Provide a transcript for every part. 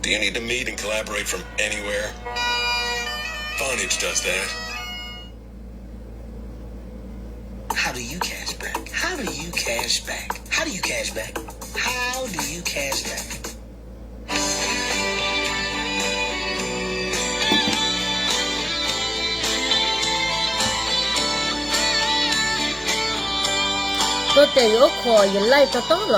Do you need to meet and collaborate from anywhere? Vonage does that. How do you cash back? How do you cash back? How do you cash back? How do you cash back? တိတဲာ်ယအိၣ်ခိး ယ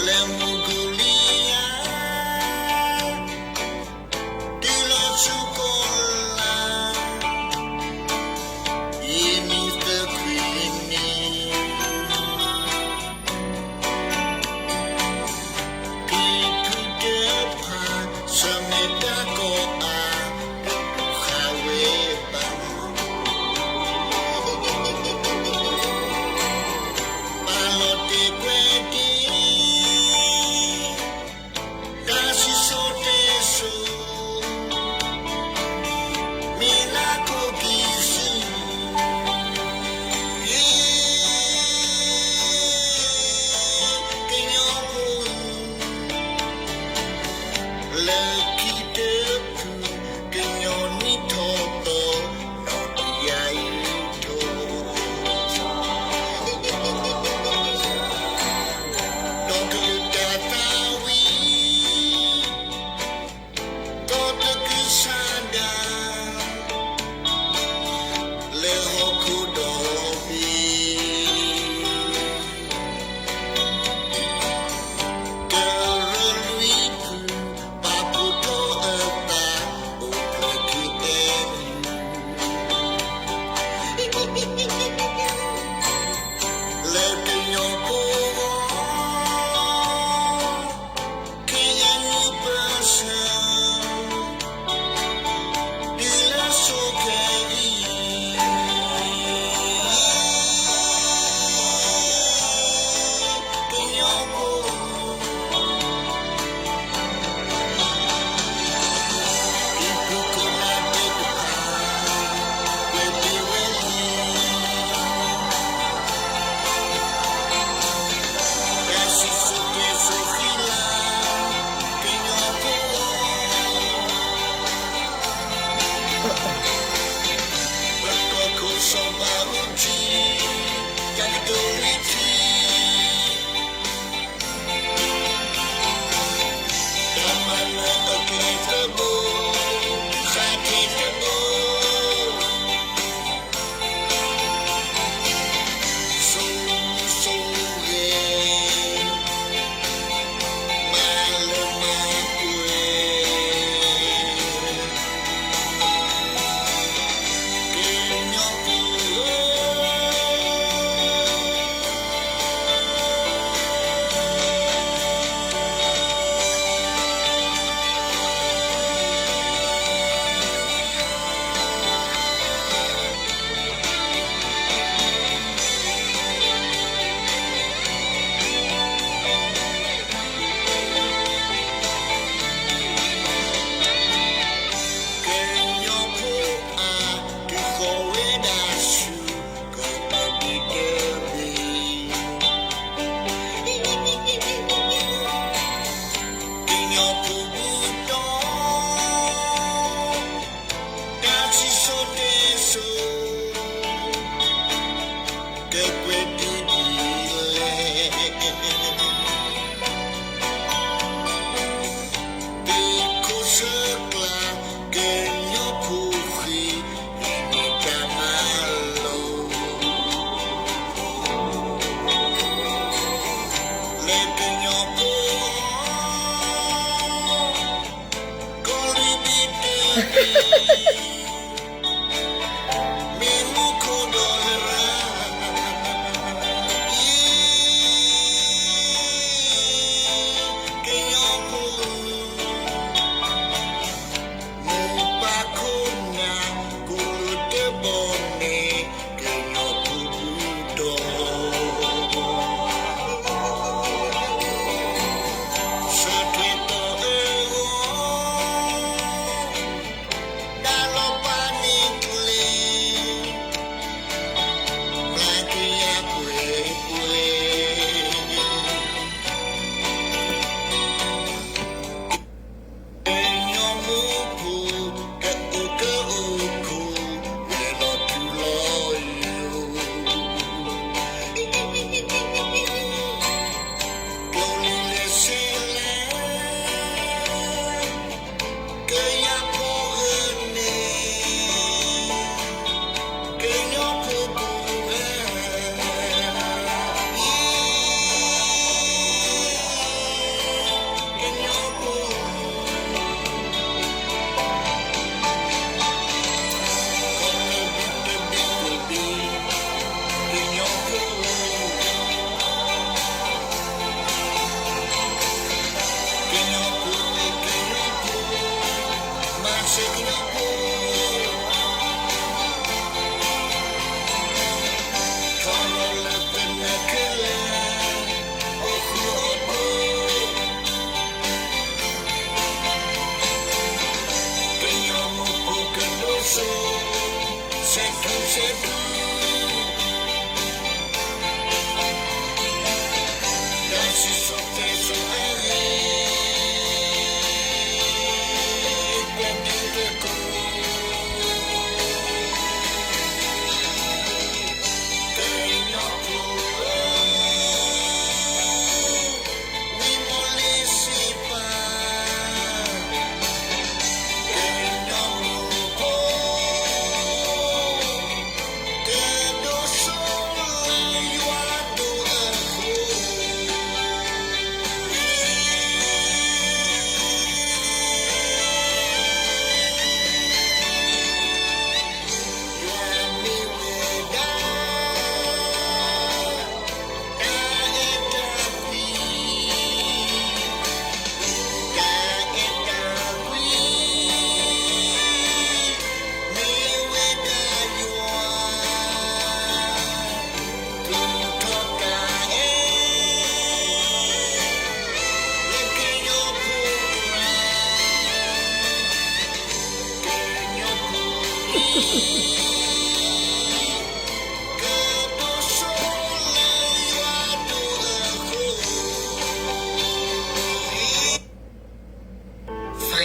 live တီတီလီၤ.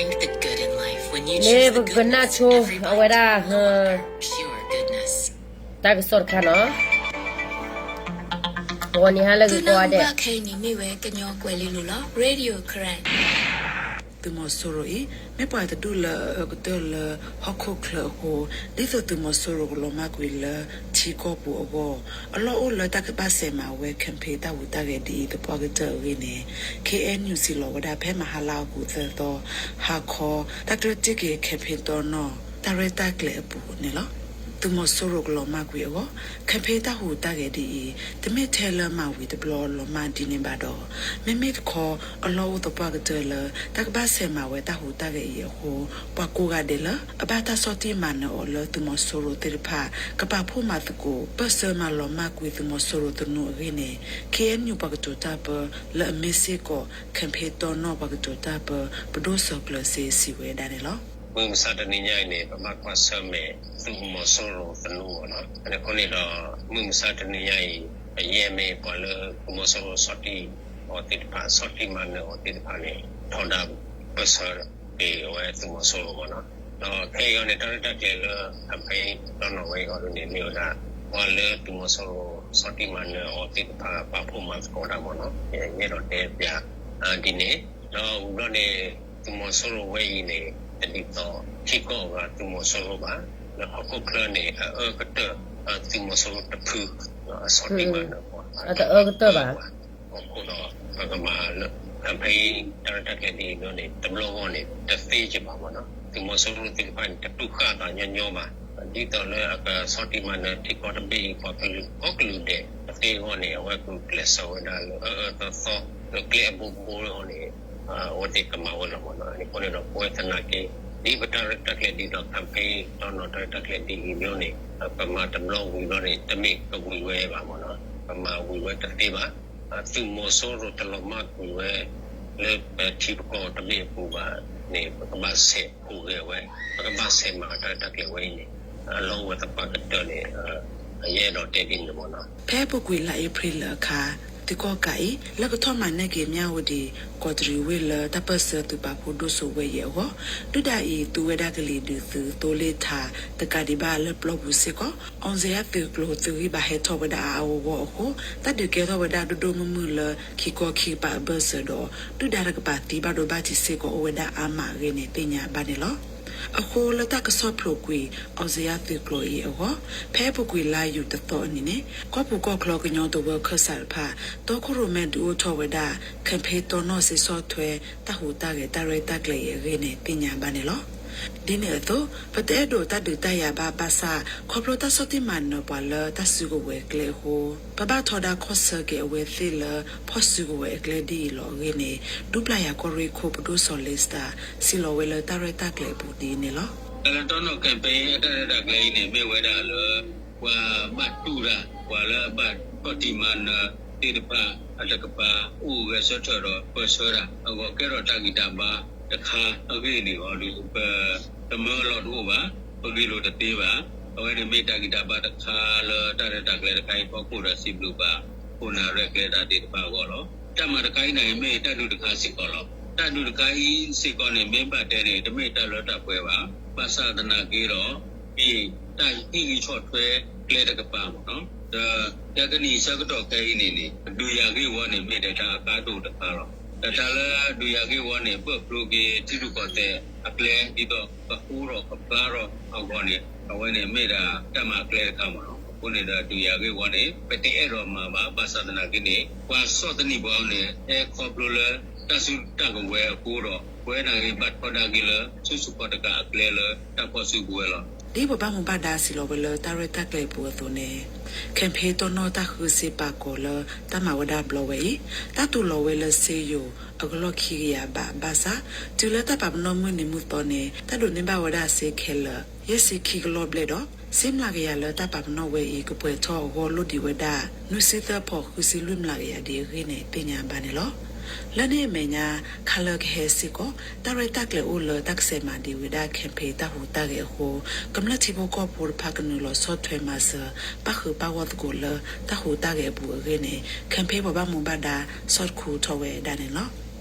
လၢပကနၣ်ဆိအဝဲဒၣ် တၢ်ကစီၣ်တခါနီၤ, ဂီၤနံၤဟါလၢဂ့ၤကိးဂၤဒဲး, သုးမီၤစိရိၤအံၤ မ့ၢ်ပှၤတဒူၣ်လၢအအၢကတၢၢ်လၢဟီၣ်ခိၣ်ချၢအဃိ, ဒ်သိးသုးမီၤစိရိၤကလီၤမၢ်ကွံာ်လၢထံကီၢ်ပူၤအဂီၢ်, အလီၢ်အိၣ်လၢတၢ်ကဘၣ်ဆဲးမၤဝဲ campaign တၢ်ဟူးတၢ်ဂဲၤဒ်အံၤသပှၢ်ကတၢၢ်အဂ့ၢ်န့ၣ် ခ့ၣ်အဲၣ်ယူၣ် စံးလီၤဝဲဒၣ်ဖဲမဟါလါအီကူးသၢသီ ဟါခီ တၢ်ကျၢၢ်တံၢ်က့ၤ campaign တီနီၣ် တၢ်ရဲၣ်တၢ်ကျဲၤအပူၤန့ၣ်လီၤ. သုးမီၤစိရိၤကလီၤမၢ်ကွံာ်အဂီၢ် campaign တၢ်ဟူးတၢ်ဂဲၤဒ်အံၤ တမ့ၢ်ထဲလၢမၤဝံၤတဘျီလီၤမၢ်ဒ်န့ၣ်ဘၣ်ဒီး, မ့မ့ၢ်တခီ အလီၢ်အိၣ်သပှၢ်ကတၢၢ်လၢ တၢ်ကဘၣ်ဆဲးမၤဝဲတၢ်ဟူးတၢ်ဂဲၤအံၤအဃိ, ပှၤကိးဂၤဒဲးလၢအဘၣ်တၢ်ဆီၣ်တံၢ်မၤနၢၤအီၤလၢသုးမီၤစိရိၤသ့ၣ်တဖၣ် ကပာ်ဖှိၣ်မၤသကိး ပၢၢ်ဆၢမၤလီၤမၢ်ကွံာ်သုးမီၤစိရိၤသနူအဂ့ၢ်န့ၣ် ခ့ၣ်အဲၣ်ယူၣ် ပှၤကတိၤတၢ်ပၢ လၢအမ့ၢ်စ့ၢ်ကီး campaign တီနီၣ် ပှၤကတိၤတၢ်ပၢ ပဒိၣ်စီၤကျၢၤစ့ စံးဝဲဒၣ်န့ၣ်လီၤ. မုၢ်မဆါတနံၤညါအံၤန့ၣ် ပဘၣ်ကွၢ်ဆၢၣ်မဲာ်သုးမီၤစိရိၤသနူအီၤနီၤ. အဃိန့ၣ်ဒီး မုၢ်မဆါတနံၤညါအံၤ အယဲၢ်မ့ၢ်ပှၤလၢသုးမီၤစိရိၤဆီၣ်တံၢ်အီၤသ့ၣ်တဖၣ် ဆီၣ်တံၢ်မၤနၢၤအီၤသ့ၣ်တဖၣ်န့ၣ် ထီဒါပၢၢ်ဆၢက့ၤအဝဲသုးမီၤစိရိၤမ့ၢ်နီၤ. ဒီးခဲအံၤအီၤန့ၣ် တၢ်ရဲၣ်တၢ်ကျဲၤလၢ campaign တီနီၣ်ဝဲအံၤအီၤဒ်န့ၣ် မ့ၢ်ဝဲဒၣ် ပှၤလၢသုးမီၤစိရိၤဆီၣ်တံၢ်မၤနၢၤအီၤသ့ၣ်တဖၣ် ပာ်ဖှိၣ်မၤသကိးတၢ်မ့ၢ်နီၤ. ယအဲၣ်ဒိးတဲပၠးဒ်န့ၣ် ဒီးဝံၤဘျီန့ၣ် သုးမီၤစိရိၤဝဲအံၤန့ၣ် တဒ်သိးထံကီၢ်အဂၤသုးမီၤစိရိၤဘၣ်. လၢဟီၣ်ခိၣ်ချၢန့ၣ် အအၢကတၢၢ် သုးမီၤစိရိၤတဖု အဆီၣ်တံၢ်မၤနၢၤပှၤ အတအၢကတၢၢ်ဘၣ်. အဃိဒီး ပကမၤလၢ campaign တၢ်ရဲၣ်တၢ်ကျဲၤဒ်အံၤန့ၣ် တဘျီဂီၢ်န့ၣ် တသ့က့ၤဘၣ်မ့ၢ်နီၤ. သုးမီၤစိရိၤသ့ၣ်တဖၣ်န့ၣ် တတူၢ်ဃာ်သးညီညီဘၣ်. ဒ်သိးလၢအကဆီၣ်တံၢ်မၤနၢၤထံကီၢ်တဘ့ၣ်အံၤ ပှၤကလုာ်ကိးကလုာ်ဒဲး တသ့အဂီၢ်န့ၣ် အဝဲကကျဲးစၢးဝဲဒၣ်လၢအအၢအသီ လၢကျဲအဘိဘိအဂီၢ်န့ၣ် အဝဲသ့ၣ်ကမၤဝဲလီၤမ့ၢ်နီၤ. အဃိန့ၣ်ဒီး ပဝဲသနာ်က့ ဒ်ပတၢ်ရဲၣ်တၢ်ကျဲၤဒ်သိး campaign တီနီၣ်တၢ်ရဲၣ်တၢ်ကျဲၤဒ်အံၤန့ၣ် ပမၤတဘျီဝံၤဘျီန့ၣ် တမ့ၢ်ကဝံၤဝဲဘၣ်မ့ၢ်နီၤ. ပမၤဝံၤဝဲတသ့ဘၣ်. သုးမီၤစိရိၤတလီၤမၢ်ကွံာ်ဝဲ လၢပထံပကီၢ်တဘ့ၣ်အပူၤဘၣ်န့ၣ် ပကဘၣ်ဆဲးဟူးဂဲၤဝဲ ပကဘၣ်ဆဲးမၤတၢ်ရဲၣ်တၢ်ကျဲၤဝဲအံၤန့ၣ် အလီၢ်အိၣ်ဝဲသပှၢ်ကတၢၢ်န့ၣ် ယအဲၣ်ဒိးတဲဒ်န့ၣ်မ့ၢ်နီၤ. ဖဲအပူၤကွံာ်လါအ့ဖြ့လၢအခါ သုးကီၣ်ကးအံၤ လၢကထီၣ်မၤန့ၢ်က့ၤ မၠၣ်ဝတံၤ ကီးတရံးဝ့ၢ်လၢ တၢ်ပၢၢ်ဆၢသုးပာ်ဖှိၣ်ဒိၣ်စိဝဲအံၤအဂီၢ်, ဒုၣ်ဒါအံၤ သူဝဲဒၣ်ကလံၤဒုးသုးသိလ့ၣ်ထး တကးဒံးဘၣ်လၢပျီပူၤစ့ၢ်ကီး အောင်ဇေယျသုးကျိၤသုးဂံၢ်ဘါဟဲထီၣ်ဝဲဒၣ်အါအါဂီၢ်ဂီၢ်အဃိ တၢ်ဒုးကဲထီၣ်ဝဲဒၣ်ဒိၣ်ဒိၣ်မုၢ်မုၢ်လၢခံခီခံကပၤအဘၢၣ်စၢၤဒီး ဒုၣ်ဒါတကပၤသံဘၣ်ဒိဘၣ်ထံးစ့ၢ်ကီးအိၣ်ဝဲဒၣ်အါမးအဂ့ၢ်န့ၣ် သ့ၣ်ညါဘၣ်န့ၣ်လီၤ. အဃိလၢတၢ်ကဆီၣ်ဖျိးကွံာ် အောင်ဇေယျသုးကျိၤ အံၤအဂီၢ်, ဖဲအပူၤကွံာ်လါယူၤတသီအနံၤန့ၣ် ကီၢ်ပူၤကီၢ်ချၢကညီတဝၢခၢၣ်စးတဖၣ် တီခိၣ်ရိၣ်မဲဒုးအိၣ်ထီၣ်ဝဲဒၣ် campaign တီနီၣ်စ့ဆီၣ်ထွဲ တၢ်ဟူးတၢ်ဂဲၤတၢ်ရဲၣ်တၢ်ကျဲၤအံၤအဂ့ၢ်န့ၣ် သ့ၣ်ညါဘၣ်န့ၣ်လီၤ. ဒ်န့ၣ်အသိး ပတအဲၣ်ဒိးတၢ်ဒုးတၢ်ယၤဘၣ်ဘၣ်ဆၣ် ခီဖျိတၢ်ဆီၣ်တံၢ်မၤနၢၤပှၤလၢတၢ်စုကဝဲၤကျဲအဃိ ပဘၣ်ထီဒါခီၣ်ဆၢက့ၤအဝဲသ့ၣ်လၢ ဖီၣ်စုကဝဲၤအကျဲဒ်အံၤလီၤအဂ့ၢ်န့ၣ် ဒူပျၢ်ယၤကီၢ်ရ့ၣ်ခိၣ်ပဒိၣ်စီၤလ့စတၢ် စံးလီၤဝဲလၢတၢ်ရဲၣ်တၢ်ကျဲၤအပူၤဒ်အံၤန့ၣ်လီၤ. တၢ်လၢတီနီၣ် campaign အတၢ်ရဲၣ်တၢ်ကျဲၤအံၤန့ၣ် မ့ၢ်ဝဲဒၣ်လၢ ပှၤဘၣ်တူၢ်တၢ် ပှၤလၢအဘၣ်ဆီၣ်တံၢ်မၤနၢၤသ့ၣ်တဖၣ် အတကပၤ အိၣ်ဂဲၤဆၢထၢၣ်ဒီးပၢၢ်ဆၢတၢ်အဂီၢ် ကဲထီၣ်တၢ်ဂံၢ်တၢ်ဘါတခါအဂ့ၢ်န့ၣ်လီၤ. ပတမၢလီၤတအိၣ်ဘၣ်, ပဂ့ၢ်လိာ်တသ့ဘၣ်. အဝဲန့ၣ်မ့ၢ်တၢ်ဂံၢ်တၢ်ဘါတခါလၢတၢ်ရဲၣ်တၢ်ကျဲၤတခါအံၤ ဖီခိၣ်ဒီးစံးဘျုးဘၣ် ခိၣ်နၢ်ရဲၣ်ကျဲၤတၢ်သ့ၣ်တဖၣ်အဂီၢ်လီၤ. တၢ်မၤတခါအံၤန့ၣ် မ့ၢ်တၢ်ဒုးတခါစ့ၢ်ကီးလီၤ. တၢ်ဒုးတခါအံၤစ့ၢ်ကီးန့ၣ် မ့ၢ်ဘၣ်တဲန့ၣ် တမ့ၢ်တၢ်လၢတၢ်ပှဲၤဘၣ်. ဘၣ်ဆၣ်သနာ်က့ဒီး မ့ၢ်တၢ်ဟ့ၣ်ဂံၢ်ဆီၣ်ထွဲကျဲတကပၤမ့ၢ်နီၤ. ဒီး ကဲကနံၣ်အဆၢကတီၢ်ခဲအံၤန့ၣ်န့ၣ် ဒုးယၤဂ့ၢ်ဝီန့ၣ် မ့ၢ်ဒၣ်တၢ်အကါဒိၣ်တခါလီၤ. ဒီးတၢ်လၢဒုးယၤဂ့ၢ်ဝီန့ၣ် ဘၢၣ်ဖျိက့ၤထံရူၢ်ကီၢ်သဲးအကျဲ ဒ်သိးကဃိထီၣ်ကဖျါထီၣ်အဂီၢ်န့ၣ် အဝဲန့ၣ်မ့ၢ်ဒၣ်တၢ်မၤကျဲတခါမ့ၢ်နီၤ. အဃိန့ၣ်ဒီးဒုးယၤဂ့ၢ်ဝီန့ၣ် ပတအဲၣ်ဒိးမၤဘၣ်. ဘၣ်ဆၣ်သနာ်က့န့ၣ် ပှၤဆီၣ်သနံးပှၤန့ၣ် ဟဲခီဖျိလၢ တၢ်စုတၢ်ကဝဲၤအဃိဒီး ပဝဲနာ်က့ဘၣ်ထီဒါက့ၤလၢ ဆူၣ်ဆူၣ်ခီၣ်တကးအကျဲလၢတၢ်ဖီၣ်စုကဝဲၤလီၤ. ဒ်ပဘၣ်မူဘၣ်ဒါစံးလီၤဝဲလၢတၢ်ရဲၣ်တၢ်ကျဲၤအပူၤအသိးန့ၣ် campaign တီနီၣ်တၢ်ဃုစ့ပာ်ကီၤလၢတၢ်မၤဝဲဒၣ်ဘျီဝဲအံၤ တၢ်တူၢ်လိာ်ဝဲလၢစ့ယိၤအကလီၢ်ခံကယၤဘးဘၣ်ဆၣ် တုၤလၢတၢ်ပာ်ပနီၣ်မုၢ်နံၤမုၢ်သီန့ၣ် တၢ်ဒိးန့ၢ်ဘၣ်ဝဲဒၣ်စ့ခဲလၢာ် ယဲၢ်ဆံခံကလီၢ်ဘျဲၣ်ဒီး စ့မျးကယၤလၢတၢ်ပာ်ပနီၣ်ဝဲအံၤ ကပှဲၤထီၣ်အဂီၢ်လိၣ်ဒံးဝဲဒၣ် နွံဆံသၢဖီးဃုဆံလွံၢ်မျးကယၤဒံးအဂ့ၢ်န့ၣ် သ့ၣ်ညါဘၣ်န့ၣ်လီၤ. လၢန့ၣ်အမဲာ်ညါ ခါလၢကဟဲစ့ၢ်ကီး တၢ်ရဲၣ်တၢ်ကျဲၤအိၣ်လၢတၢ်ကဆဲးမၤဒံးဝဲဒၣ် campaign တၢ်ဟူးတၢ်ဂဲၤအဃိ ကမျၢၢ်ထံဖိကီၢ်ဖိတဖၣ်ကနုာ်လီၤဆီၣ်ထွဲမၤစၢၤ ပၣ်ဃုာ်ပၣ်ဂီၢ်သကိးလၢတၢ်ဟူးတၢ်ဂဲၤအပူၤအဂ့ၢ်န့ၣ် campaign ပှၤဘၣ်မူဘၣ်ဒါဆီၣ်တခူထီၣ်ဝဲဒၣ်န့ၣ်လီၤ.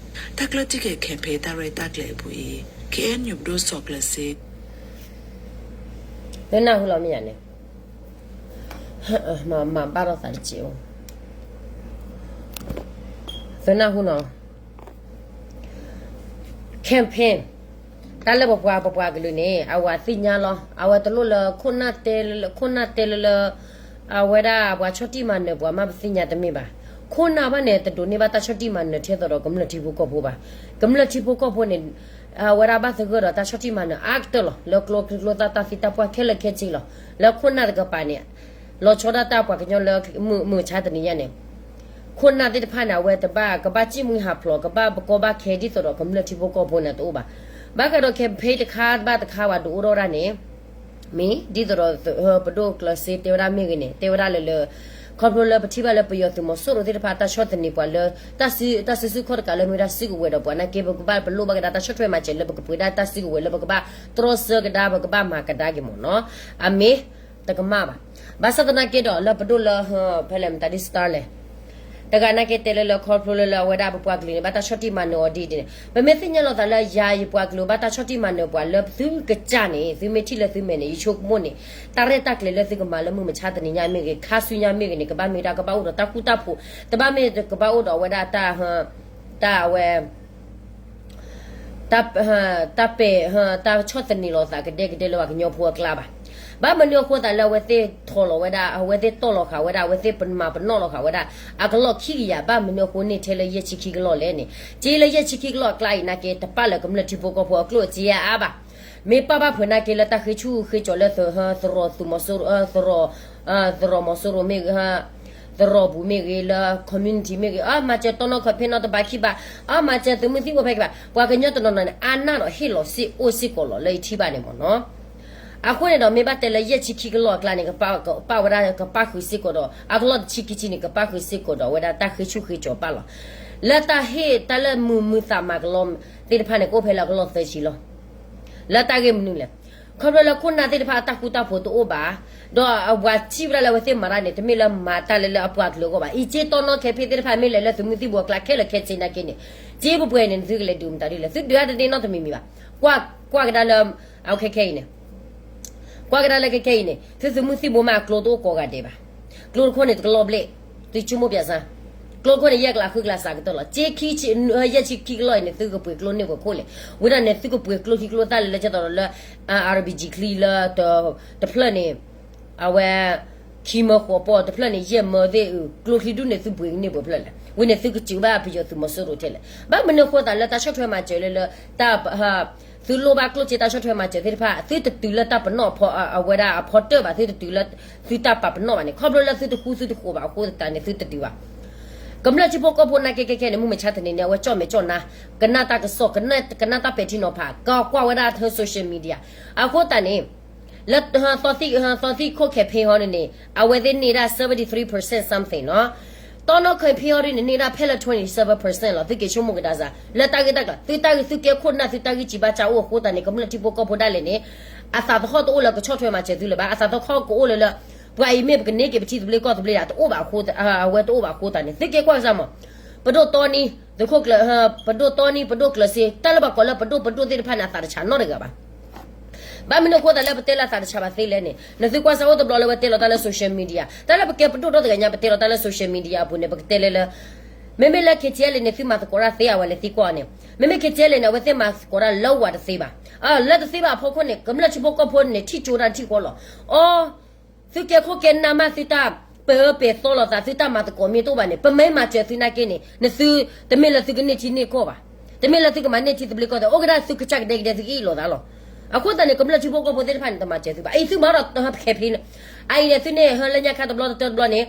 တၢ်ကျၢၢ်တံၢ်က့ၤ campaign တၢ်ရဲၣ်တၢ်ကျဲၤအပူၤအံၤ ကဲနုာ်ပဒိၣ်စီၤကျၢၤစ့, သုနၢ်ဟူလီၤမ့ၢ်ယၤန့ၣ်, မၤဘၣ်ထီၣ်သးတစဲးအိၣ်, သုနၢ်ဟူနီၤ, campaign, တၢ်လၢပပှၤပပှၤကလုာ်န့ၣ် အဝဲသ့ၣ်ညါလီၤ. အဝဲတလိၣ်လၢ ခိၣ်နၢ်တဲလၢ ခိၣ်နၢ်တဲလၢလၢ အဝဲဒၣ်ပှၤဆီၣ်တံၢ်မၤနၢၤပှၤမး ပသ့ၣ်ညါတမ့ၢ်ဘၣ်. ခိၣ်နၢ်ဘၣ်န့ၣ် တဒိးန့ၢ်ဘၣ်တၢ်ဆီၣ်တံၢ်မၤနၢၤထဲသိးဒီးကမျၢၢ်ထံဖိကီၢ်ဖိဘၣ်. ကမျၢၢ်ထံဖိကီၢ်ဖိန့ၣ် အဝဲဒၣ်ဘၣ်သဂၢၢ်ဒီးတၢ်ဆီၣ်တံၢ်မၤနၢၤအါကတၢၢ်လီၤ. လၢကျိချံကျိသၣ်တၢ်သံတၢ်ပှၢ်ခဲလၢာ်ခဲဆ့လီၤ. လၢခိၣ်နၢ်တကပၤန့ၣ် လီၤဆီဒၣ်တၢ်ပှၤကညီလၢမုၢ်မဆါတနံၤညါန့ၣ် ခိၣ်နၢ်သ့ၣ်တဖၣ်န့ၣ် အဝဲတဘၣ်ကဘၣ်စံၣ်မှံဟးဖျိး ကဘၣ်ဘၣ်ကီဘၣ်ခဲဒ်သိးဒီးကမျၢၢ်ထံဖိကီၢ်ဖိန့ၣ်တအိၣ်ဘၣ်. ဘၣ်ဃးဒီး campaign တခါဘၣ်တခါဝဲဒိးအိၣ်ထီၣ်ဝဲဒၣ်န့ၣ် မ့ၢ်ဒ်သိးဒီး ပဒိၣ်ကျၢၤစ့တဲဝဲဒၣ်မ့ၢ်ဂ့ၤန့ၣ် တဲဝဲဒၣ်လၢလၢ ခီဖျိလၢပထံၣ်ဘၣ်လၢပယီၤသုးမီၤစိရိၤသ့ၣ်တဖၣ်တၢ်ဆီၣ်သနံးပှၤလၢ တၢ်စုဆူၣ်ခီၣ်တကးလၢမ့ၢ်ဝဲဒၣ်စုကဝဲၤဒီးပှၤနာ်က့ ပကဘၣ်ပလိၣ်ဘၣ်ကဒါတၢ်ဆီၣ်ထွဲမၤစၢၤလၢပကပှ့ၤဒၣ်တၢ်စုကဝဲၤလၢပကဘၣ်တြီဆၢကဒါ ပကဘၣ်မၤကဒါက့ၤမ့ၢ်နီၤ. အမ့ၢ်တကမၣ်ဘၣ်. ဘၣ်ဆၣ်သနာ်က့ဒီးလၢပဒိၣ်လၢ ဖဲလဲၣ်မတၤဒ် Star လဲၣ် တဂၤနာ်က့တဲလၢလၢခီဖျိလၢလၢအဝဲဒၣ်ပပှၤကလုာ်န့ၣ် ဘၣ်တၢ်ဆီၣ်တံၢ်မၤနၢၤအီၤဒ်အံၤဒ်န့ၣ် ပမ့ၢ်သ့ၣ်ညါလီၤသးလၢယၤယပှၤကလုာ်ဘၣ်တၢ်ဆီၣ်တံၢ်မၤနၢၤပှၤလၢသုကစၢ်န့ၣ် သုမ့ၢ်ထံၣ်လၢသုမဲာ်န့ၣ် ယဆိကမိၣ်န့ၣ် တၢ်ရဲၣ်တၢ်ကျဲၤလၢသုကမၤလၢမုၢ်မဆါတနံၤညါမ့ၢ်ဂ့ၤ ခါဆူညါမ့ၢ်ဂ့ၤန့ၣ် ကဘၣ်မ့ၢ်ဒၣ်ကဘၣ်အိၣ်ဒီးတၢ်ဃူတၢ်ဖိး တဘၣ်မ့ၢ်ကဘၣ်အိၣ်ဒီးအဝဲဒၣ်တၢ် တၢ်အဝဲ တၢ်ပဲာ် တၢ်ဆီၣ်သနံးလီၤသးကဒဲကဒဲလၢပှၤကညီဖိအကျါဘၣ်. ဘၣ်မနုၤအဃိသတးလၢအဝဲသ့ၣ်ထီၣ်လီၤဝဲဒၣ် အဝဲသ့ၣ်တီၢ်လီၤဃာ်ဝဲဒၣ် အဝဲသ့ၣ်မၤပနီၣ်လီၤဃာ်ဝဲဒၣ် အကလီၢ်ခံကယၤ ဘၣ်မနုၤအဃိန့ၢ်ထဲလၢယဲၢ်ဆံခံကလီၢ်လဲၣ်န့ၣ် က့လၢယဲၢ်ဆံခံကလီၢ်အကျါအံၤနာ်က့ တပာ်လၢကမျၢၢ်ထံဖိကီၢ်ဖိအကျိၣ်အစ့အါအါဘၣ်. မ့ၢ်ပာ်ဘၣ်ဖုးနာ်က့လၢတၢ်ဃ့ဆူၣ်ဃ့ကၠီၤလၢ သရိာ်သုးမီၤစိရိၤ သရိာ် သရိာ်မီၤစိရိၤမ့ၢ်ဂ့ၤ သရိာ်ပူၤမ့ၢ်ဂ့ၤ လၢ community မ့ၢ်ဂ့ၤ အမၤစၢၤတီနီၣ်ခၢၣ်ဖ့နီတဘးခံဘး အမၤစၢၤသုးမုၢ်သံၣ်ဘိဖဲခံဘး ပှၤကညီတနီၤနီၤန့ၣ် အါနၢ်ဒီးဟ့ၣ်လီၤစ့ၢ်အိၣ်စ့ၢ်ကီးလီၤလၢယထံၣ်ဘၣ်န့ၣ်မ့ၢ်နီၤ. အဃိန့ၣ်ဒီး မ့ၢ်ဘၣ်တဲလၢယဲၢ်ဆံခံကလီၢ်အကျါန့ၣ် ကပာ်ဝဲဒၣ်ကပၣ်ဃုာ်စ့ၢ်ကီးဒီး အကလီၢ်တဆံခံဆံန့ၣ် ကပၣ်ဃုာ်စ့ၢ်ကီးဒီးအဝဲဒၣ်တၢ်ဃ့ဆူၣ်ဃ့ကၠီၤပာ်လီၤ. လၢတၢ်ဟ့ၣ်တၢ်လၢမုာ်မုာ်သးမၤကလီသ့ၣ်တဖၣ်န့ၣ် ကအိၣ်ဖဲလၢအကလီၢ်သၢဆံလီၤ. လၢတၢ်ဂ့ၢ်မနုၤလဲၣ်. ခီဖျိလၢခိၣ်နၢ်သ့ၣ်တဖၣ်အတၢ်ဃူတၢ်ဖိးတအိၣ်ဘၣ်, ဒီးအဝဲစံးဝဲဒၣ်လၢအဝဲသ့ၣ်မၤတၢ်န့ၣ် တမ့ၢ်လၢမၤတၢ်လၢလၢအပှၤကလုာ်အဂီၢ်ဘၣ်. အံၤက့တီနီၣ်ခဲဖ့သ့ၣ်တဖၣ်မ့ၢ်လဲၤလၢသုးမုၢ်သံၣ်ဘိအကျါခဲလၢာ်ခဲဆ့နာ်က့န့ၣ်, က့ပှဲၤပှဲၤန့ၣ် နသုကလဲၤဒုးမတၤဒ်လဲၣ်. သုဒုးအါတသ့နီတမံၤမံၤဘၣ်. ကွၢ်, ကွၢ်ကဒါလၢ, ခဲခဲအံၤန့ၣ် ကွၢ်ကဒါလၢခဲခဲအံၤန့ၣ် သုသုးမုၢ်သံၣ်ဘိမးအကျိတအိၣ်ကိးဂၤဒဲးဘၣ်. ကျိတခိၣ်န့ၣ်တကလီၢ်ဘျဲၣ်, သုဆိကမိၣ်ပၠးစၢ်, ကျိတခိၣ်န့ၣ် ယဲၢ်ကလးဃုကလးစှၤကတၢၢ်လီၤ. က့ခံဆံ, ယဲၢ်ဆံခံကလီၢ်အံၤန့ၣ် သုကပှ့ၤကျိန့ၢ်ပှဲၤခိၣ်လဲၣ်. ဝံၤဒၣ်န့ၣ် သုကပှ့ၤကျိခံကျိသၣ်လဲၣ်လၢကဲသိးဒီးလၢ RPG ချံလၢ တဖျၢၣ်န့ၣ် အဝဲ ခံမၢဃိးပီၢ် တဖျၢၣ်န့ၣ် ယဲၢ်မၢသ့ၣ်အုး ကျိချံဒူၣ်န့ၣ် သုပှ့ၤန့ၢ်ပှဲၤဖျၢၣ်လဲၣ်. ဝံၤန့ၣ် သုကစူးဘၣ်ပယီၤသုးမီၤစိရိၤထဲလဲၣ်. ဘၣ်မနုၤအဃိသတးလၢတၢ်ဆီၣ်ထွဲမၤစၢၤလၢလၢ တၢ် သုလိၣ်ဘၣ်ကျိၣ်စ့တၢ်ဆီၣ်ထွဲမၤစၢၤသ့ၣ်တဖၣ် သုတတုၤလၢတၢ်ပနီၣ်အဝဲဒၣ်အဖီတၢၢ်ဘၣ်, သုတတုၤလၢသုတၢ်ပာ်ပနီၣ်ဘၣ်န့ၣ် ခီဖျိလၢသုတဃူသုတဃိးဘၣ်အဃိသတးန့ၣ် သုတတုၤဘၣ်. ကမျၢၢ်ထံဖိကီၢ်ဖိနာ်က့ခဲခဲန့ၣ် မုၢ်မဆါတနံၤန့ၣ် အဝဲကၠီၣ်မဲာ်ကၠီၣ်နါ, ကနၣ်တၢ်ကစီၣ်, ကနၣ်တၢ်ပဲာ်ထံနီၤဖး, ကကွၢ်ဝဲဒၣ် social media အဃိသတးန့ၣ် လၢ သီသံၣ်ခိၣ်ခဲဖ့ဟီဒ်န့ၣ် အဝဲသ့ၣ်န့ၢ်ဒၣ် seventy three percent something နီၤ. တီနီၣ်ခဲဖ့ဟီဒ်န့ၣ် န့ၢ်ဒၣ်ဖဲလၢ twenty seven percent လီၤ. သုက့ၤဆိကမိၣ်ကဒါစၢ် လၢတၢ်ဂ့ၢ်တၢ်ကျိၤ သုတၢ်ဂ့ၢ်သုကဲခိၣ်နၢ် သုတၢ်ဂံၢ်စံးဘၣ်စၢ်အိၣ်အဃိသတးန့ၣ် ကမျၢၢ်ထံဖိကီၢ်ဖိဒၣ်လဲာ်န့ၣ် အသးသဟီၣ်တအိၣ်လၢကဆီၣ်ထွဲမၤစၢၤသုလၢၤဘၣ်. အသးသဟီၣ်ကအိၣ်လၢလၢ ပှၤအံၤမ့ၢ်ပကန့ၢ်က့ၤပထံသဘျ့ကီၢ်သဘျ့ဒၣ် တအိၣ်ဘၣ်အဃိ, အဝဲတအိၣ်ဘၣ်အဃိသတးန့ၣ် သုက့ၤကွၢ်ကစၢ်မး ပဒိၣ်တီနံၤ သုးခိၣ်ကျၢၤ, ပဒိၣ်တီနံၤ ပဒိၣ်ကျၢၤစ့ တၢ်လၢပှၤကိးလၢပဒိၣ်ပဒိၣ်သ့ၣ်တဖၣ်န့ၣ် အသးတဆးနီတဂၤဘၣ်. ဘၣ်မနုၤအဃိသတးလၢပတဲလၢအသးတဆးဘၣ်သ့လဲၣ်န့ၣ် နသုကွၢ်စၢ်အိၣ်တဘျီလၢဝဲတဲလီၤတၢ်လၢ social media တၢ်လၢပကဲပဒိၣ်ဒီတဂၤညါ ပတဲလီၤတၢ်လၢ social media အပူၤန့ၣ် ပကတဲလၢလၢ မ့မ့ၢ်လၢ KTLA န့ၣ် သုမၤသကိးတၢ်သ့အဝဲလဲၤသံကွၢ်န့ၣ် မ့မ့ၢ် KTLA န့ၣ် အဝဲသ့ၣ်မၤသကိးတၢ်လၢဝၤတသ့ဘၣ်. လၢတသ့ဘၣ်အဖီခိၣ်န့ၣ် ကမျၢၢ်ထံဖိကီၢ်ဖိန့ၣ် ထံၣ်ကၠိတၢ်ထံၣ်ဃီလီၤ. အီ သုကဲခိၣ်ကဲနၢ်မး သုတၢ်ပၢအၢပဲာ်သီလိာ်သး သုတၢ်မၤသကိးမ့ၢ်တအိၣ်ဘၣ်န့ၣ် ပမ့ၢ်မၤစၢၤသုနာ်က့န့ၣ် နသု တမ့ၢ်လၢသုကန့ၢ်ထံန့ၢ်ကီၢ်ဘၣ်, တမ့ၢ်လၢသုကမၤန့ၢ်ထံသဘျ့ကီၢ်သဘျ့ အိၣ်ကဒါသုကစၢ်ကဒဲကဒဲသုကအ့ၣ်လိာ်သးလီၤ. အဃိသတးန့ၣ် ကမျၢၢ်ထံဖိကီၢ်ဖိသ့ၣ်တဖၣ်န့ၣ် တမၤစၢၤသုဘၣ်. အံၤသုမၤဒီးခဲဖ့န့ၣ် အအံၤန့ၣ် သုန့ၣ်ဟၢလၢညါခါတဘျီတတၢတဘျီန့ၣ်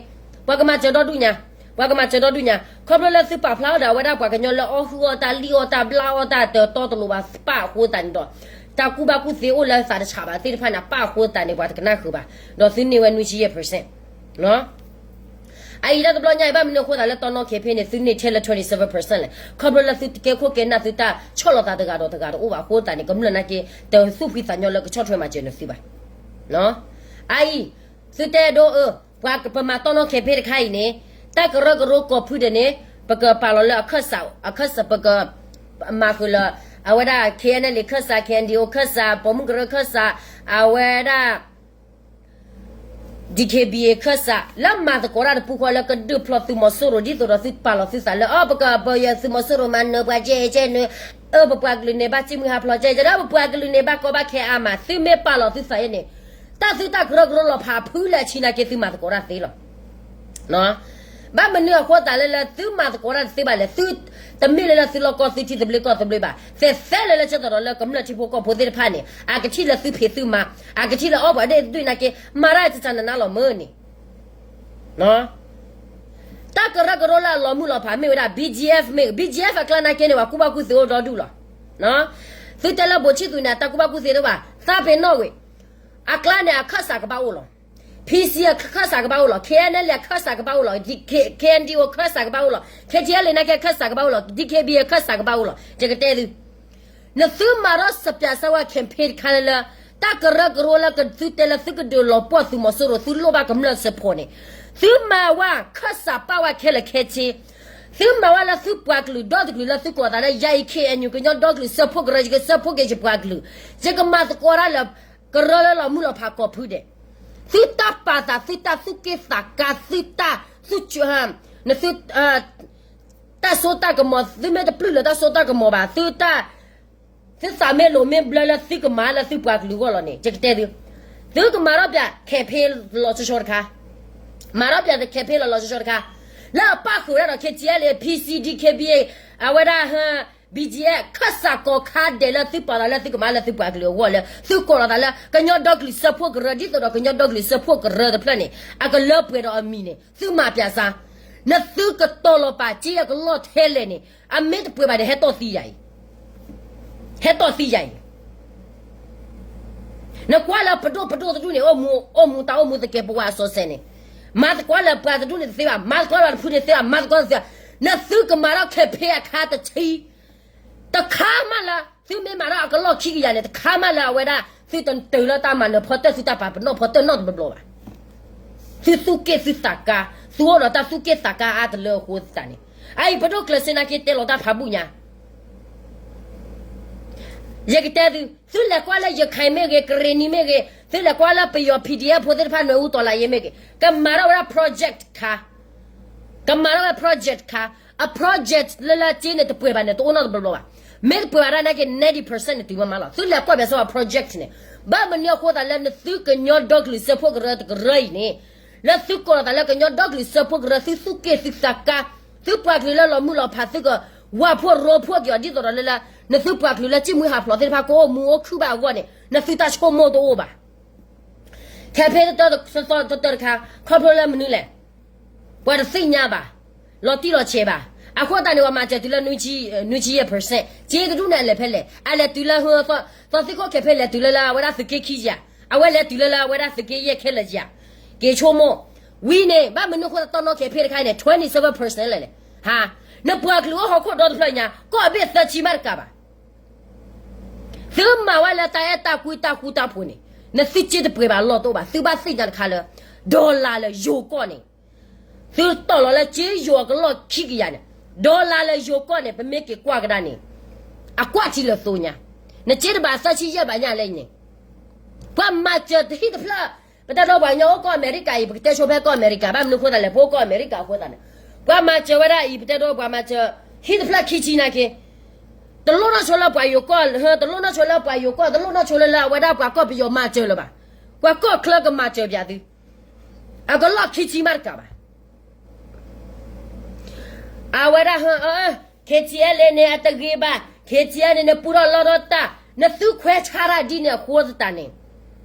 ပှၤကမၤစၢၤဒီဒူၣ်ညါ, ပှၤကမၤစၢၤဒီဒူၣ်ညါ ခီဖျိလၢသုပာ်ဖျါထီၣ်ဒီးအဝဲဒၣ်ပှၤကညီလၢအီၣ်ဟုၣ်အီၣ်တၢ် လံၣ်အီၣ်တၢ် ဘျၣ်အီၣ်တၢ် တတီတလိၤဘၣ်ပၣ်အဃိသတးန့ၣ်ဒီး တၢ်ကူၣ်ဘၣ်ကူၣ်သ့အိၣ်လၢသးတဆးဘၣ်သ့ၣ်တဖၣ်န့ၣ် ပၣ်အဃိသတးန့ၣ် ပှၤတကနၣ်ဃုာ်ဘၣ်, ဒီးသုန့ၢ်ဝဲနွံဆံယဲၢ် percent အအံၤတၢ်တဘျီညါအံၤ ဘၣ်မနုၤအဃိသတးလၢတီနီၣ်ခဲဖ့န့ၣ် သုန့ၢ်ထဲလၢ twenty seven percent လဲၣ်. ခီဖျိလၢသုကဲခိၣ်ကဲနၢ် သုတၢ်ဆီၣ်လီၤသးတဂၤဒီးတဂၤတအိၣ်ဘၣ်အဃိသတးန့ၣ် ကမျၢၢ်နာ်က့ တသူၣ်ဖှံသးညီလၢကဆီၣ်ထွဲမၤစၢၤနသုဘၣ်. အအံၤ သုတဲဒိအၢ ပှၤပမၤတီနီၣ်ခဲဖ့တခါအံၤန့ၣ် တၢ်ကရၢကရိကိးဖုဒဲးန့ၣ် ပကပာ်လီၤလၢအခၢၣ်စး အခၢၣ်စး ပကမၤဃုာ်လၢ အဝဲဒၣ် K N L A ခၢၣ်စး K N D O ခၢၣ်စး ပိာ်မုၣ်ကရၢခၢၣ်စး အဝဲဒၣ် D K B A ခၢၣ်စး လၢမၤသကိးတၢ်တပူၤဃီလၢကဒုးဖျီသုးမီၤစိရိၤ ဒ်သိးဒီးသုပာ်လီၤသုသးလၢ အီ ပကပယသုးမီၤစိရိၤမၤနၢၤပှၤကဲကဲနၢၤ အၢ ပပှၤကလုာ်န့ၣ်ဘၣ်စံၣ်မုၢ်ဟးဖျိးကဲကဲဒီး ပပှၤကလုာ်န့ၣ်ဘၣ်ကီဘၣ်ခဲအါမး သုမ့ၢ်ပာ်လီၤသုသးယဲန့ၣ် တၢ်သုတၢ်ကရၢကရိလီၤဖးဖုလၢအဆံနာ်က့သုမၤသကိးတၢ်သ့လီၤ. ဘၣ်မနုၤအဃိသတးလၢလၢသုမၤသကိးတၢ်တသ့ဘၣ်လဲၣ်, သုတမ့ၢ်လၢလၢသုလီၢ်ကီၢ်သုထံသဘျ့ကီၢ်သဘျ့ဘၣ်, သဲးသဲလၢလၢဆၢတီၢ်ဒီးလၢကမျၢၢ်ထံဖိကီၢ်ဖိသ့ၣ်တဖၣ်န့ၣ် အကထံၣ်လၢသုဖံးသုမၤ, အကထံၣ်လၢအီၣ်ပှၤဒ့ၣ်တဒုနာ်က့ မၤတၢ်တၢ်နးနးလီၤမၢ်န့ၣ် တၢ်ကရၢကရိလၢအလီၤမုၢ်လီၤဖးမ့ၢ်ဝဲဒၣ် B G F မ့ၢ်ဂ့ၤ, B G F အကျါနာ်က့န့ၣ် ပှၤကူၣ်ဘၣ်ကူၣ်သ့အိၣ်ဒီဒူၣ်လီၤ. သုတဲလၢဘိးဆံသူးန့ၣ် အတၢ်ကူၣ်ဘၣ်ကူၣ်သ့တအိၣ်ဘၣ်, သးပ့ၤနီၣ်ဝဲ, အကျါန့ၣ် အခၢၣ်စးကဘၣ်အိၣ်လီၤ. P C အခၢၣ်စးကဘၣ်အိၣ်လီၤ, K N L A အခၢၣ်စးကဘၣ်အိၣ်လီၤ, K N D O အခၢၣ်စးကဘၣ်အိၣ်လီၤ, K T L A နာ်က့အခၢၣ်စးကဘၣ်အိၣ်လီၤ, D K B A အခၢၣ်စးကဘၣ်အိၣ်လီၤ, ယကတဲသု နသုမၤထီၣ်စပျးစၢဝဲ campaign တခါလၢလၢ တၢ်ကရၢကရိလၢသုတဲလၢသုကဒုးလီၤပှီၢ်သုးမီၤစိရိၤ သုလိၣ်ဘၣ်ကမျၢၢ်စ့ၢ်ကီးန့ၣ်, သုမၤဝဲခၢၣ်စးပာ်ဝဲခဲလၢာ်ခဲဆ့, သုမၤဝဲလၢသုပှၤကလုာ်ဒီတကလုာ်လၢသုကိးသးလၢ ယၤအံၤ K N U ကညီဒီကလုာ်စၢဖှိၣ်ကရၢ ယကစၢဖှိၣ်က့ၤယပှၤကလုာ်, ယကမၤသကိးတၢ်လၢ ကရၢလၢလီၤမုၢ်လီၤဖးကိးဖုဒဲး, သုတၢ်ပာ်သး သုတၢ်သူၣ်က့ၣ်သးကါ သုတၢ်သူၣ် နသု တၢ်စိတၢ်ကမီၤ သုမ့ၢ်တပျုၢ်လၢတၢ်စိတၢ်ကမီၤဘၣ်, သုတၢ် သုသးမ့ၢ်လိၤမ့ၢ်ဘျၢလၢသုကမၤလၢသုပှၤကလုာ်အဂီၢ်လီၤန့ၣ် ယကတဲသု, သုကမၤထီၣ်ပၠး campaign လီၤဆီဆီတခါ, မၤထီၣ်ပၠး campaign လီၤလီၤဆီဆီတခါ, လၢအပၣ်ဃုာ်ဝဲဒၣ်ဒီး K T L A, P C, D K B A, အဝဲဒၣ် ဟ B G F ခၢၣ်စးကိးခါဒဲးလၢသုပာ်သးလၢသုကမၤလၢသုပှၤကလုာ်အဂီၢ်လၢ သုကိးလီၤသးလၢ ကညီဒီကလုာ်စၢဖှိၣ်ကရၢ ဒ်သိးဒီးကညီဒီကလုာ်စၢဖှိၣ်ကရၢတဖျၢၣ်န့ၣ် အကလၢပှဲၤဒီးအမံၤန့ၣ် သုမၤပၠးစါ, နသုကတီၤလီၤပာ်စ့အကလီၢ်ထဲလဲၣ်န့ၣ် အမ့ၢ်တပှဲၤဘၣ်န့ၣ် ဟဲတီၢ်သံယၤအံၤ ဟဲတီၢ်သံယၤအံၤ, နကွၢ်လၢပဒိၣ်ပဒိၣ်တဒူၣ်န့ၣ် အိၣ်မူ အိၣ်မူတၢ်အိၣ်မူသကဲးပဝးအစီအဆဲးန့ၣ်, မၤသကိးလၢပှၤတဒူၣ်န့ၣ်တသ့ဘၣ်, မၤသကိးလၢပှၤတဖုန့ၣ်တသ့ဘၣ်, မၤသကိးတသ့ဘၣ်, နသုကမၤထီၣ် campaign အခါတဆံ တခါမးလၢ သုမ့ၢ်မၤထီၣ်အကလီၢ်ခံကယၤန့ၣ် တခါမးလၢအဝဲဒၣ် သုတတုၤလၢတၢ်မၤနၢၤဖီတၢၣ် သုတၢ်ပာ်ပနီၣ်ဖီတၢၣ်နီတဘျီဘၣ်. သုသူၣ်က့ၣ်သုသးကါ, သုအိၣ်ဒီးတၢ်သူၣ်က့ၣ်သးကါအါတလၢအဃိသတးန့ၣ်, အအံၤပဒိၣ်ကျဲးစၢးနာ်က့တဲလီၤတၢ်ဖးဘူၣ်ညါ ယကတဲသု, သုလဲၤကွၢ်လၢ ရခိုင် မ့ၢ်ဂ့ၤ, ကရ့ၣ်နံၤမ့ၢ်ဂ့ၤ, သုလဲၤကွၢ်လၢပယီၤ P D F ဖိသ့ၣ်တဖၣ် နွဲၣ်အူတီလးယဲမ့ၢ်ဂ့ၤ, ကမၤထီၣ်ဝဲဒၣ် project တခါ, ကမၤထီၣ်ဝဲ project တခါ, အ project လၢလၢက့န့ၣ် တပှဲၤဘၣ်န့ၣ် တအိၣ်နီတဘျီဘၣ်. မ့ၢ်တပှဲၤဘၣ်ဒၣ်နာ်က့ ninety percent န့ၣ် တုၤမးမးလီၤ. သုလဲၤကွၢ်ပၠးစၢၤဝဲ project န့ၣ်, ဘၣ်မနုၤအဃိသတးလၢ နသုကညီဒီကလုာ်စၢဖှိၣ်ကရၢတကရၢအံၤန့ၣ်, လၢသုကိးလီၤသးလၢကညီဒီကလုာ်စၢဖှိၣ်ကရၢ သုသူၣ်က့ၣ်သုသးကါ, သုပှၤကလုာ်လၢလီၤမုၢ်လီၤဖး သုကဝၢ်ဖှိၣ်ရိဖှိၣ်က့ၤအီၤ ဒ်သိးဒီးလၢလၢ နသုပှၤကလုာ်လၢစံၣ်မှံဟးဖျိးသ့ၣ်တဖၣ် ကအိၣ်မူအိၣ်ခုၣ်ဘၣ်အဂီၢ်န့ၣ် နသုတၢ်ဆိကမိၣ်တအိၣ်ဘၣ်. campaign တတၢတခါ ခီဖျိလၢမနုၤလဲၣ်, ပှၤတသ့ၣ်ညါဘၣ်, လီၤတံၢ်လီၤဆဲးဘၣ်. အဃိသတးန့ၣ် ပှၤမၤစၢၤတုၤလၢ နွံဆံယဲၢ် percent, စ့တဒူၣ်န့ၣ် အလဲၤဖဲလဲၣ်, အလဲၤတုၤလၢ သီသံခိၣ် campaign လဲၤတုၤလၢလၢအဝဲဒၣ်သုးက့ခံကယၤ, အဝဲလဲၤတုၤလၢလၢအဝဲဒၣ်သုးက့ယဲၢ်ခဲလၢာ်ကယၤ, က့ၤဆိကမိၣ်, ဝံၤန့ၣ် ဘၣ်မနုၤအဃိသတး တီၢ်နီၣ် campaign တခါအံၤန့ၣ် twenty seven percent လဲၣ်လဲၣ်, ဟါ, နပှၤကလုာ်အိၣ်ဟီၣ်ခိၣ်ဒီတဖျၢၣ်ညါ ကီၢ်အဘ့ၣ်သၢဆံမးတကးဘၣ် သုမၤဝဲလၢတၢ်အဲၣ်တၢ်ကွံတၢ်ဃူတၢ်ဖိးန့ၣ်, နသုစ့တပှဲၤဘၣ်လီၢ်တအိၣ်ဘၣ်. သုဘၣ်သ့ၣ်ညါတခါလၢ dollar လၢယိၤကီၢ်န့ၣ်, သုတီၢ်လီၤလၢစ့ယိၤအကလီၢ်ခံကယၤန့ၣ်, dollar လၢယိၤကီၢ်န့ၣ် ပမ့ၢ်က့ၤကွၢ်ကဒါန့ၣ်, အကွၢ်ထံလၢသိညါ, နစ့တဘၣ်သၢဆံယဲၢ်ဘၣ်ညါလဲၣ်န့ၣ်, ပှၤမၤစၢၤတဟံၣ်တဖျၢၣ်, ပတဲဒီးပှၤကညီအိၣ်ကီၢ်အမဲရကၤအံၤ ပကတဲဆိဖဲကီၢ်အမဲရကၤ ဘၣ်မနုၤအဃိသတးလဲၣ် ပအိၣ်ကီၢ်အမဲရကၤအဃိသတးန့ၣ်, ပှၤမၤစၢၤဝဲဒၣ်အံၤ ပတဲဒီးပှၤမၤစၢၤ, ဟံၣ်တဖျၢၣ်ခံဆံနာ်က့ တလိၣ်နီၢ်ဆိလၢပှၤယိၤကီၢ်, တလိၣ်နီၢ်ဆိလၢပှၤယိၤကီၢ်, တလိၣ်နီၢ်ဆိလၢလၢအဝဲဒၣ်ပှၤကီၢ်ပယီၤမၤစၢၤလၢၤဘၣ်. ပှၤကီၢ်ချၢကမၤစၢၤပၠးသု, အကလီၢ်ခံဆံမးတကးဘၣ်. အဝဲဒၣ်ဟၢ KTLA န့ၣ် အတဂ့ၤဘၣ်, KTLA န့ၣ် ပူထီၣ်လီထီၣ်တၢ်, နသုခွဲးဆါတၢ်ဒ်န့ၣ်အဃိသတးန့ၣ်,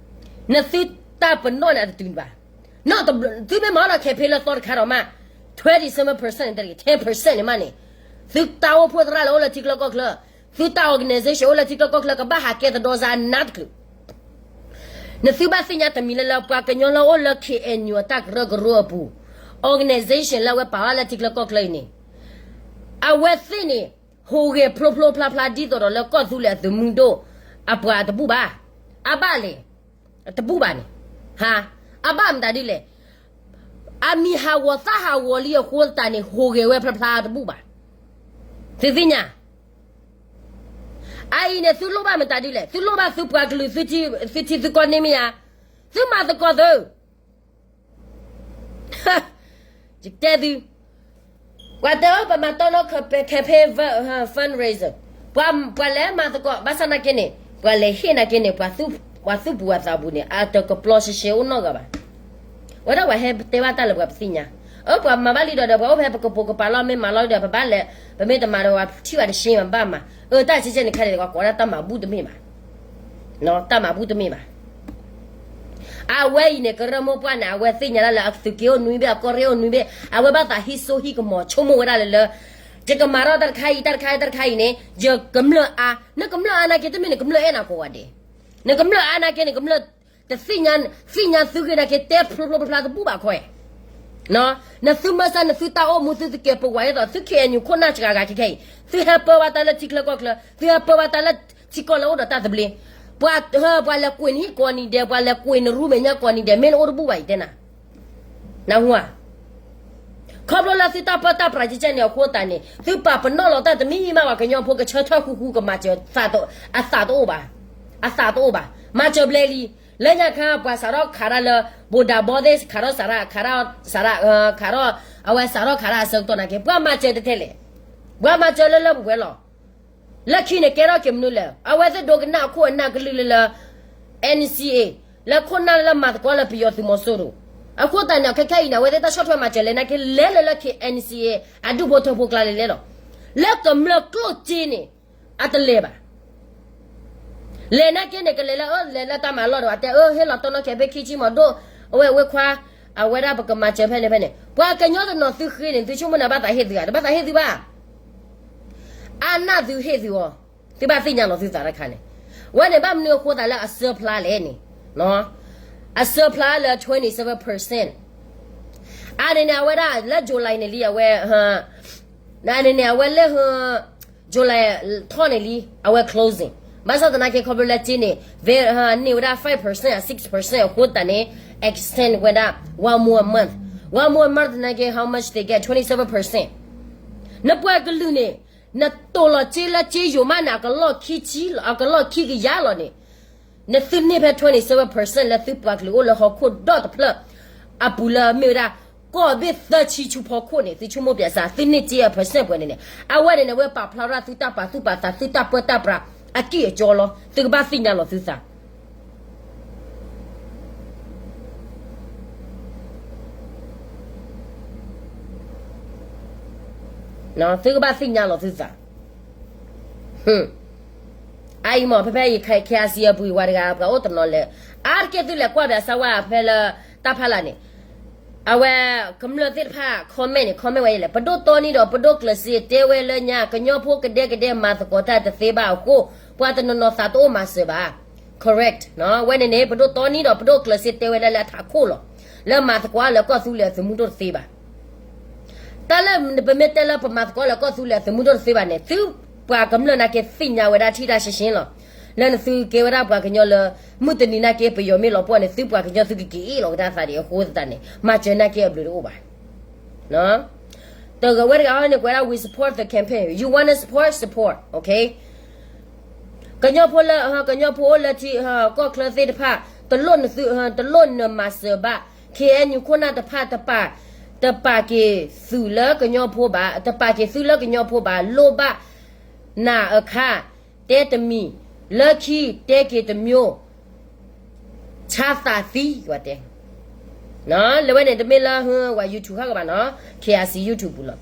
နသုတၢ်ပနီၣ်န့ၣ်အတတုၤဘၣ်. သုမ့ၢ်မၤအီၤဒီး campaign လၢသီတခါဒီးမး, twenty seven percent န့ၣ် ten percent န့ၣ်မးန့ၣ်, သုတၢ်အိၣ်ဖှိၣ်သရၣ်လၢအိၣ်လၢထံချၢကီၢ်ချၢ, သုတၢ် organization အိၣ်လၢထံချၢကီၢ်ချၢ ကဘၣ်ဟးကဲသဒီစါနးတချုး နသုဘၣ်သ့ၣ်ညါတမံၤလၢလၢ ပှၤကညီလၢအိၣ်လၢ K N U အတၢ်ကရၢကရိအပူၤ, organization လၢအဝဲပာ်ဝဲလၢထံချၢကီၢ်ချၢအံၤန့ၣ်, အဝဲသ့ၣ်န့ၣ် ဟူးဂဲၤဖျိဖျိဖျါဖျါ ဒ်သိးဒီးလၢကီၢ်သူလ့ၤအသုးမုၢ်ဒိၣ်အပှၤတဘူၣ်ဘၣ်. အဘၣ်လဲၣ်, တဘူၣ်ဘၣ်န့ၣ်, ဟါ, အဘၣ်မတၤဒ်လဲၣ်, အမံၤဟးဂီၤသၣ်ဟးဂီၤလံအဃိသတးန့ၣ် ဟူးဂဲၤဝဲဖျါဖျါတဘူၣ်ဘၣ်. သုသ့ၣ်ညါ အံၤန့ၣ် သုလိၣ်ဘၣ်မတၤဒ်လဲၣ်, သုလိၣ်ဘၣ်သုပှၤကလုာ် သုထံသုကီၢ်န့ၢ်မ့ၢ်ဧါ, သုမၤသကိးသု ယတဲသု, ပှၤတဲအၢ ပမၤတီနီၣ် campaign fundraiser, ပှၤလဲၤမၤသကိး ဘၣ်ဆၣ်နာ်က့န့ၣ် ပှၤလဲၤဟ့ၣ်နာ်က့န့ၣ် ပှၤသူၣ်ပူၤအသးပူၤန့ၣ် အတကပျီရှဲရှဲအိၣ်နီတဂၤဘၣ်. ဝဲဒၣ်ပှၤဟဲတဲဘၣ်တၢ်လၢပှၤပသ့ၣ်ညါ, အၢ ပှၤမၤဘၣ်လံဒီးဒီး ပှၤအိၣ်ဖဲပကပိာ်ကပၤလီၤ မ့ၢ်မၤလီၤဒီး ပဘၣ်လဲၤ ပမ့ၢ်တမၤဒီး ပှၤထံၣ်ဘၣ်တရှ့ ပဘၣ်မၤ, အၢ တၢ်ဆံဆဲန့ၣ်ခါန့ၣ် ပှၤကိးဒၣ်တၢ်မၤဘူၣ်တမ့ၢ်ဘၣ်, တၢ်မၤဘူၣ်တမ့ၢ်ဘၣ်. အဝဲအံၤန့ၣ် ကရၢမိၢ်ပှၢ်န့ၣ် အဝဲသ့ၣ်ညါဒၣ်လၢအသုးက့အိၣ်နွံဘ့ၣ် အကီၢ်ရ့ၣ်အိၣ်နွံဘ့ၣ် အဝဲဘၣ်သးဟံးစိဟံးကမီၤ ဆိကမိၣ်ဝဲဒၣ်လၢလၢ ယကမၤထီၣ်တၢ်တခါအံၤ တၢ်တခါအံၤ တၢ်တခါအံၤန့ၣ် ယကမျၢၢ်အါ, နကမျၢၢ်အါနာ်က့ တမ့ၢ်နကမျၢၢ်အဲၣ်နၤကိးဂၤဒဲး, နကမျၢၢ်အါနာ်က့န့ၣ် ကမျၢၢ်တသ့ၣ်ညါ, သ့ၣ်ညါသုဂ့ၤနာ်က့ တဲဖျိဖျိဖျါဖျါတဘူၣ်ဘၣ်ခီ, နသုမၤစၢၤ နသုတၢ်အိၣ်မူ သုတကဲပဝဲဒ်သိး သု KNU ခိၣ်နၢ်စှၤဂၤခဲခဲအံၤ သုဟဲပၢဘၣ်တၢ်လၢထံချၢကီၢ်ချၢ သုဟဲပၢဘၣ်တၢ်လၢထံကီၢ်လၢအိၣ်ဒီးတၢ်သဘျ့, ပှၤ, ပှၤလဲၤကွံာ်နဟံၣ်ကိးနံၤဒဲး ပှၤလဲၤကွံာ်နရူမဲာ်ညါကိးနံၤဒဲး မ့ၢ်နအိၣ်တဘူၣ်ဘၣ်အံၤတဲနၤ, နၢ်ဟူဧါ. ခီဖျိလၢသုတၢ်ပၢတၢ်ပြးကဲကဲန့ၣ်အဃိသတးန့ၣ် သုပာ်ပနီၣ်လီၤတၢ်တမံၤမးဘၣ် ကညီဖိကဆၢထၢၣ်ဃူဃူကမၤစၢၤ အသးတအိၣ်ဘၣ်, အသးတအိၣ်ဘၣ်, မၤစၢၤဘျဲလံ, လၢညါခါ ပှၤစးထီၣ်ခးတၢ်လၢ ဘိးဒးဘီသ့ၣ် ခးထီၣ်စးထီၣ်, ခးထီၣ်, ခးထီၣ်, အဝဲစးထီၣ်ခးတၢ်အဆၢကတီၢ်နာ်က့ ပှၤမၤစၢၤတထဲလဲၣ်, ပှၤမၤစၢၤလၢလၢပှဲၤပှဲၤလီၤ. လၢခံန့ၣ်ကဲထီၣ်က့ၤမနုၤလဲၣ်, အဝဲသ့ၣ်ဒိကနၣ်အခိၣ်အနၢ်ကလုၢ်လၢလၢ NCA လၢခိၣ်နၢ်လၢမၤသကိးလၢပယီၤသုးမီၤစိရိၤ, အဃိသတးန့ၣ် ခဲခဲအံၤန့ၣ် အဝဲသ့ၣ်တၢ်ဆီၣ်ထွဲမၤစၢၤလဲၣ်နာ်က့ လဲၤလၢလၢ KNCA အဒူၣ်ဖိထၢဖိကျါလဲၤလဲၤလီၤ, လၢကမျၢၢ်ကျိၣ်စ့န့ၣ် အတလဲၤဘၣ်. လဲၤနာ်က့န့ၣ် ကလဲၤလၢအၢ လဲၤလၢတၢ်မၤလီၢ်ဒီး အတဲအၢ ဟ့ၣ်လီၤတီနီၣ် campaign ခံဆံမီၤဒိၣ်, အဝဲဝဲခွါ, အဝဲဒၣ်ပကမၤစၢၤဖဲန့ၣ်ဖဲန့ၣ် ပှၤကညီတနီၤသုဃ့န့ၣ် သုဆိကမိၣ်န့ၣ် ဘၣ်သးဟ့ၣ်သုဧါ, တဘၣ်သးဟ့ၣ်သုဘၣ်. အါနၢ်သုဟ့ၣ်သုအီၤ, သုဘၣ်သ့ၣ်ညါလီၤသုသးတခါန့ၣ်, ဝဲန့ၣ်ဘၣ်မနုၤအဃိသးလၢအစၢဖျါလဲၣ်န့ၣ်, အစၢဖျါလၢ twenty seven percent အါန့ၣ်န့ၣ် အဝဲဒၣ်လၢ July န့ၣ်လံ အဝဲ, န့ၣ်န့ၣ် အဝဲလၢ July ထီၣ်န့ၣ်လံ အဝဲ closing, ဘၣ်ဆၣ်သနာ်က့ ခီဖျိလၢက့န့ၣ် န့ၢ်ဝဲဒၣ် five percent အ six percent အဃိသတးန့ၣ် extend ဝဲဒၣ် one more month, one more month နာ်က့ how much they get, twenty seven percent. နပှၤကလုာ်န့ၣ် နတိာ်လီၤစ့လၢစ့ယိာ်မးန့ၣ် အကလီၢ်ခံဆံလီၤ, အကလီၢ်ခံကယၤလီၤန့ၣ်, နသုန့ၢ်ဖဲ twenty seven percent လၢသုပှၤကလုာ်အိၣ်လၢဟီၣ်ခိၣ်ဒီတဖျၢၣ်အပူၤလၢမ့ၢ်ဝဲဒၣ် ကီၢ်ဘ့ၣ်သၢဆံဆူဖီခိၣ်န့ၣ် သုဆိကမိၣ်ပၠးစၢ် သုန့ၢ်စ့အ percent ပှဲၤန့ၣ်န့ၣ် အဝဲန့ၣ်န့ၣ် အဝဲပာ်ဖျါဝဲဒၣ်သုတၢ်ပာ်သူၣ်ပာ်သး သုတၢ်ပၢတၢ်ပြးအကံၢ်အကီလီၤ. သုကဘၣ်သ့ၣ်ညါလီၤသုသး သုကဘၣ်သ့ၣ်ညါလီၤသုသး. အအံၤမ့ၢ် ဖဲဖဲအံၤ KIC အပူၤအံၤ ဝဲတဂၤ ပှၤအိၣ်တနီၤလဲၣ်, အါတက့ၢ်သုလဲၤကွၢ်ပၠးစၢ်ဝဲဖဲလၢတၢ်ဖးလၢ်န့ၣ်, အဝဲကမျၢၢ်သ့ၣ်တဖၣ် comment န့ၣ် comment ဝဲယဲလဲၣ်, ပဒိၣ်တီနံဒီးပဒိၣ်ကျၢၤစ့တဲဝဲလၢညါ ကညီဖိကဒဲကဒဲမၤသကိးတၢ်တသ့ဘၣ်အဃိ ပှၤတနီၤနီၤသးတအိၣ်မၤစၢၤဘၣ်. Correct ဝဲန့ၣ်န့ၣ် ပဒိၣ်တီနံဒီးပဒိၣ်ကျၢၤစ့တဲဝဲလၢလၢထးခိၣ်လီၤ. လၢမၤသကိးလၢကီၢ်သူလ့ၤအသုးမုၢ်ဒိၣ်တသ့ဘၣ်. တၢ်လၢပမ့ၢ်တဲလၢပမၤသကိးလၢကီၢ်သူလ့ၤအသုးမုၢ်ဒိၣ်တသ့ဘၣ်န့ၣ် သုပှၤကမျၢၢ်နာ်က့သ့ၣ်ညါဝဲဒၣ်ထံၣ်တၢ်ရှဲရှဲလီၤ. လၢနသုကဲဝဲဒၣ်ပှၤကညီလၢ မုၢ်တနံၤနာ်က့ပယီၤမ့ၢ်လီၤပှီၢ်န့ၣ် သုပှၤကညီသုကက့ၤအ့ၣ်လီၤကဒါသးဒံးအဃိသတးန့ၣ် မၤစၢၤနာ်က့အဘျုးတအိၣ်ဘၣ်. တဂၤဝဲတဂၤဟီန့ၣ် ကွဲးဒၣ် we support the campaign, you wanna support, support, okay. ကညီဖိလၢ ကညီဖိအိၣ်လၢထံ ကီၢ်ချၢသ့ၣ်တဖၣ် တလိၣ်နသု တလိၣ်နမၤစၢၤဘၣ်. KNU ခိၣ်နၢ်တဖၣ် တပာ်က့ၤသုးလၢကညီဖိဘၣ်, တပာ်က့ၤသုလၢကညီဖိဘၣ်, လိၣ်ဘၣ်နၤအခါ တဲတမံၤ, လၢခံတဲက့ၤတမျိုး, ဆါသးသံ ဝဲတဲ လၢဝဲန့ၣ် တမ့ၢ်လၢ ဝဲ YouTube ခါကဘၣ်နီၤ, KIC YouTube ပူၤလီၤ.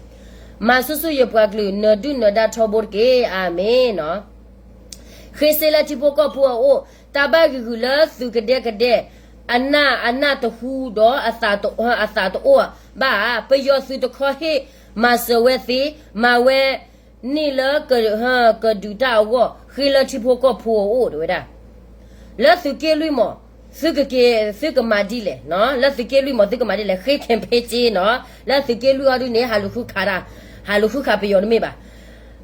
မၤဆူၣ်ဆူၣ်ယပှၤကလုာ် နၢၤဒုၣ်နၢၤဒါထီဘိတက့ၢ်, အၤမ့ၣ်နီၤ. ဃ့စ့လၢထံဖိကီၢ်ဖိအအိၣ်, တၢ်ဘၣ်ဂံာ်ဂူာ်လၢသုးကဒဲကဒဲ, အနၢ်အနၢ်တဟူဒီး အသးတအိၣ်ဘၣ်ဧါ, ပယီၤသုးတခီဟ့ၣ်မၤစၢၤဝဲသ့, မၤဝဲန့ၣ်လၢ ကဒုးတၢ်အဂီၢ် ဃ့လၢထံဖိကီၢ်ဖိအအိၣ် တဲဝဲဒၣ်. လၢသုးက့လွံၢ်မး သုကက့ၤ သုကမၤဒ်လဲၣ်, လၢသုးက့လွံၢ်မး သုကမၤဒ်လဲၣ်, ဃ့ campaign စ့နီၤ, လၢသုးက့လွံၢ်အီၤဒုန့ၣ် ဟးလူၤဃုခးတၢ်, ဟးလူၤဃုခးပယီၤတမ့ၢ်ဘၣ်.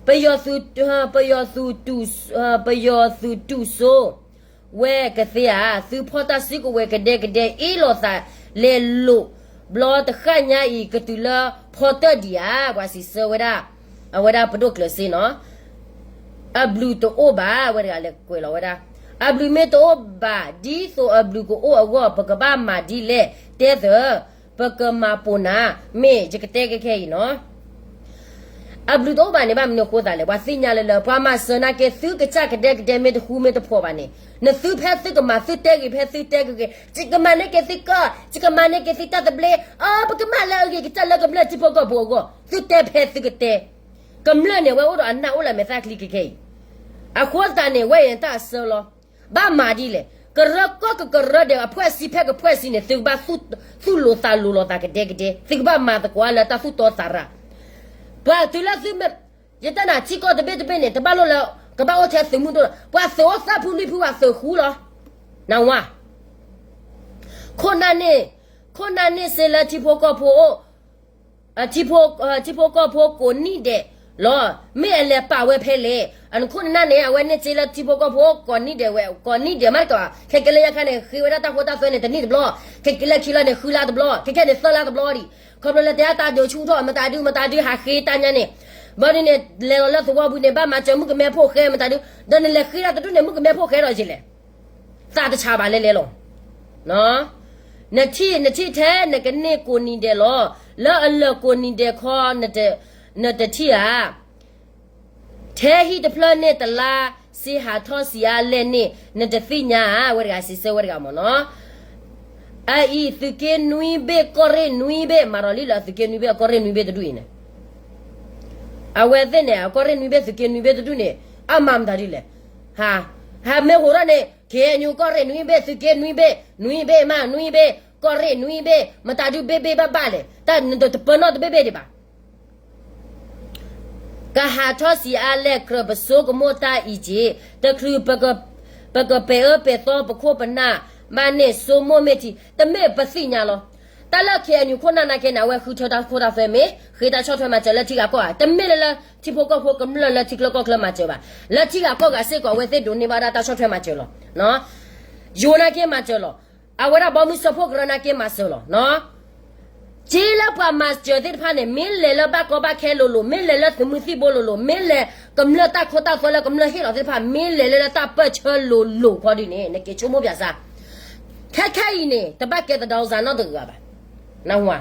ပယီၤသုး, ပယီၤသုးတူၢ်စိ ဝဲကသ့ဧါ, သုဖီၣ်တၢ်စုကဝဲၤ ကဒဲကဒဲ အ့ၣ်လိာ်သးလဲၤလိာ်, ဘျီတဃၣ်ညါအံၤ ကတုၤလၢဖီတၢၣ်ဒံးဧါ, ပှၤစံးဆၢဝဲဒၣ်, အဝဲဒၣ်ပဒိၣ်ကျၢၤစ့နီၤ. အဘျုးတအိၣ်ဘၣ် ဝဲတဂၤလဲၤကွဲးလီၤဝဲဒၣ်, အဘျုးမ့ၢ်တအိၣ်ဘၣ် ဒ်သိးအဘျုးကအိၣ်အဂီၢ် ပကဘၣ်မၤဒ်လဲၣ် တဲသၢ, ပကမၤပိာ်နၤ, မ့ၢ်ယကတဲကဲခဲအံၤနီၤ. အဘျုးတအိၣ်ဘၣ်န့ၣ် ဘၣ်မနုၤအဃိသးလဲၣ်, ပှၤသ့ၣ်ညါလၢလၢ ပှၤမၤစၢၤနာ်က့ သုကစၢ်ကဒဲကဒဲမ့ၢ်တဃူမ့ၢ်တဖိးဘၣ်န့ၣ် နသုဖဲသုကမၤ သုတဲဂ့ၤဖဲသုတဲဂ့ၤ, ယကမၤန့ၢ်က့ၤသုကီၢ်, ယကမၤန့ၢ်က့ၤသုတၢ်သဘျ့, အၢ ပကမၤလၢအဂ့ၤကတၢၢ်လၢကမျၢၢ်ထံဖိကီၢ်ဖိအဂီၢ်, သုတဲဖဲသုကတဲ ကမျၢၢ်န့ၣ် အဝဲအိၣ်ဒီးအနၢ်အိၣ်လၢမဲာ်သၣ်ချံကဲခဲအံၤ, အဃိသတးန့ၣ် ဝဲအံၤတၢ်အဆၢလီၤ. ဘၣ်မၤဒ်လဲၣ်, ကရၢကီၢ်ကကရၢဒဲး အဖှဲၣ်စံဖဲကဖှဲၣ်စံန့ၣ် သုကဘၣ်သူၣ်လိာ်သးလိၤလိာ်သးကဒဲကဒဲ, သုကဘၣ်မၤသကိးလၢတၢ်သူၣ်တီသးရၣ်, ပှၤတုၤလၢသုမ့ၢ်, ယတဲနၤ ထံကီၢ်တဘ့ၣ်တဘ့ၣ်န့ၣ် တဘၣ်လိၣ်လၢ ကဘၣ်အိၣ်ထဲသုးမုၢ်ဒိၣ်လီၤ, ပှၤသုးအိၣ်သၣ်ဖုလွံၢ်ဖု ပှၤသုးဃူလီၤ, နဝါ ခိၣ်နၢ်န့ၣ်, ခိၣ်နၢ်န့ၣ်စ့လၢထံဖိကီၢ်ဖိအိၣ်, ထံဖိကီၢ်ဖိကိးနံၣ်ဒဲးလီၤ. မ့ၢ်အလဲၤပာ်ဝဲဖဲလဲၣ်, အနခိၣ်နၢ်န့ၣ် အဝဲန့ၣ်စ့လၢထံဖိကီၢ်ဖိကိးနံၣ်ဒဲးဝဲ, ကိးနံၣ်ဒဲးမးတကးဘၣ်, ခဲကဲလၢယခါန့ၣ် ဃ့ဝဲဒၣ်တၢ်ဃိတၢ်သွဲန့ၣ် တနံၣ်တဘျီ, ခဲကဲလၢခံလီၤန့ၣ် ဃုလါတဘျီ, ခဲခဲန့ၣ် သၢလါတဘျီဒံး, ခီဖျိလၢတဲတၢ်ဒိးဆူၣ်ထီၣ် မတၤဒု မတၤဒု ဟးဃ့တၢ်ညါန့ၣ်, ဘၣ်ဒ်န့ၣ် လဲၤလီၤလၢသဝီပူၤန့ၣ် ဘၣ်မၤစၢၤမုၣ်ကမဲဖိၣ်ဃဲ မတၤဒု, ဒီးနလဲၤဃ့တၢ်တဒူၣ်န့ၣ် မုၣ်ကမဲဖိၣ်ဃဲဒီးယလဲၣ် သးတဆးဘၣ်လဲၣ်လဲၣ်လီၤ. နထံၣ်, နထံၣ်ထဲနကန့ၢ်ကိးနံၤဒဲးလီၤ. လၢအလၢာ်ကိးနံၤဒဲးခီ, နတထံၣ်ဧါ. ထဲဟံၣ်တဖျၢၣ်န့ၣ်တလါ, စ့ဟးထီၣ်စံးအါလဲၣ်န့ၣ် နတသ့ၣ်ညါဧါ, ဝဲတဂၤစံးဆၢဝဲတဂၤမ့ၢ်နီၤ. အအံၤ သုးက့နွံဘ့ၣ် ကီၢ်ရ့ၣ်နွံဘ့ၣ်, မၤဒီးလံလၢအသုးက့နွံဘ့ၣ် အကီၢ်ရ့ၣ်နွံဘ့ၣ်တဒူၣ်အံၤန့ၣ် အဝဲသ့ၣ်န့ၣ် အကီၢ်ရ့ၣ်နွံဘ့ၣ် သုးက့နွံဘ့ၣ်တဒူၣ်န့ၣ် အမၤမတၤဒ်လဲၣ်. ဟး, ဟးမ့ၢ်ဟိးထီၣ်န့ၣ် က့ၤညူကီၢ်ရ့ၣ်နွံဘ့ၣ် သုးက့နွံဘ့ၣ်, နွံဘ့ၣ်မး နွံဘ့ၣ်, ကီၢ်ရ့ၣ်နွံဘ့ၣ်, မတၤဒုဘ့ၣ်ဘ့ၣ်ဘၣ်ဘၣ်လဲၣ်, တၢ်နတပၢနီၣ်တဘ့ၣ်ဘ့ၣ်ဒံးဘၣ်. ကဟးထီၣ်စံးအါလဲၣ် ကြၢးပဆိကမိၣ်တၢ်အံၤက့ၤ, တချုး ပကပဲာ်အၢပဲာ်သီပခိၣ်ပနၢ်, ဘၣ်န့ၣ်ဆိကမိၣ်မ့ၢ်ထံ, တမ့ၢ်ပသ့ၣ်ညါလီၤ. တၢ်လၢ ခ့ၣ်အဲၣ်ယူၣ် ခိၣ်နၢ်နာ်က့န့ၣ် အဝဲဃုထၢတၢ်ခိၣ်တၢ်သွဲမ့ၢ် ဃ့တၢ်ဆီၣ်ထွဲမၤစၢၤလၢထံဂၤကီၢ်ဂၤ, တမ့ၢ်လၢလၢထံဖိကီၢ်ဖိကမျၢၢ်လၢထံချၢကီၢ်ချၢမၤစၢၤဘၣ်. လၢထံဂၤကီၢ်ဂၤစ့ၢ်ကီး အဝဲသ့ၣ်ဒိးန့ၢ်ဘၣ်ဒၣ်တၢ်ဆီၣ်ထွဲမၤစၢၤလီၤ. ယိၤနာ်က့မၤစၢၤလီၤ. အဝဲဒၣ်ဘီမုၢ်စၢဖှိၣ်ကရၢနာ်က့မၤစၢၤလီၤ. က့လၢပှၤမၤစၢၤသ့ၣ်တဖၣ်န့ၣ် မ့ၢ်လဲၤလၢဘၣ်ကီဘၣ်ခဲလိၤလိၤ, မ့ၢ်လဲၤလၢသုးမုၢ်သံၣ်ဘိလိၤလိၤ, မ့ၢ်လဲၤကမျၢၢ်တၢ်ခိတၢ်သွဲလၢကမျၢၢ်ဟ့ၣ်လီၤသ့ၣ်တဖၣ် မ့ၢ်လဲၤလၢလၢတၢ်ပၢၢ်ဆၢလိၤလိၤခီဒ်န့ၣ် နက့ၤဆိကမိၣ်ပၠးစၢ်. ခဲခဲအံၤန့ၣ် တဘၣ်ကဲသဒီစါနီတဂၤဘၣ်. နဝၤ,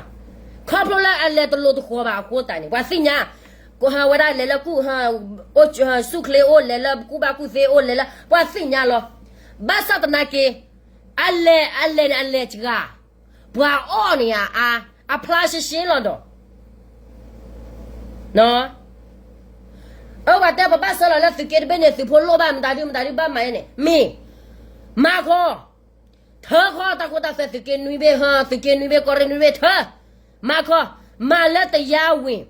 ခီဖျိလၢအလဲၤတလိၤတဃီၤဘၣ်အဃိသတးန့ၣ် ပှၤသ့ၣ်ညါ, ကဟးဝဲဒၣ်လဲၤလၢကူၣ်, ဆူၣ်ချ့အိၣ် လဲၤလၢကူၣ်ဘၣ်ကူၣ်သ့အိၣ် လဲၤလၢ ပှၤသ့ၣ်ညါလီၤ. ဘၣ်ဆၣ်သနာ်က့ အလဲၤ အလဲၤန့ၣ် အလဲၤစှၤ, ပှၤအီၣ်န့ၣ်ဧါ, အဖျါရှဲရှဲလီၤဒီး အၢ ပှၤတဲပဘၣ်ဆှၢလီၤလၢသုးက့တဘ့ၣ်န့ၣ် သုးဖိလိၣ်ဘၣ် မတၤဒု မတၤဒုဘၣ်မၤန့ၣ် မ့ၢ် မၤခီ, ထၢခီတၢ်ခိတၢ်သွဲ သုးက့နွံဘ့ၣ် ဟၢ သုးက့နွံဘ့ၣ် ကီၢ်ရ့ၣ်နွံဘ့ၣ် ထၢ, မၤခီ, မၤလၢတယါဝ့ၤ,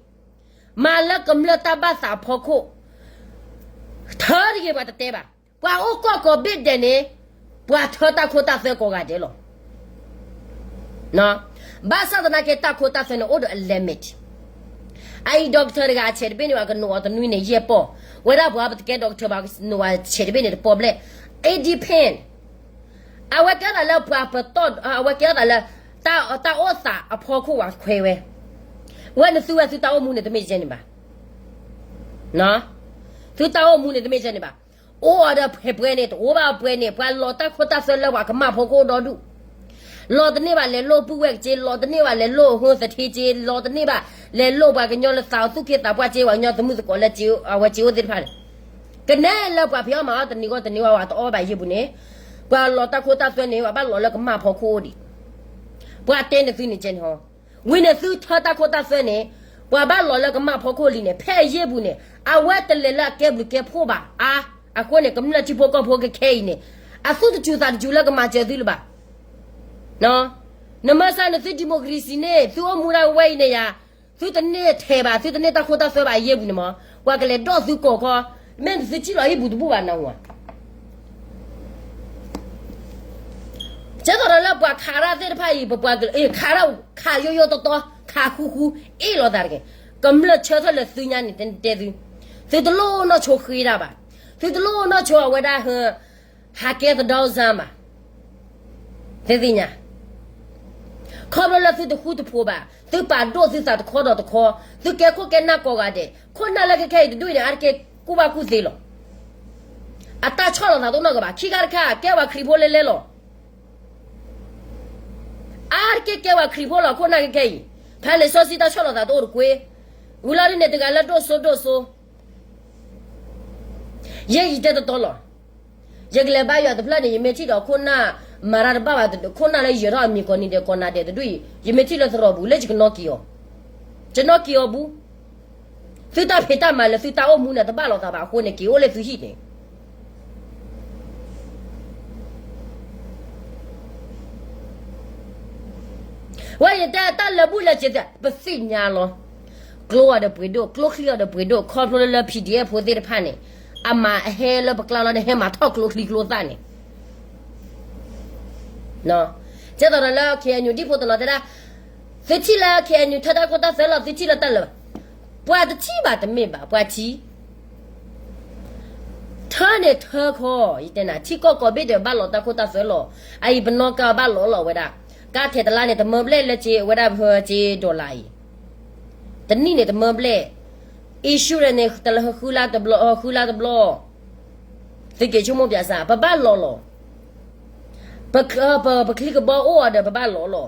မၤလၢကမျၢၢ်တၢ်ဘၣ်သးအဖီခိၣ်, ထၢတဂ့ၤ ပှၤတတဲဘၣ်. ပှၤအိၣ်ကီၢ်ကိးဘ့ၣ်ဒဲးန့ၣ် ပှၤထၢတၢ်ခိတၢ်သွဲကိးဂၤဒဲးလီၤ. ဘၣ်ဆၣ်သနာ်က့ တၢ်ခိတၢ်သွဲန့ၣ် အိၣ်ဒီးအ limit. အအံၤ doctor တဂၤအဆဲးတဘ့ၣ်န့ၣ် ပှၤကနိးအီၤတနွံန့ၣ် ယဲၢ်ပီၢ်, ဝဲဒၣ်ပှၤပတကဲ doctor ဘၣ် ကနိးအီၤဆဲးတဘ့ၣ်န့ၣ် တပီၢ်ဘျဲၣ်. It depend. အဝဲကဲသးလၢပှၤပတီၢ်, အဝဲကဲသးလၢ တၢ်အိၣ်သးအဖီခိၣ်ဝဲခွဲဝဲ, ဝဲန့ၣ်သုဝဲသုတၢ်အိၣ်မူန့ၣ် တမ့ၢ်ယဲန့ၣ်ဘၣ်. သုတၢ်အိၣ်မူန့ၣ် တမ့ၢ်ယဲန့ၣ်ဘၣ်. အိၣ်အီၤဒီးဖဲပှဲၤန့ၣ် တအိၣ်ဘၣ်ပှဲၤန့ၣ် ပှၤလီၤတၢ်ခိတၢ်သွဲလၢပှၤကမၣ်ဖီခိၣ်ဒီဒူၣ်, လီၤတန့ၢ်ဘၣ်လဲၤလိၣ်ပုၢ်ဝဲၢ်ကၠ့, လီၤတန့ၢ်ဘၣ်လဲၤလိၣ်ဟိသထ့ကၠ့, လီၤတန့ၢ်ဘၣ်လဲၤလိၣ်ပှၤကညီလၢသးအသူၣ်က့သးပှၢ်ကၠ့, ပှၤကညီသမုၢ်သကိးလၢအဝဲကၠ့အိၣ်သ့ၣ်တဖၣ်န့ၣ်, ကနဲလၢပှၤဖံးအီၣ်မၤအီၣ်တနံၤဂီၢ်တနံၤဝဲ ပှၤတအီၣ်ဘၣ်ယဲၢ်ပူၤန့ၣ်, ပှၤလီၤတၢ်ခိတၢ်သွဲန့ၣ် ပှၤဘၣ်လီၤလၢကမၣ်ဖီခိၣ်အိၣ်ဒံး, ပှၤတဲန့ၣ်သုန့ၣ်ကဲန့ၣ်ဟီ ဝံၤန့ၣ်သုထၢတၢ်ခိတၢ်သွဲန့ၣ်, ပှၤဘၣ်လီၤလၢကမၣ်ဖီခိၣ်လံန့ၣ် ဖဲအယဲၢ်ပူၤန့ၣ် အဝဲတလဲၤလၢအကဲဘျုးကဲဖှိၣ်ဘၣ်အါ, အဃိန့ၣ် ကမျၢၢ်ထံဖိကီၢ်ဖိကခဲအံၤန့ၣ် အသူၣ်တစူၤသးတစူၤလၢကမၤစၢၤသုလၢၤဘၣ်. နမ့ၢ်စၢ်န့ၣ်သု democracy န့ၣ် သုအိၣ်မူဒၣ်ဝဲအံၤန့ၣ်ယါ, သုတန့ၢ်ထဲးဘၣ် သုတန့ၢ်တၢ်ခိတၢ်သွဲဘၣ်အယဲၢ်ပူၤန့ၣ်မး, ပှၤကလဲၤဒိးသုကိးခီ, မ့ၢ်သုထံၣ်လီၤဟံၣ်ပူၤတဘူၣ်ဘၣ်နဝၤ ကဲသိးဒီးလၢပှၤခးတၢ်သ့ၣ်တဖၣ်အံၤ ပပှၤကလုာ် ခးတၢ် ခးယိယိတီတီ ခးဃူဃူ အ့ၣ်လိာ်သးတဂ့ၤ. ကမျၢၢ်ဆၢထၢၣ်လၢသုညါန့ၣ် တဲသု, သုတလိၣ်နီၢ်ဆိဃ့တၢ်ဘၣ်, သုတလိၣ်နီၢ်ဆိအဝဲဒၣ် ဟးကဲသဒီစၢ်ဘၣ်. သ့ၣ်သ့ၣ်ညါ ခီဖျိလၢသုတဃူတဖိးဘၣ်, သုပာ်ဒိၣ်သုသးတခီဒီးတခီ, သုကဲခိၣ်ကဲနၢ်ကိးဂၤဒဲး, ခိၣ်နၢ်လၢခဲခဲအံၤတဒူၣ်အံၤန့ၣ် အါတက့ၢ်ကူၣ်ဘၣ်ကူၣ်သ့လီၤ. အတၢ်ဆီၣ်လီၤသးတအိၣ်နီတဂၤဘၣ်. ခံခါတခါ ကဲဝဲခရံာ်ဖိလဲလဲလီၤ. အါတက့ၢ်ကဲဝဲခရံာ်ဖိလီၤ. ခိၣ်နၢ်ခဲအံၤ ဖဲလံာ်စီဆှံတၢ်ဆီၣ်လီၤသးတအိၣ်တကွ့ၢ်. ဝံၤလီၤဒ်န့ၣ် တဂၤလၢဒိၣ်စိဒိၣ်စိ ယဲယတဲတတီလီၤ. ယကလဲၤဘါယွၤတဖျၢၣ်န့ၣ် ယမ့ၢ်ထံၣ်ဒီးခိၣ်နၢ်မၤတၢ်တဘၣ်ဘၣ်, ခိၣ်နၢ်လၢယၢၤထီၣ်အမံၤကိးနံၤဒဲးကိးနၤဒဲးတဒူၣ်အံၤ ယမ့ၢ်ထံၣ်လၢသရိာ်ပူၤ လၢယကနီၣ်က့ၤအီၤ, ယနီၣ်က့ၤအီၤဘူး. သုတၢ်ဖံးတၢ်မၤလၢသုတၢ်အိၣ်မူန့ၣ် တဘၣ်လိာ်သးဘၣ်အဃိန့ၣ် က့ၤအိၣ်လၢသုဟံၣ်န့ၣ် ဝဲယတဲတၢ်လၢဘူၣ်လၢစ့ၤသ့ၣ် ပသ့ၣ်ညါလီၤ. ကျိအီၤဒီးပှ့ၤဒိၣ်, ကျိချံအီၤဒီးပှ့ၤဒိၣ်, ခီဖျိလၢလၢ P D F ဖိသ့ၣ်တဖၣ်န့ၣ် အမၤအဟဲလၢပကျါလီၤန့ၣ် ဟဲမၤထီၣ်ကျိချံကျိသၣ်န့ၣ် ကဲသိးဒီးလၢ K N U ဒံၣ်ဖိတနီၤတဲဒၣ် သုထံၣ်လၢ K N U ထၢတၢ်ခိတၢ်သွဲလီၤ သုထံၣ်လၢတၢ်လၢာ်ဘၣ်. ပှၤတထံၣ်ဘၣ်တမ့ၢ်ဘၣ် ပှၤထံၣ် ထၢန့ၣ်ထၢခီ, ယတဲနၤ ထံကီၢ်ကိးဘ့ၣ်ဒီးဘၣ်လီၤတၢ်ခိတၢ်သွဲလီၤ. အအံၤပနီၢ်ကါဘၣ်လီၤလီၤဝဲဒၣ်, ကါထဲတလါန့ၣ် တမၢဘျဲၣ်လၢက့ဝဲဒၣ်ပဟၢက့ dollar အံၤ, တနံၣ်န့ၣ်တမၢဘျဲၣ်, insurance န့ၣ် တလၢဃုလါတဘျီ, ဃုလါတဘျီ, သုက့ၤဆိကမိၣ်ပၠးစၢ် ပဘၣ်လီၤလီၤ. ပချံကဘီအိၣ်အီၤဒီး ပဘၣ်လီၤလီၤ. ပဟံၣ်အီၤ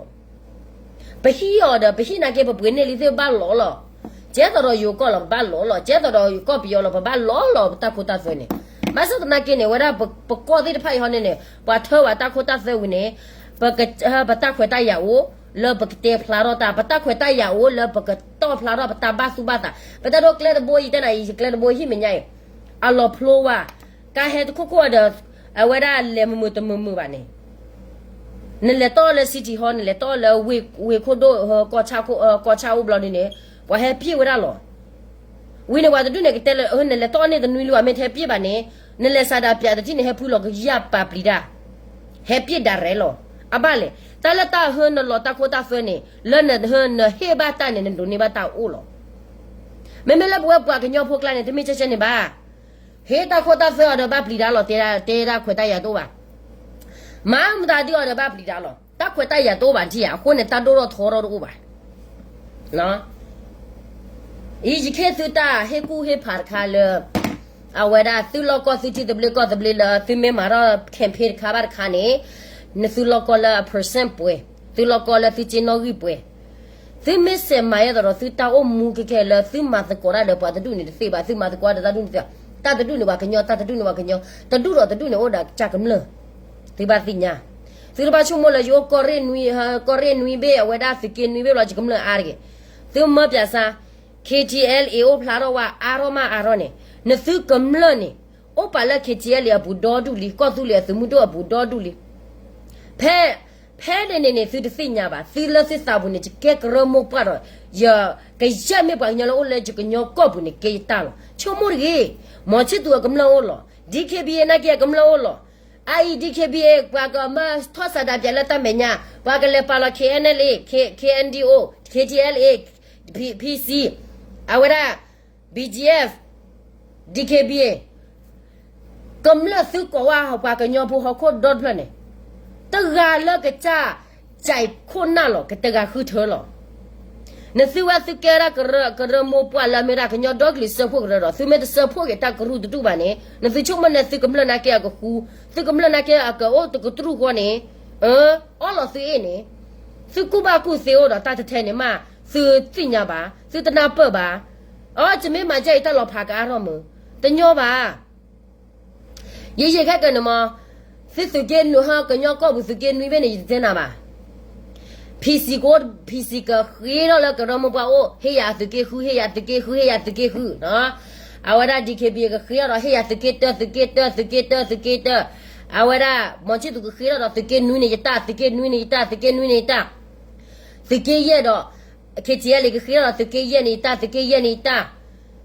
ဒီး ပဟံၣ်နာ်က့ ပပှ့ၤန့ၢ်လံသ့ၣ် ပဘၣ်လီၤလီၤ. ကဲသိးဒီးယိၤကီၢ်လီၤ ပဘၣ်လီၤလီၤ. ကဲသိးဒီးယိၤကီၢ်ပယီၤလီၤ ပဘၣ်လီၤလီၤ ပတၢ်ခိတၢ်သွဲန့ၣ်. ဘၣ်ဆၣ်သနာ်က့န့ၣ် ဝဲဒၣ်ပကီၢ်သ့ၣ်တဖၣ်အံၤဟီန့ၣ်န့ၣ် ပှၤထၢဝဲတၢ်ခိတၢ်သွဲဝံၤန့ၣ် ပတၢ်ခွဲးတၢ်ယာ်အိၣ်လၢပကတဲဖျါထီၣ်တၢ်, ပတၢ်ခွဲးတၢ်ယာ်အိၣ်လၢပကတီၢ်ဖျါထီၣ်ပတၢ်ဘၣ်သူၣ်ဘၣ်သး. ပတၢ်ဒိၣ်ကျဲတဘိအံၤ တဲနၤအံၤ ကျဲတဘိဟံၣ်မဲာ်ညါအံၤ အလီၤဖျိဝဲ ကါဟဲတခိၣ်ခိၣ်ဒီး အဝဲဒၣ်လဲၤမုာ်မုာ်တမုာ်မုာ်ဘၣ်န့ၣ်, နလဲၤတီၢ်လၢ city hall နလဲၤတီၢ်လၢ ဝ့ၢ်ခိၣ်ဒိၣ် ကီၢ်ဆၣ်အိၣ်ဘျီဒ်န့ၣ် ပှၤဟဲပျ့ၢ်ဝဲဒၣ်လီၤ. ဝံၤန့ၣ် ပှၤတဒူၣ်န့ၣ် ကတဲလၢ နလဲၤတီၢ်န့ၢ်တနွံလံ ပှၤမ့ၢ်တဟဲပျ့ၢ်ဘၣ်န့ၣ် နလဲၤစးဒးပၠးတထံၣ်န့ၣ် ဟဲဖုလီၤကယၢ်ပာ်ပျံၤတၢ်, ဟဲပျ့ၢ်ဒၣ်ရဲလီၤ. အဘၣ်လဲၣ် တၢ်လၢတၢ်ဟၢနလီၤတၢ်ခိတၢ်သွဲန့ၣ် လၢနဟၢနဟ့ၣ်ဘၣ်တၢ်န့ၣ် နဒိးန့ၢ်ဘၣ်တၢ်အိၣ်လီၤ. မ့မ့ၢ်လၢပဝဲပှၤကညီဖိကျါန့ၣ် တမ့ၢ်ကဲကဲန့ၣ်ဘၣ်. ဟ့ၣ်တၢ်ခိတၢ်သွဲအီၤဒီးဘၣ်ပျံၤတၢ်လီၤ, တဲဒၣ်ခွဲးတၢ်ယာ်တအိၣ်ဘၣ်. မၤမတၤဒုးအီၤဒီးဘၣ်ပျံၤတၢ်လီၤ, တၢ်ခွဲးတၢ်ယာ်တအိၣ်ဘၣ်ထံၣ်ဧါ, အဃိန့ၣ် တၢ်ဒိၣ်ထီၣ်ထီထီၣ်တအိၣ်ဘၣ်. အံၤယကဟ့ၣ်သုတၢ်ဟ့ၣ်ကူၣ်ဟ့ၣ်ဖးတခါလၢ အဝဲဒၣ်သုလီၢ်ကီၢ်သုထံသဘျ့ကီၢ်သဘျ့လၢသုမ့ၢ်မၤထီၣ် campaign တခါဘၣ်တခါန့ၣ် နသုလီၢ်ကီၢ်လၢအ percent ပှဲၤ, သုလီၢ်ကီၢ်လၢသုစ့နီၣ်ဂံၢ်ပှဲၤ, သုမ့ၢ်စဲးမၤယဲၢ်သိးဒီးသုတၢ်အိၣ်မူခဲခဲလၢ သုမၤသကိးတၢ်ဒီးပှၤတဒူၣ်န့ၣ်တသ့ဘၣ်, သုမၤသကိးတၢ်ဒီးတၢ်ဒူၣ်န့ၣ်တသ့ဘၣ်, တၢ်တဒူၣ်န့ၣ်ပှၤကညီ, တၢ်တဒူၣ်န့ၣ်ပှၤကညီ, တဒူၣ်ဒီးတဒူၣ်န့ၣ်အိၣ်ဒီးကစၢ်ကမျၢၢ်, သုတဘၣ်ဆိကမိၣ်လၢယအိၣ်ကီၢ်ရ့ၣ်နွံ, ကီၢ်ရ့ၣ်နွံဘ့ၣ် အဝဲဒၣ်သုးက့နွံဘ့ၣ်ဘျီ ယကမျၢၢ်အါတဂ့ၤ, သုမၢပၠးစၢ် K T L A အိၣ်ဖျါထီၣ်ဝဲအါထီၣ်မးအါထီၣ်န့ၣ် နသုကမျၢၢ်န့ၣ် အိၣ်ပာ်လၢ K T L A အပူၤဒီဒူၣ်လံ, ကီၢ်သူလ့ၤအသုးမုၢ်ဒိၣ်အပူၤဒီဒူၣ်လံ. ဖဲ, ဖဲန့ၣ်န့ၣ်န့ၣ် သုတသ့ၣ်ညါဘၣ်, သုလၢသုသးပူၤန့ၣ် ယကဲကရၢမိၢ်ပှၢ်ဒီး ယကယဲၢ်မ့ၢ်ပှၤကညီလၢအိၣ်လၢယကညီကီၢ်ပူၤန့ၣ် ကဲယတၢ်လီၤ. ဆိကမိၣ်တဂ့ၤ, မီၤဆံၣ်သူးအကမျၢၢ်အိၣ်လီၤ, D K B A နာ်က့အကမျၢၢ်အိၣ်လီၤ. အအံၤ D K B A ပှၤကမၢထီၣ်စးဒးပၠးလၢတၢ်မဲာ်ညါ, ပှၤကလဲၤပာ်လီၤ K N L A, K, K N D O, K T L A, P, P C, အဝဲဒၣ် B G F, D K B A ကမျၢၢ်သုကိးဝဲပှၤကညီဖိဟီၣ်ခိၣ်ဒီတဖျၢၣ်န့ၣ်, တဂၤလၢကစၢ်ကၠဲးခိၣ်နၢ်လီၤ, ကတဂၤဃုထၢလီၤ. နသုဝဲသုကဲဒၣ်ကရၢ, ကရၢမိၢ်ပှၢ်လၢအမ့ၢ်ဒၣ်ကညီဒီကလုာ်စၢဖှိၣ်ကရၢဒီး သုမ့ၢ်တစၢဖှိၣ်က့ၤတၢ်ကရူၢ်တဒူၣ်ဘၣ်န့ၣ် နသုဆိကမိၣ်န့ၣ် သုကမျၢၢ်နာ်က့အကဃူ, သုကမျၢၢ်နာ်က့အကအိၣ်တကတြူၢ်ဃီန့ၣ်, အီလီၤသုအ့ၣ်န့ၣ်, သုကူၣ်ဘၣ်ကူၣ်သ့အိၣ်ဒီးတၢ်တထဲန့ၣ်မး, သုသ့ၣ်ညါဘၣ်, သုတနၢ်ပၢၢ်ဘၣ်. အီ ယမ့ၢ်မၤဒ်အံၤတၢ်လီၤဖးကအါထီၣ်မုၢ်, တညီဘၣ်. ယယံာ်ခဲကနံၣ်မး, သုသုးက့နွံဟီ ကညီကီၢ်ပူၤသုးက့နွံဘ့ၣ်န့ၣ် ယတတဲနၤဘၣ်. P C ကအိၣ်, P C ကဃ့ထီၣ်လၢကရၢမိၢ်ပှၢ်အိၣ်, ဟ့ၣ်ယၤအသုးက့ဃု, ဟ့ၣ်ယၤသုးက့ဃု, ဟ့ၣ်ယၤသုးက့ဃု, အဝဲဒၣ် D K B A ကဃ့ထီၣ်ဒီး ဟ့ၣ်ယၤသုးက့တၢ, သုးက့တၢ, သုးက့တၢ, သုးက့တၢ, အဝဲဒၣ် မီၤဆံၣ်သူးကဃ့ထီၣ်ဒီး သုးက့နွံန့ၣ်ယတၢ်, သုးက့နွံန့ၣ်ယတၢ်, သုးက့နွံန့ၣ်ယတၢ်, သုးက့ယဲၢ်ဒီး K T L A ကဃ့ထီၣ်ဒီး သုးက့ယဲၢ်န့ၣ်ယတၢ်, သုးက့ယဲၢ်န့ၣ်ယတၢ်.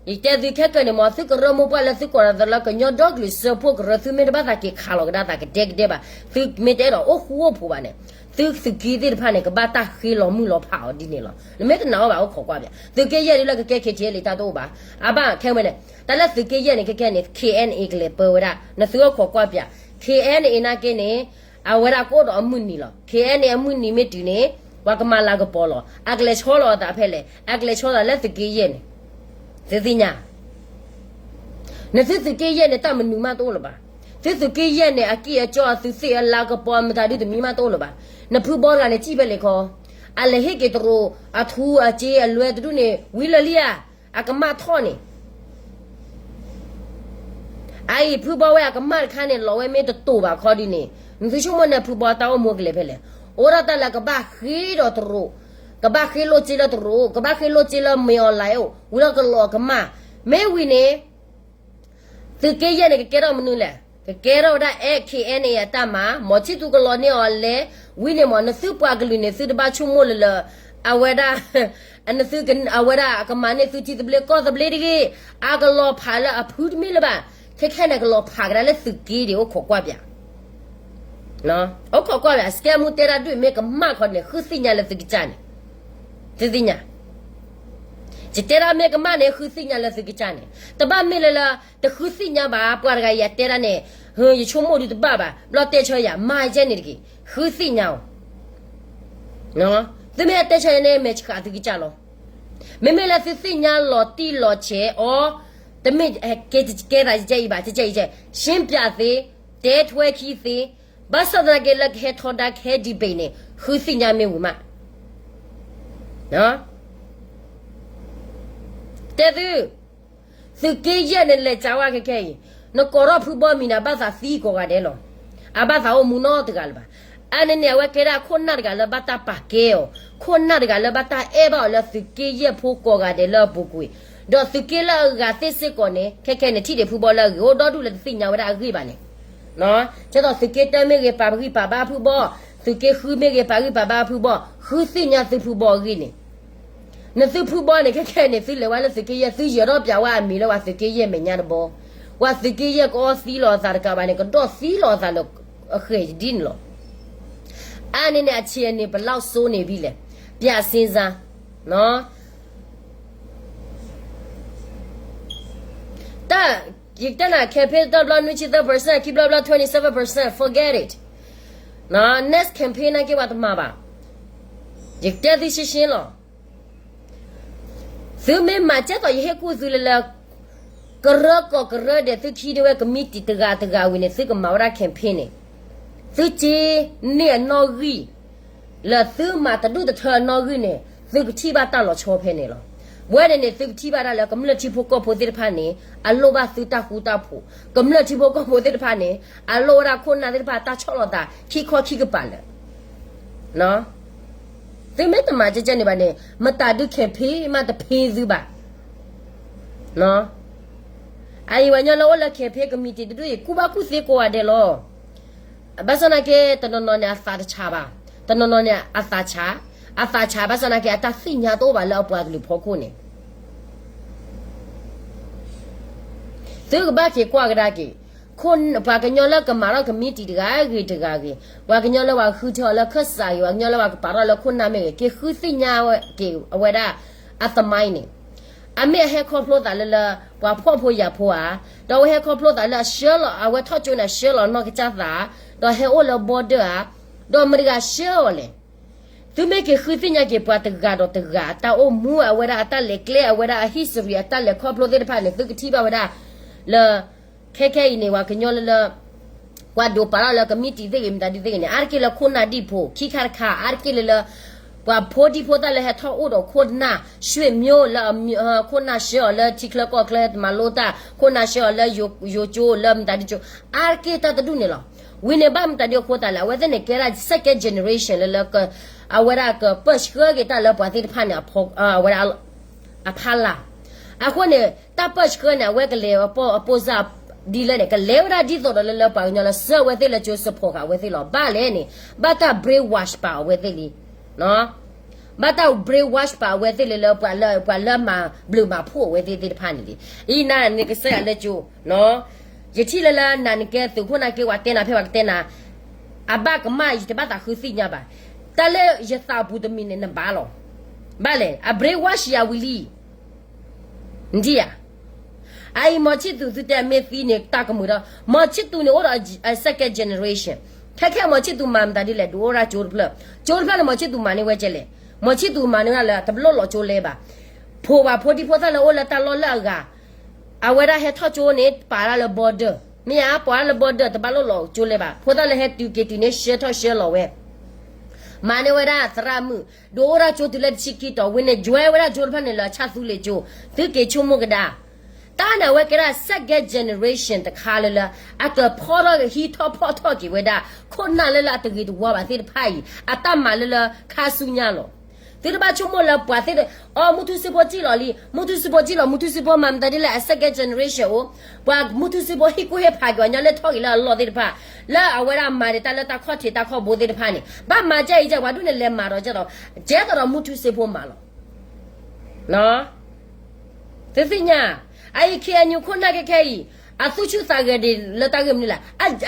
ယတဲသုခဲကနံၣ်မး, သုကရၢမိၢ်ပှၢ်လၢသုကိးလီၤသးလၢ ကညီဒီကလုာ်စၢဖှိၣ်ကရၢ သုမ့ၢ်တဘၣ်သးက့ၤခးလီၤကဒါသးကဒဲကဒဲဘၣ်, သုမ့ၢ်တအဲၣ်ဒိးအိၣ်ဃူအိၣ်ဖိးဘၣ်န့ၣ်, သုသုးက့သ့ၣ်တဖၣ်န့ၣ် ကဘၣ်တၢ်ဃ့လီၤမုၢ်လီၤဖးအီၤဒ်န့ၣ်လီၤ. နမ့ၢ်တနာ်အီၤဘၣ် အိၣ်ခိးကွၢ်ပၠး, သုးက့ယဲၢ်ဒ်လၢကကဲ K T L A တၢ်တအိၣ်ဘၣ်. အဘၣ်ခဲမ့ၢ်န့ၣ်, တၢ်လၢသုးက့ယဲၢ်န့ၣ် ခဲခဲန့ၣ် K N A ကလဲၤပၢဝဲဒၣ်, နသုအိၣ်ခိးကွၢ်ပၠး, K N A နာ်က့န့ၣ် အဝဲဒၣ်ကအိၣ်ဒီးအမုၢ်နံၤလီၤ. K N A အမုၢ်နံၤမ့ၢ်တုၤန့ၣ် ပှၤကမၤလၤကပီၤလီၤ. အကလဲၤဆီလီၤအသးဖဲလဲၣ်, အကလဲၤဆီလီၤလၢသုးက့ယဲၢ်န့ၣ်, သုသ့ၣ်ညါ နသုသုးက့ယဲၢ်န့ၣ် တၢ်မနုၤမးတအိၣ်လၢၤဘၣ်. သုးက့ယဲၢ်န့ၣ် အကံၢ်အစီအသုးသ့ၣ်အလါကပီၤမတၤဒုတမံၤမးတအိၣ်လၢၤဘၣ်. နဖုဘီတဂၤန့ၣ် စံၣ်ဖဲလဲၣ်ခီ, အလဲၤဟ့ၣ်က့ၤတရူး အထူအစ့အလွဲတဒူၣ်န့ၣ် ဝံၤလၢာ်လံဧါ, အကမၣ်ထီၣ်န့ၣ် အအံၤဖုဘီဝဲအကမၣ်တခါန့ၣ် လီၤဝဲမ့ၢ်တတိာ်ဘၣ်ခီဒ်န့ၣ် နသုဆိကမိၣ်န့ၣ်ဖုဘီတၢ်အိၣ်မူကလဲၤဖဲလဲၣ်. အိၣ်ဒၣ်တၢ်လၢကဘၣ်ဃ့ဒီးတရူး, ကဘၣ်ဃ့လိၢ်စ့လၢတရူး, ကဘၣ်ဃ့လိၢ်စ့လၢမ့ၢ်အီၤလဲၣ်အိၣ် ဝံၤလၢကလီၤကမၣ်, မ့ၢ်ဝံၤန့ၣ် သုးက့ယဲၢ်န့ၣ် ကကဲထီၣ်မနုၤလဲၣ်, ကကဲထီၣ်ဝဲဒၣ် အဲ ခ့ၣ်အဲၣ်န့ၣ် အတၢ်မၤ, မီၤဆံၣ်သူကလီၤန့ၢ်အီၤလဲၣ်, ဝံၤန့ၣ်မး နသုပှၤကလုာ်န့ၣ် သုတဘၣ်ဆိကမိၣ်လၢလၢ အဝဲဒၣ် နသု အဝဲဒၣ်အကမၤန့ၢ်သုထံသဘျ့ကီၢ်သဘျ့တဂ့ၤ, အကလီၤဖးလၢအဖုတမ့ၢ်လၢၤဘၣ်, ခဲခဲန့ၣ် ကလီၤဖးကဒါလၢသုးက့ဒံး အိၣ်ခိးကွၢ်ပၠး အိၣ်ခိးကွၢ်ပၠး စကဲမူတဲတၢ်ဒုးမ့ၢ်ကမၣ်ခီန့ၣ် ဃုသ့ၣ်ညါလၢသုကစၢ်န့ၣ်, သုသ့ၣ်ညါ ယတဲဒၣ်မ့ၢ်ကမၣ်န့ၣ် ဃုသ့ၣ်ညါလၢသုကစၢ်န့ၣ်, တဘၣ်မ့ၢ်လၢလၢ တဃုသ့ၣ်ညါဘၣ် ပှၤတဂၤအံၤအတဲဒၣ်န့ၣ်, ယဆိကမိၣ်ဒုးတဘၣ်ဘၣ် ဘျီတဲဆၢယၤ မၤယဲန့ၣ်တဂ့ၤ, ဃုသ့ၣ်ညါအီၤ, သုမ့ၢ်တဲဆၢယၤန့ၣ် မဲာ်ဆှးသုကစၢ်လီၤ. မ့မ့ၢ်လၢသုသ့ၣ်ညါလီၤတံၢ်လီၤဆဲးအီၤ, တမ့ၢ်ကဲသးယဲအံၤဘၣ် ကဲယဲအံၤ, ရှင်းပြသ့, တဲထွဲခံသ့, ဘၣ်ဆၣ်သနာ်က့လၢကဟဲထီဒါကဟဲ debate န့ၣ် ဃုသ့ၣ်ညါမ့ၢ်ဝံၤမး တဲသု, သုးက့ယဲၢ်န့ၣ် လဲၤကးဝဲခဲခဲအံၤ, နကိးထီၣ်ဖုဘီမံၤန့ၣ် အဘၣ်သးသံကိးဂၤဒဲးလီၤ. အဘၣ်သးအိၣ်မူနီတဂၤလၢၤဘၣ်. အါန့ၢ်န့ၣ် အဝဲကဲဒၣ်ခိၣ်နၢ်တဂၤလၢဘၣ်တၢ်ပာ်ကဲအီၤ, ခိၣ်နၢ်တဂၤလၢဘၣ်တၢ်အဲၣ်ဘၣ်အီၤလၢသုးက့ယဲၢ်ဖိကိးဂၤဒဲးလၢအပူၤကွံာ်, ဒီးသုးက့လၢအဂၤသ့ၣ်စ့ၢ်ကီးန့ၣ် ခဲခဲန့ၣ် ထံၣ်ဒံးဖုဘီလၢအဂ့ၤ အိၣ်ဒီဒူၣ်လၢတသ့ၣ်ညါဝဲဒၣ်အဂ့ၢ်ဘၣ်န့ၣ် ကဲသိးသုးက့တၢ်မ့ၢ်ဂ့ၤ ပာ်ဂံၢ်ပာ်ဘါဖုဘီ, သုးက့ဃုမ့ၢ်ဂ့ၤ ပာ်ဂံၢ်ပာ်ဘါဖုဘီ, ဃုသ့ၣ်ညါသုဖုဘီအဂ့ၢ်န့ၣ်, နသုဖုဘီန့ၣ် ခဲခဲန့ၣ် သုလဲၤဝဲလၢသုးက့ယဲၢ် သုယၢၤထီၣ်ပၠးဝဲအမံၤလၢပှၤသုးက့ယဲၢ်မဲာ်ညါတဘီ, ပှၤသုးက့ယဲၢ်ကအီသံလီၤအသးတကးဘၣ်န့ၣ် ကဒီၣ်သံလီၤအသးလၢအဃဲၤဒ်န့ၣ်လီၤ. အါန့ၢ်န့ၣ် အဆံးအန့ၣ် ပလောက်စိုးနေပြီလဲၣ်, ပျးစင်းစား တၢ်, ယကတဲနၤ campaign တဘျီ နွံဆံသၢ percent ခံဘျီဘျီ twenty seven percent, forget it. Next campaign နာ်က့ ပှၤတမၤဘၣ်. ယကတဲသုရှင်းရှင်းလီၤ. သုမ့ၢ်မၤကဲသိး ယဟ့ၣ်ကူၣ်သုလၢလၢ ကရၢကီၢ်ကရၢဒဲး သုခံဒဝဲ ကမံးတံာ် တဂၤတဂၤဝံၤန့ၣ် သုကမၤဝဲဒၣ် campaign န့ၣ်, သုစ့န့ၢ်အနီၣ်ဂံၢ် လၢသုမၤတဒူၣ်တထၢအနီၣ်ဂံၢ်န့ၣ် သုကထံၣ်ဘၣ်တၢ်လီၤဆီဖဲန့ၣ်လီၤ. ဝဲန့ၣ်န့ၣ် သုကထံၣ်ဘၣ်ဒၣ်လၢကမျၢၢ်ထံဖိကီၢ်ဖိသ့ၣ်တဖၣ်န့ၣ် အလိၣ်ဘၣ်သုတၢ်ဃူတၢ်ဖိး, ကမျၢၢ်ထံဖိကီၢ်ဖိသ့ၣ်တဖၣ်န့ၣ် အလိၣ်ဝဲဒၣ်ခိၣ်နၢ်သ့ၣ်တဖၣ်တၢ်ဆီၣ်လီၤသး ခံခီခံကပၤလၢာ် သုမ့ၢ်တမၤကဲကဲန့ၣ်ဘၣ်န့ၣ် မတၤဒုး campaign မးတဖ့သုဘၣ်. အအံၤပှၤကညီလၢအိၣ်လၢ campaign committee တဒူၣ်အံၤ ကူၣ်ဘၣ်ကူၣ်သ့ကိးဂၤဒဲးလီၤ. ဘၣ်ဆၣ်သနာ်က့ တနီၤနီၤန့ၣ် အသးတဆးဘၣ်, တနီၤနီၤန့ၣ် အသးဆး, အသးဆး ဘၣ်ဆၣ်သနာ်က့ အတၢ်သ့ၣ်ညါတအိၣ်ဘၣ်လၢအပှၤကလုာ်ဖီခိၣ်န့ၣ် သုကဘၣ်က့ၤကွၢ်ကဒါက့ၤ, ပှၤကညီလၢကမၤထီၣ် committee တဂၤဂ့ၤတဂၤဂ့ၤ, ပှၤကညီလၢပှၤဃုထၢအီၤလၢခၢၣ်စးဂ့ၤ, ပှၤကညီလၢပှၤကပာ်ထီၣ်လၢခိၣ်နၢ်မ့ၢ်ဂ့ၤ, က့ၤဃုသ့ၣ်ညါက့ၤအဝဲဒၣ်အသမိုင်းန့ၣ်, အမ့ၢ်အဟဲခီဖျိသးလၢလၢ ပှၤဖှီၣ်ဖိယာ်ဖိဧါ, ဒီးအဝဲဟဲခီဖျိသးလၢအဆှၢလီၤ အဝဲထီၣ်ကၠိန့ၣ် အဆှၢလီၤအနီၢ်ကစၢ်သး, ဒီးဟဲအိၣ်လၢ border ဧါ, ဒီးမတၤတဂၤဆှၢအီၤလဲၣ်. သုမ့ၢ်က့ၤဃုသ့ၣ်ညါက့ၤပှၤတဂၤဒီးတဂၤ အတၢ်အိၣ်မူ အဝဲဒၣ်အတၢ်လဲၤကျဲ အဝဲဒၣ်အ history အတၢ်လဲၤခီဖျိသ့ၣ်တဖၣ်န့ၣ် သုကထံၣ်ဘၣ်ဝဲဒၣ်လၢ ခဲခဲအံၤန့ၣ် ပှၤကညီလၢလၢ ပှၤဒိးပာ်ထီၣ်လၢ committee သ့ၣ်ဂ့ၤ မတၤဒုးသ့ၣ်ဂ့ၤန့ၣ် အါတက့ၢ်လၢခိၣ်နၢ်ဒံၣ်ဖိ ခံခါတခါ အါတက့ၢ်လၢလၢ ပှၤဖိဒံဖိသၣ်လၢဟဲထီၣ်အိၣ်ဒီးခိၣ်နၢ် ဆွေမျိုး လၢ ခိၣ်နၢ်ဆှၢအီၤလၢထံချၢကီၢ်ချၢ တမၤလိတၢ် ခိၣ်နၢ်ဆှၢအီၤလၢယိၤကၠိလၢမတၤဒုးကၠိ အါတက့ၢ်တၢ်တဒူၣ်န့ၣ်လီၤ. ဝံၤန့ၣ်ဘၣ်မတၤဒုးအဃိသတးလဲၣ် အဝဲသ့ၣ်န့ၣ်ကဲဒၣ် second generation လၢလၢ အဝဲဒၣ်ကပၢၢ်ဆှၢက့ၤတၢ်လၢပှၤသ့ၣ်တဖၣ်န့ၣ် အဝဲဒၣ် အဖီလာ်. အဃိန့ၣ် တၢ်ပၢၢ်ဆှၢန့ၣ် အဝဲကလဲၤအပိၢ်စၢ်ဒ်လဲၣ်န့ၣ် ကလဲၤဝဲဒၣ်ဒ်သိးဒီးလၢလၢပှၤကညီလၢဆှၢအဝဲသ့ၣ်လၢကၠိ support ဃာ်အဝဲသ့ၣ်လီၤ. ဘၣ်လဲၣ်န့ၣ် ဘၣ်တၢ် brainwash ပာ်အဝဲသ့ၣ်လံ. ဘၣ်တၢ် brainwash ပာ်အဝဲသ့ၣ်လၢလၢ ပှၤလၢ ပှၤလၢမၤဘျုးမၤဖှိၣ်အဝဲသ့ၣ်သ့ၣ်တဖၣ်န့ၣ်လံ. အံၤနၤန့ၣ်ကစၢ်ယွၤလၢကၠိ ယထံၣ်လၢလၢနၤနကဲသုးခိၣ်နၢ်က့ ပှၤတဲနၤဖဲပှၤကတဲနၤ အဘၣ်ကမၣ် ယတဘၣ်သးဃုသ့ၣ်ညါဘၣ်. တၢ်လၢယသးပူၤတမံၤန့ၣ် နဘၣ်လီၤ. ဘၣ်လဲၣ် အ brainwash ယၤဝံၤလံ. နထံၣ်ဧါ. အအံၤ မီၤဆံၣ်သူး သုတဲအမ့ၢ်သံန့ၣ် တၢ်ကမုာ်ဒီး မီၤဆံၣ်သူးန့ၣ်အိၣ်ဒီး second generation. ခဲခဲ မီၤဆံၣ်သူးမၤမတၤဒ်လဲၣ် ဒုးအိၣ်ဒၣ်ကၠိတဖျၢၣ်, ကၠိတဖျၢၣ်န့ၣ် မီၤဆံၣ်သူးမၤန့ၢ်ဝဲကဲလဲၣ်. မီၤဆံၣ်သူးမၤန့ၢ်ဝဲဒၣ်လၢ တဘျီလီၤကၠိလဲဘၣ်. ဖိပှၤဖိဒံဖိသၣ်လၢအိၣ်လၢတၢ်လီၢ်လၢအဂၤ အဝဲဒၣ်ဟဲထီၣ်ကၠိန့ၣ် ပာ်ဒၣ်လၢ border မ့ၢ်ဧါ, ပှၤလၢ border တဘၣ်လိၣ်လီၤကၠိလဲၤဘၣ်, ဖိသၣ်လၢဟဲတုၤက့ၤတုၤန့ၣ် ဆှၢထီၣ်ဆှၢလီၤဝဲ, မၤန့ၢ်ဝဲဒၣ်သရၣ်မုၣ်, ဒုးအိၣ်ဒၣ်ကၠိတုၤလၢတဆံခံတီၤ, ဝဲန့ၣ် join ဝဲဒၣ်ကၠိတဖၣ်န့ၣ်လၢအဆၣ်သူလ့ၤကၠိ, သုက့ၤဆိကမိၣ်ကဒါ တၢ်န့ၣ်အဝဲကဲဒၣ် second generation တခါလၢလၢ အကဖီၣ်ထီၣ်ဟံးထီၣ်ဖီၣ်ထီၣ်က့ၤဝဲဒၣ် ခိၣ်နၢ်လၢလၢအတဂ့ၤတဝါဘၣ်သ့ၣ်တဖၣ်အံၤ အတၢ်မၤလၢလၢခါဆူညါလီၤ. သုတဘၣ်ဆိကမိၣ်လၢပှၤသ့ၣ်, အိ မုၢ်ထူစ့ဖိစံၣ်လီၤလံ, မုၢ်ထူစ့ဖိစံၣ်လီၤ, မုၢ်ထူစ့ဖိမၤမတၤဒ်လဲၣ်, အ second generation အိၣ်, ပှၤမုၢ်ထူစ့ဖိဟံၣ်ကူၣ်ဟ့ၣ်ဖးက့ၤအီၤညီလၢထီၣ်က့ၤလၢအလီၢ်သ့ၣ်တဖၣ်, လၢအဝဲဒၣ်မၤဒံးတၢ်လၢတၢ်ခီၣ်ထံးတၢ်ခီၣ်ဘိသ့ၣ်တဖၣ်န့ၣ် ဘၣ်မၤဒ်အံၤဒ်အံၤ ပှၤဒ်န့ၣ်လဲၤမၤဒီးကဲသိး, ကဲသိးဒီးမုၢ်ထူစ့ဖိမၤလီၤ. သုသ့ၣ်ညါ, အအံၤ KNU ခိၣ်နၢ်ခဲခဲအံၤ အသူၣ်ဆူၣ်သးဂဲၤဒံးလၢတၢ်ဂ့ၢ်မနုၤလဲၣ်,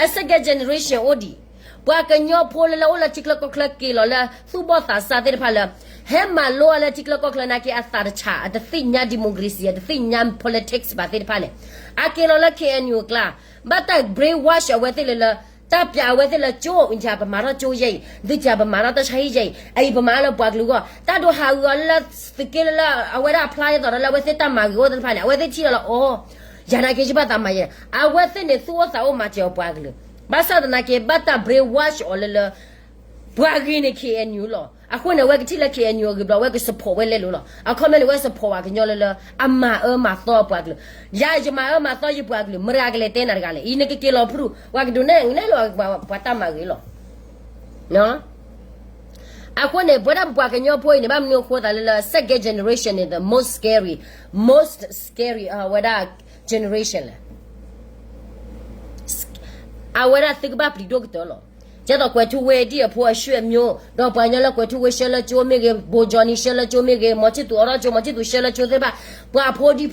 အ second generation အိၣ်ဒံး, ပှၤကညီဖိလၢလၢအိၣ်လၢထံချၢကီၢ်ချၢက့ၤလီၤလၢသူၣ်ဘီၣ်သးစၢ်သ့ၣ်တဖၣ်လၢ ဟဲမၤလိအီၤလၢထံချၢကီၢ်ချၢနာ်က့ အသးတဆး, အတသ့ၣ်ညါ democracy, အတသ့ၣ်ညါ politics ဘၣ်သ့ၣ်တဖၣ်န့ၣ်, အက့ၤလီၤလၢ KNU အကျါ, ဘၣ်တၢ် brainwash အဝဲသ့ၣ်လၢလၢ တၢ်ပျးအဝဲသ့ၣ်လၢကၠိ, အံၤပမၤထီၣ်ကၠိယဲအံၤ, ဒုးပမၤထီၣ်တၢ်ဆါဟံၣ်ယဲအံၤ, အအံၤပမၤလၢပှၤကလုာ်အဂီၢ်, တၢ်ဒိးဟးဂီၤလၢသုးက့လၢလၢ အဝဲဒၣ်အဖျါဒ်သိးဒီးလၢအဝဲသ့ၣ်တၢ်မၤဂ့ၤအိၣ်သ့ၣ်တဖၣ်န့ၣ် အဝဲသ့ၣ်ထံၣ်လီၤလၢအီၤ, ယၤနာ်က့ယဘၣ်သးမၤယဲ, အဝဲသ့ၣ်န့ၣ်သူၣ်အိၣ်သးအိၣ်မၤစၢၤအီၤပှၤကလုာ်, ဘၣ်ဆၣ်သနာ်က့ ဘၣ်တၢ် brainwash အီၤလၢလၢ ပှၤဂ့ၤန့ၣ် KNU လီၤ. အဃိန့ၣ် အဝဲကထံၣ်လၢ KNU အဂ့ၤဘျီ အဝဲက support ဝဲလဲၤလိာ်လီၤ. အခီပညီန့ၣ် အဝဲ support ပှၤကညီလၢလၢ အမၤအၢမၤသီပှၤကလုာ်. ယၤယမၤအၢမၤသီယပှၤကလုာ် မတၤကလဲၤတဲနၤတဂၤလဲၣ်. အံၤနကက့ၤလီၤဖုၣ် ပှၤကဒုးနဲၣ်နဲၣ်လီၤပှၤတၢ်မၤဂ့ၤလီၤ. အဃိန့ၣ် ပဝဲဒၣ်ပပှၤကညီဖိအံၤန့ၣ် ဘၣ်မနုၤအဃိသးလၢလၢ second generation န့ၣ် the most scary, most scary အဝဲဒၣ် generation လဲၣ်. အဝဲဒၣ်သုကဘၣ်ပျံၤဒိၣ်ကတၢၢ်လီၤ. ကဲသိးကွဲၤထူဝ့ဒံၣ်အဖိအ ဆွေမျိုး ဒီးပှၤကညီလၢကွဲၤထူဝ့ဆှၢလၢကၠိမ့ၢ်ဂ့ၤ, ဘိကၠီနံၤဆှၢလၢကၠိမ့ၢ်ဂ့ၤ, မီၤဆံၣ်သူၤအိးထီၣ်ကၠိ, မီၤဆံၣ်သူၤဆှၢလၢကၠိသ့ၣ်တဖၣ်, ပှၤဖိဒံဖိသၣ်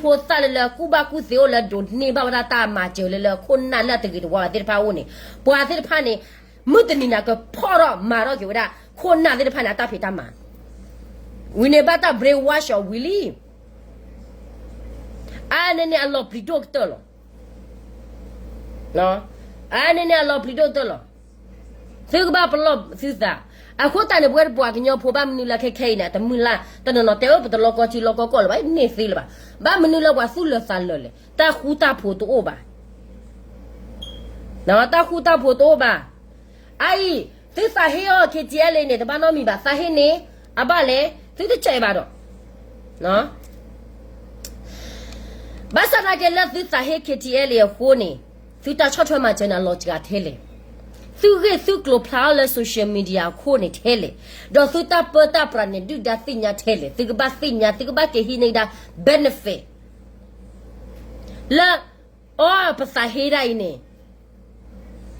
လၢလၢကူၣ်ဘၣ်ကူၣ်သ့အိၣ်လၢဒိးန့ၢ်ဘၣ်ဝဲဒၣ်တၢ်မၤစၢၤလၢလၢခိၣ်နၢ်လၢအတဂ့ၤတဝါဘၣ်သ့ၣ်တဖၣ်အအိၣ်န့ၣ်, ပှၤသ့ၣ်တဖၣ်န့ၣ် မုၢ်တနံၤန့ၣ်ကဖီၣ်ထီၣ်မၤထီၣ်က့ၤဝဲဒ၁ခိၣ်နၢ်သ့ၣ်တဖၣ်န့ၣ် အတၢ်ဖံးတၢ်မၤ ဝံၤန့ၣ်ဘၣ်တၢ် brainwash အီၤဝံၤလံ. အါန့ၣ်န့ၣ်အလီၤပျံၤဒိၣ်ကတၢၢ်လီၤ. အါန့ၣ်န့ၣ်အလီၤပျံၤဒိၣ်ကတၢၢ်လီၤ. သုကဘၣ်ပလီၢ်သုသး. အဃိသတးန့ၣ် ပဝဲပှၤကညီဖိဘၣ်မနုၤလၢခဲခဲအံၤန့ၣ် တမုၢ်လၢ် တနီၤနီၤတဲအၢ ပတလီၤကီထံလီၤကီကီၢ်လၢၤဘၣ် န့ၢ်သ့လၢၤဘၣ်. ဘၣ်မနုၤလၢပှၤသူၣ်လၢာ်သးလၢာ်လဲၣ်. တၢ်ဃူတၢ်ဖိးတအိၣ်ဘၣ်. တၢ်ဃူတၢ်ဖိးတအိၣ်ဘၣ်. အအံၤ သုသးဟ့အီၤ KTLA န့ၣ် တဘၣ်နီတမံၤဘၣ်. သးဟ့န့ၣ် အဘၣ်လဲၣ် သုတကဲဘၣ်ဒီး ဘၣ်ဆၣ်သနာ်က့လၢသုသးဟ့ KTLA အဃိန့ၣ် သုတၢ်ဆီၣ်ထွဲမၤစၢၤန့ၣ် အလီၤစှၤထဲလဲၣ်. သုဂ့ၢ်သုကျိၤဖျါအီၤလၢ social media အဃိန့ၣ်ထဲလဲၣ်. ဒီးသုတၢ်ပၢတၢ်ပြးန့ၣ် ဒုၣ်ဒါသ့ၣ်ညါထဲလဲၣ်. သုကဘၣ်သ့ၣ်ညါ သုကဘၣ်က့ၤဟံးန့ၢ်ကဒါ benefit လၢ အီပသးဟ့ဒၣ်အံၤန့ၣ်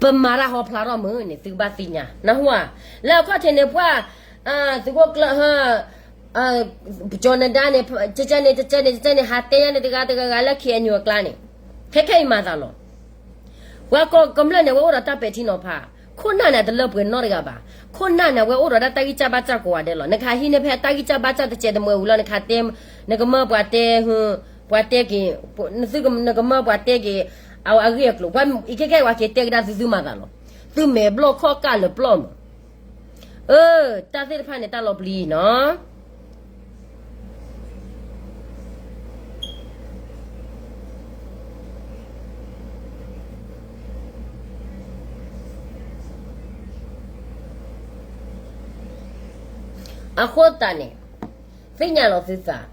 ပမၤတၢ်ဟီဖျါထီၣ်မုၢ်န့ၣ် သုကဘၣ်သ့ၣ်ညါ နၢ်ဟူဧါ. လၢအခီၣ်ထံးန့ၣ် ပှၤ သုးခိၣ်ကျၢၢ် ကၠီၤနဒါန့ၣ် ကကဲန့ၣ် ကကဲန့ၣ် ကကဲန့ၣ် ဟးတဲညါန့ၣ် တဂၤတဂၤဂၤလၢ KNU အကျါန့ၣ် ခဲခဲအံၤမၤသးလီၤ. ပှၤကီၢ်ကမျၢၢ်န့ၣ် အဝဲအိၣ်ဒီးတၢ်ပဲာ်ထံနီၤဖး, ခိၣ်နၢ်န့ၣ် အတလၢပှဲၤနီတဂၤဘၣ်. ခိၣ်နၢ်န့ၣ် အဝဲအိၣ်ဒီးတၢ်ဂံၢ်စၢ်ဘါစၢ်ကိးဂၤဒဲးလီၤ. နကဟးဟံးန့ၢ်ဖဲတၢ်ဂံၢ်စၢ်ဘါစၢ်တစဲးတမှဲၤဝံၤလီၤ နကတဲ နကမၢပှၤတဲ ပှၤတဲက့ၤ နသုက နကမၢပှၤတဲက့ၤ အဂ့ၢ်အကျိၤ ပှၤအံၤခဲခဲအံၤ ပှၤက့ၤတဲကဒါသု သုမၤသးလီၤ. သုမဲာ်ဘျီၣ်ခီၣ်ကၢ်လၢာ်ပျီၢ်မး. အၢ တၢ်သ့ၣ်တဖၣ်န့ၣ် တၢ်လီၤပျံၤနီၤ. အဃိသတးန့ၣ် သ့ၣ်ညါလီၤသုသး.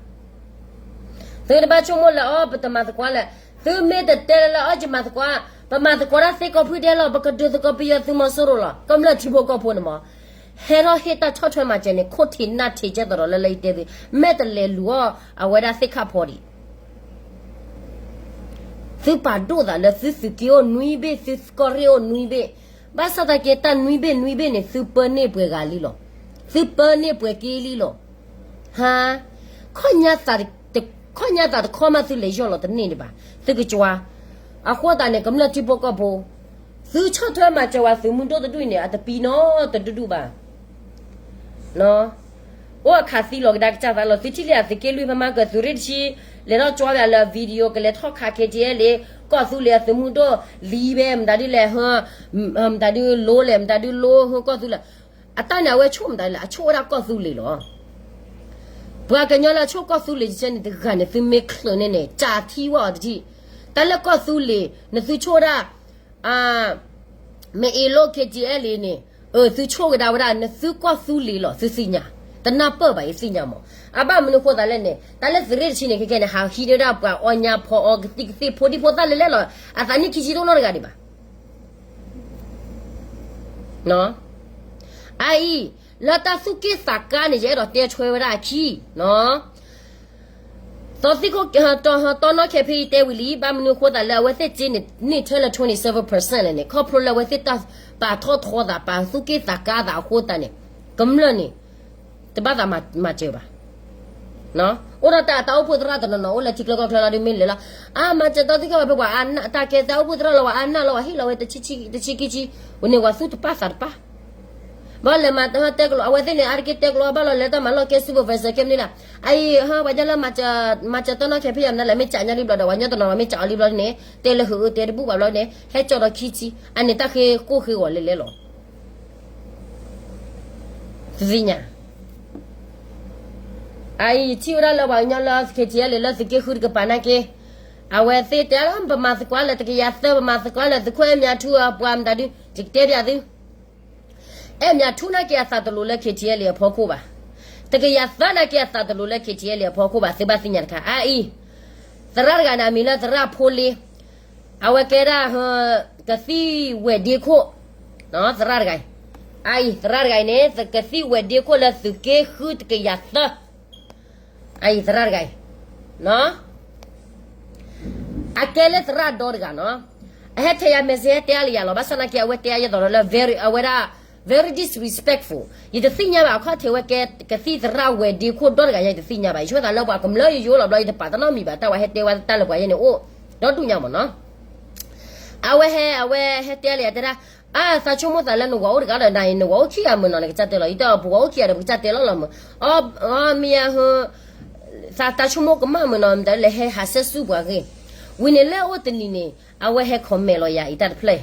သုတဘၣ်ဆိကမိၣ်လၢအီၤ ပတမၤသကိးလၢၤ. သုမ့ၢ်တတဲလၢလၢအီၤ ယမၤသကိး, ပမၤသကိးတၢ်သ့ကီၢ်ဖုဒဲးလီၤ. ပကဒုးသကိးပယီၤသုးမီၤစိရိၤလီၤ. ကမျၢၢ်ထံဖိကီၢ်ဖိန့ၣ်မး ဟဲထီၣ်ဟ့ၣ်တၢ်ဆီၣ်ထွဲမၤစၢၤန့ၣ် ခိၣ်ထံးနၢ်ထံးကဲသိးဒီးလၢလၢယတဲသု, မ့ၢ်တလဲၤလူၤအီၤအဝဲဒၣ်သ့ၣ်ခၣ်ဖီဒံး သုပာ်ဒိၣ်သးလၢသုသုးက့အိၣ်နွံဘ့ၣ် သုကီၢ်ရ့ၣ်အိၣ်နွံဘ့ၣ်, ဘၣ်ဆၣ်သနာ်က့တၢ်နွံဘ့ၣ်နွံဘ့ၣ်န့ၣ် သုပၢန့ၢ်ပှဲၤဂၤလံလီၤ. သုပၢန့ၢ်ပှဲၤက့လံလီၤ. ဟါ, ခီၣ်ညါသးတခီမးသုလဲၤယီၢ်လီၤတန့ၢ်ဒံးဘၣ်, သုကကွၢ်. အဃိသတးန့ၣ် ကမျၢၢ်ထံဖိကီၢ်ဖိ, သုဆီၣ်ထွဲမၤစၢၤဝဲသုးမုၢ်ဒိၣ်တဒူၣ်အံၤန့ၣ် အတပံနီတဒူၣ်ဒူၣ်ဘၣ်. အိၣ်အခးသံလီၤကဒါကစၢ်သးလီၤ. သုထံၣ်လံအသုးက့လွံၢ်ဖဲမၤကၢၢ် သုးရ့ၣ်တဆံ လဲၤထီၣ်ကွၢ်ဝဲလၢ video ကလဲၤထီၣ်ခး KTLA ကီၢ်သူလ့ၤအသုးမုၢ်ဒိၣ်လံဘဲ မတၤဒုလဲၣ်, မတၤဒုလိလဲၣ်, မတၤဒုလိဟၢကီၢ်သူလ့ၤ. အတၢ်န့ၣ် အဝဲဆိၣ်မတၤဒုလဲၣ်, အဆိၣ်ဝဲဒၣ်ကီၢ်သူလ့ၤလီၤ. ပှၤကညီလၢအဆိၣ်ကီၢ်သူလ့ၤတဆဲန့ၣ် တဂၤန့ၣ် သုမ့ၢ်ချုးန့ၣ်န့ၣ် ကးထံဝဲအီၤတထံၣ်. တၢ်လၢကီၢ်သူလ့ၤ နသုဆိၣ်ဝဲဒၣ် မ့ၢ်အ့ၣ်လိ K T L A န့ၣ်, အၢ သုဆိၣ်ကဒါဝဲဒၣ် နသုကီၢ်သူလ့ၤလီၤ သုသ့ၣ်ညါ, တနၢ်ပၢၢ်ဘၣ်အံၤသ့ၣ်ညါမး. အဘၣ်မနုၤဃိသးလဲၣ်န့ၣ် တၢ်လၢသုးရ့ၣ်တဆံန့ၣ် ခဲကဲန့ၣ် ဟးဟံးန့ၢ်ဒၣ်ပှၤအီညါဖီအီကသံၣ်ကသ့ၣ်ဖိဒံဖိသၣ်လဲၤလဲၣ်လီၤ. အသးနံၣ်ခံဆံတအိၣ်နီတဂၤဒံးဘၣ်. အအံၤ လၢတၢ်သူၣ်က့ၣ်သးကါန့ၣ် ယအဲၣ်ဒိးတဲထွဲဝဲဒၣ်အခံ သီသံၣ်ခိၣ် တီနီၣ် campaign ယတဲဝံၤလံ ဘၣ်မနုၤဃိသးလၢအဝဲသ့ၣ်စ့န့ၣ် န့ၢ်ထွဲလၢ twenty seven percent လဲၣ်န့ၣ် ခီဖျိလၢအဝဲသ့ၣ်တၢ်ပာ်ထီၣ်ထီသး ပာ်သူၣ်က့ၣ်သးကါသးအဃိသတးန့ၣ် ကမျၢၢ်န့ၣ် တဘၣ်သးမၤစၢၤဘၣ်. အိၣ်ဒီးတၢ်တၢ်အိၣ်ဖှိၣ်သရၣ်တနီၤနီၤ အိၣ်လၢထံချၢကီၢ်ချၢလီၤဒုးမ့ၢ်လဲၤလီၤ. အါ မၤစၢၤတီသံၣ်သရၣ်လီၤ ပှၤအါနၢ် တၢ်ကဲတၢ်အိၣ်ဖှိၣ်သရၣ်လီၤ ပှၤအါနၢ်လီၤ ပှၤဟ့ၣ်လီၤဝဲတဆံခံဆံ ဝဲန့ၣ်ပှၤသူၣ်တပၢ်သးတပၢ် ဘၣ်လဲၤမၤတဲကလီၤ အဝဲသ့ၣ်န့ၣ် အါတက့ၢ်တဲကလီၤ ဘၣ်လီၤလဲၤတၢ်မၤလီၢ်ကဲ supervisor ကဲမနုၤလဲၣ်. အအံၤ ပှၤညီလၢ မၤစၢၤတီနီၣ် campaign ယၤမနုၤလဲၣ် မ့ၢ်ကးညီလံဘျီဒီး ပှၤညီတနီၤမ့ၢ်ကးအီၤလံဘျီန့ၣ် တဲလၢဟုးတဲတဘူၣ်ဘၣ်ဘျီန့ၣ် ဟဲကၠီဒီးခံဆံ အန့ၣ်တၢ်ဃ့ကိၢ်ဃ့ဂီၤလဲၤလဲၣ်လီၤ. သ့ၣ်ညါ အအံၤ ယထံၣ်ဝဲဒၣ်လၢပှၤကညီလၢ K T L A လၢသုးက့ဃုတကပၤနာ်က့ အဝဲသ့ၣ်တဲလၢ ပမၤသကိးလၢတကယၤသၢ ပမၤသကိးလၢသုးခိၣ်အဲၣ်မၠးထူအပှၤမတၤဒု ယကတဲပျးသု အဲၣ်မၠးထူနာ်က့ အသးတလိၤလၢ K T L A အဖီခိၣ်ဘၣ်. တကယၤသၢနာ်က့ အသးတလိၤလၢ K T L A အဖီခိၣ်ဘၣ် သုဘၣ်သ့ၣ်ညါတခါ အအံၤ သရၣ်တဂၤန့ၣ် အမံၤလၢသရၣ်ဖိလ့ အဝဲကဲဒၣ် ကသံၣ်ဝဲၢ်ဒ့ခိၣ် သရၣ်တဂၤအံၤ အအံၤ သရၣ်တဂၤအံၤန့ၣ် ကသံၣ်ဝဲၢ်ဒ့ခိၣ်လၢသုးက့ဃုတကယၤသၢ အအံၤ သရၣ်တဂၤအံၤ အကဲလၢသရၣ်ဒီတဂၤနီၤ အဟဲထဲယၤ message ဟဲတဲအါလၢယၤလီၤ ဘၣ်ဆၣ်နာ်က့ အဝဲတဲအါယဲသိးဒီးလၢ very အဝဲဒၣ် very disrespectful ယတသ့ၣ်ညါဘၣ် အခီၣ်ထံးဝဲကဲ ကသံၣ်သရၣ်ဝဲၢ်ဒ့ခိၣ်ဒီတဂၤညါ ယတသ့ၣ်ညါဘၣ် ယဆိကမိၣ်သးလၢပှၤကမျၢၢ်ယိယိလီၤဘျီ ယတပာ်တနီတမံၤဘၣ် တၢ်ဝဲဟဲတဲဝဲတၢ်လၢပှၤယဲန့ၣ်အိၣ် ဒီဒူၣ်ညါမးနီၤ အဝဲဟဲ အဝဲဟဲတဲလၢယၤတဲဒၣ် အါ သးဆိကမိၣ်သးလၢနဝၤအိၣ်တဂၤဒီး နၤအံၤ နဝၤအိၣ်ခံဂၤမုၢ်နီၤ နကစၢ်တဲလီၤ ယတဲအီၤ ပဝၤအိၣ်ခံဂၤဒီး ပကစၢ်တဲလီၤလီၤမုၢ် အီ မ့ၢ်ယဟ သးတၢ်ဆိကမိၣ်ကမၣ်မုၢ်နီၤ မတၤလဲၤဟဲဟးဆဲးဆူပှၤဂ့ၢ် ဝံၤန့ၣ်လၢအိၣ်တနံၤန့ၣ် အဝဲဟဲ comment လီၤယၤအံၤတၢ်တဖျၢၣ်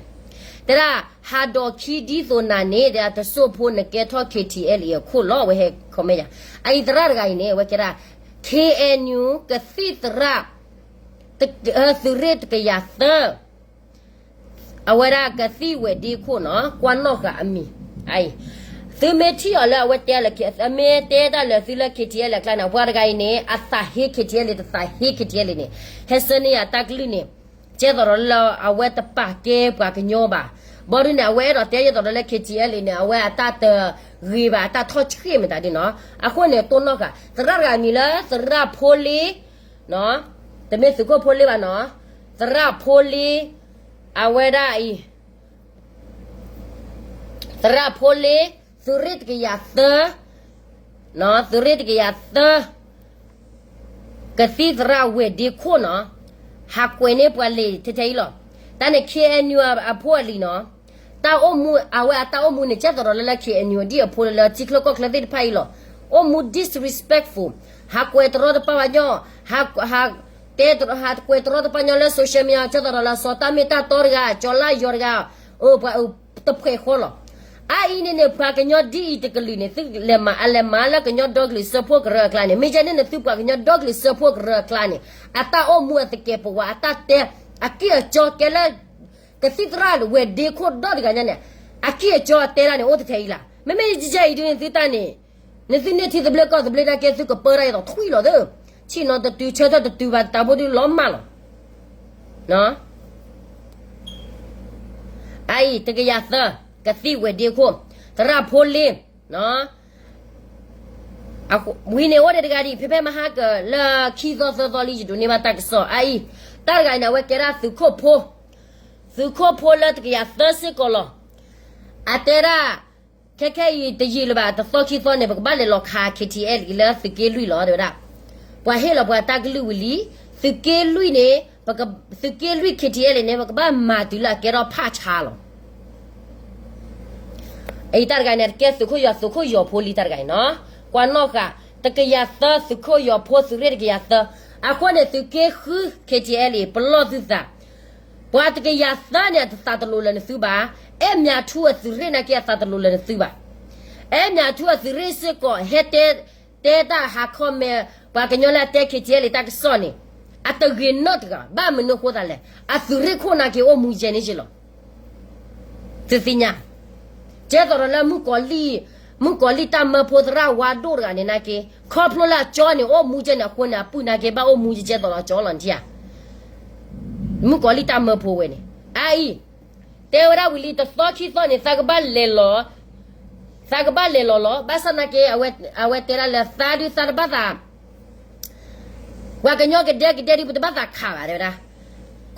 တဲဒၣ် ဟးဒီးခံဒ်သိးနၤန့ၣ် ဒီးတစိၢ်ဖိနကဲထီၣ် K T L A အခိၣ်လီၤ အဝဲဟဲ comment ယၤ အအံၤသရၣ်တဂၤအံၤန့ၣ် အဝဲကဲဒၣ် K N U ကသံၣ်သရၣ် သုးရ့ၣ်တကယၤသၢ အဝဲဒၣ်ကသံၣ်ဝဲၢ်ဒ့ခိၣ်နီၤ ကွၢ်နီၣ်ဃာ်အမံၤ အအံၤ သုမ့ၢ်ထံၣ်အီၤလၢအဝဲတဲလၢ မ့ၢ်တဲတၢ်လၢသုလၢ K T L A အကျါန့ၣ် ပှၤတဂၤအံၤန့ၣ် အသးဟ့ K T L A တသးဟ့ K T L A န့ၣ် ဟဲဆှၢန့ၢ်ယၤတၢ်ကလုၢ်န့ၣ် ကဲသိးဒီးလၢအဝဲတပာ်ကဲပှၤကညီဘၣ် ဘီဒုန့ၣ် အဝဲအဲၣ်ဒိးတဲယဲသိးဒီးလၢ K T L A န့ၣ် အဝဲအတၢ်တဂ့ၤဘၣ် အတၢ်ထီၣ်ဆှံမတၤဒ်နီၤ အဃိန့ၣ် တိၢ်နီၣ်ဃာ် သရၣ်တဂၤအမံၤလၢသရၣ်ဖိလ့ တမ့ၢ်သုးခိၣ်ဖိလ့ဘၣ်နီၤ သရၣ်ဖိလ့ အဝဲဒၣ်အံၤ သရၣ်ဖိလ့ သုးရ့ၣ်တကယၤသၢ သုးရ့ၣ်တကယၤသၢ ကသံၣ်သရၣ်ဝဲၢ်ဒ့ခိၣ်နီၤ ဟးကွဲးန့ၢ်ပှၤလံာ်ထဲထဲအံၤလီၤ. တၢ်န့ၣ် K N U အဖိအလံၤနီၤ တၢ်အိၣ်မူ အဝဲအတၢ်အိၣ်မူန့ၣ် ကဲသိးဒီးလၢလၢ K N U ဒ်အဖိလၢလၢထံချၢကီၢ်ချၢသ့ၣ်တဖၣ်အံၤလီၤ. အိၣ်မူ disrespectful ဟးကွဲးတရီတပါပှၤညီ ဟး တဲ ဟးကွဲးတရီတပါညီလၢ social media ကဲသိးဒီးလၢစီၤတၢ်မ့ၢ်တၢ်တီတဂၤ ကၠီၤလါယီၤတဂၤ အိၣ်ပှၤတဖှဲးဃီလီၤ. အအံၤန့ၣ်န့ၣ် ပှၤကညီဒ်အံၤတကလုာ်န့ၣ် သုလဲၤမၤအလဲၤမၤလၢကညီဒီကလုာ်စၢဖှိၣ်ကရၢအကျါန့ၣ် မ့ၢ်ယဲန့ၣ်န့ၣ် သုပှၤကညီဒီကလုာ်စၢဖှိၣ်ကရၢအကျါန့ၣ် အတၢ်အိၣ်မူအသကဲးပဝး အတၢ်တဲ အကံၢ်အကၠီကဲလၢ ကသံၣ်သရၣ်ဝဲၢ်ဒ့ခိၣ်ဒီတဂၤညါန့ၣ် အကံၢ်အကၠီအတဲဒၣ်န့ၣ် အိၣ်တထဲအံၤလၢ်. မ့မ့ၢ်ယဲအံၤဒုးန့ၣ် သုတၢ်န့ၣ် နသုန့ၢ်ထံသဘျ့ကီၢ်သဘျ့နာ်က့ သုကပၢတၢ်အသိးထွံၣ်လီၤသၢ ဆ့ၣ်နီၤတတုၤ ဆၢထၢၣ်တတုၤဘၣ် တၢ်ဘိဒုးလီၤမၢ်လီၤ. အအံၤ တကယၤသၢ ကသံၣ်ဝဲၢ်ဒ့ခိၣ် သရၣ်ဖိလ့ ဝံၤန့ၣ်အိၣ်ဒံးတဂၤဒံး ဖဲဖဲမဟါကလၢခံသီသၢသီလံ ယဒိးန့ၢ်ဘၣ်တၢ်ကစီၣ် အအံၤ တၢ်တဂၤန့ၣ် အဝဲကဲဒၣ်သုးခိၣ်ဖိ သုးခိၣ်ဖိလၢတကယၤသၢစ့ၢ်ကီးလီၤ. အတဲဒၣ် ခဲခဲအံၤတယံာ်လၢၤဘၣ် တသီခံသီန့ၣ် ပကဘၣ်လဲၤလီၤခး K T L A လၢသုးက့လွံၢ်လီၤ တဲဝဲဒၣ်. ပှၤဟ့ၣ်လီၤပှၤတၢ်ကလုၢ်ဝံၤလံ သုးက့လွံၢ်န့ၣ် သုးက့လွံၢ် K T L A န့ၣ် ပကဘၣ်မၤတုၤလၢအကဲထီၣ်ဖးဆါလီၤ. အံၤတၢ်တဂၤန့ၣ် တကဲသုးခိၣ်ယီၤ သုးခိၣ်ယီၤဖိလံတၢ်တဂၤအံၤနီၤ ကွၢ်နီၣ်ဃာ် တကယၤသၢ သုးခိၣ်ယီၤဖိ သုးရ့ၣ်တကယၤသၢ အဃိန့ၣ် သုးက့ဃု K T L A ပလီၢ်သုသး ပှၤတကယၤသၢန့ၣ် အတသးတလိၤလၢနသုဘၣ်. အဲၣ်မၠးထူအသုးရ့ၣ်နာ်က့ အသးတလိၤလၢနသုဘၣ်. အဲၣ်မၠးထူအသုးရ့ၣ်စ့ၢ်ကီး ဟဲတဲ တဲတၢ်ဟး comment ပှၤကညီလၢအတဲ K T L A တၢ်ကစီၣ်န့ၣ် အတဂ့ၤနီတဂၤ ဘၣ်မနုၤဃိသးလဲၣ် အသုးရ့ၣ်ခိၣ်နာ်က့ အိၣ်မူယဲၢ်န့ၣ်က့လီၤ. သုသ့ၣ်ညါ, ကဲသိးဒီးလၢ မုၣ်ကီၤလံၢ်တၢ်မၢဖိသရၣ်ဝါဒိၣ်တဂၤန့ၣ်နာ်က့, ခီဖျိလၢအကၠီန့ၣ် အိၣ်မူကဲန့ၣ်အဃိန့ၣ် အပုၢ်နာ်က့ ဘၣ်အိၣ်မူကဲကဲသိးဒီးကၠီလီၤနထံၣ်ဧါ. မုၣ်ကီၤလံၢ်တၢ်မၢဖိဝဲန့ၣ် အအံၤ တဲဝဲဒၣ်ဝံၤလံ တသီခံသီန့ၣ် သးကဘၣ်လဲၤလီၤ, သးကဘၣ်လဲၤလီၤလီၤ. ဘၣ်ဆၣ်နာ်က့ အဝဲတဲဒၣ်လၢ သးဒုးသးတဘၣ်သး ပှၤကညီကဒဲကဒဲဒုး ပတဘၣ်သးခးဘၣ် တဲဝဲဒၣ်.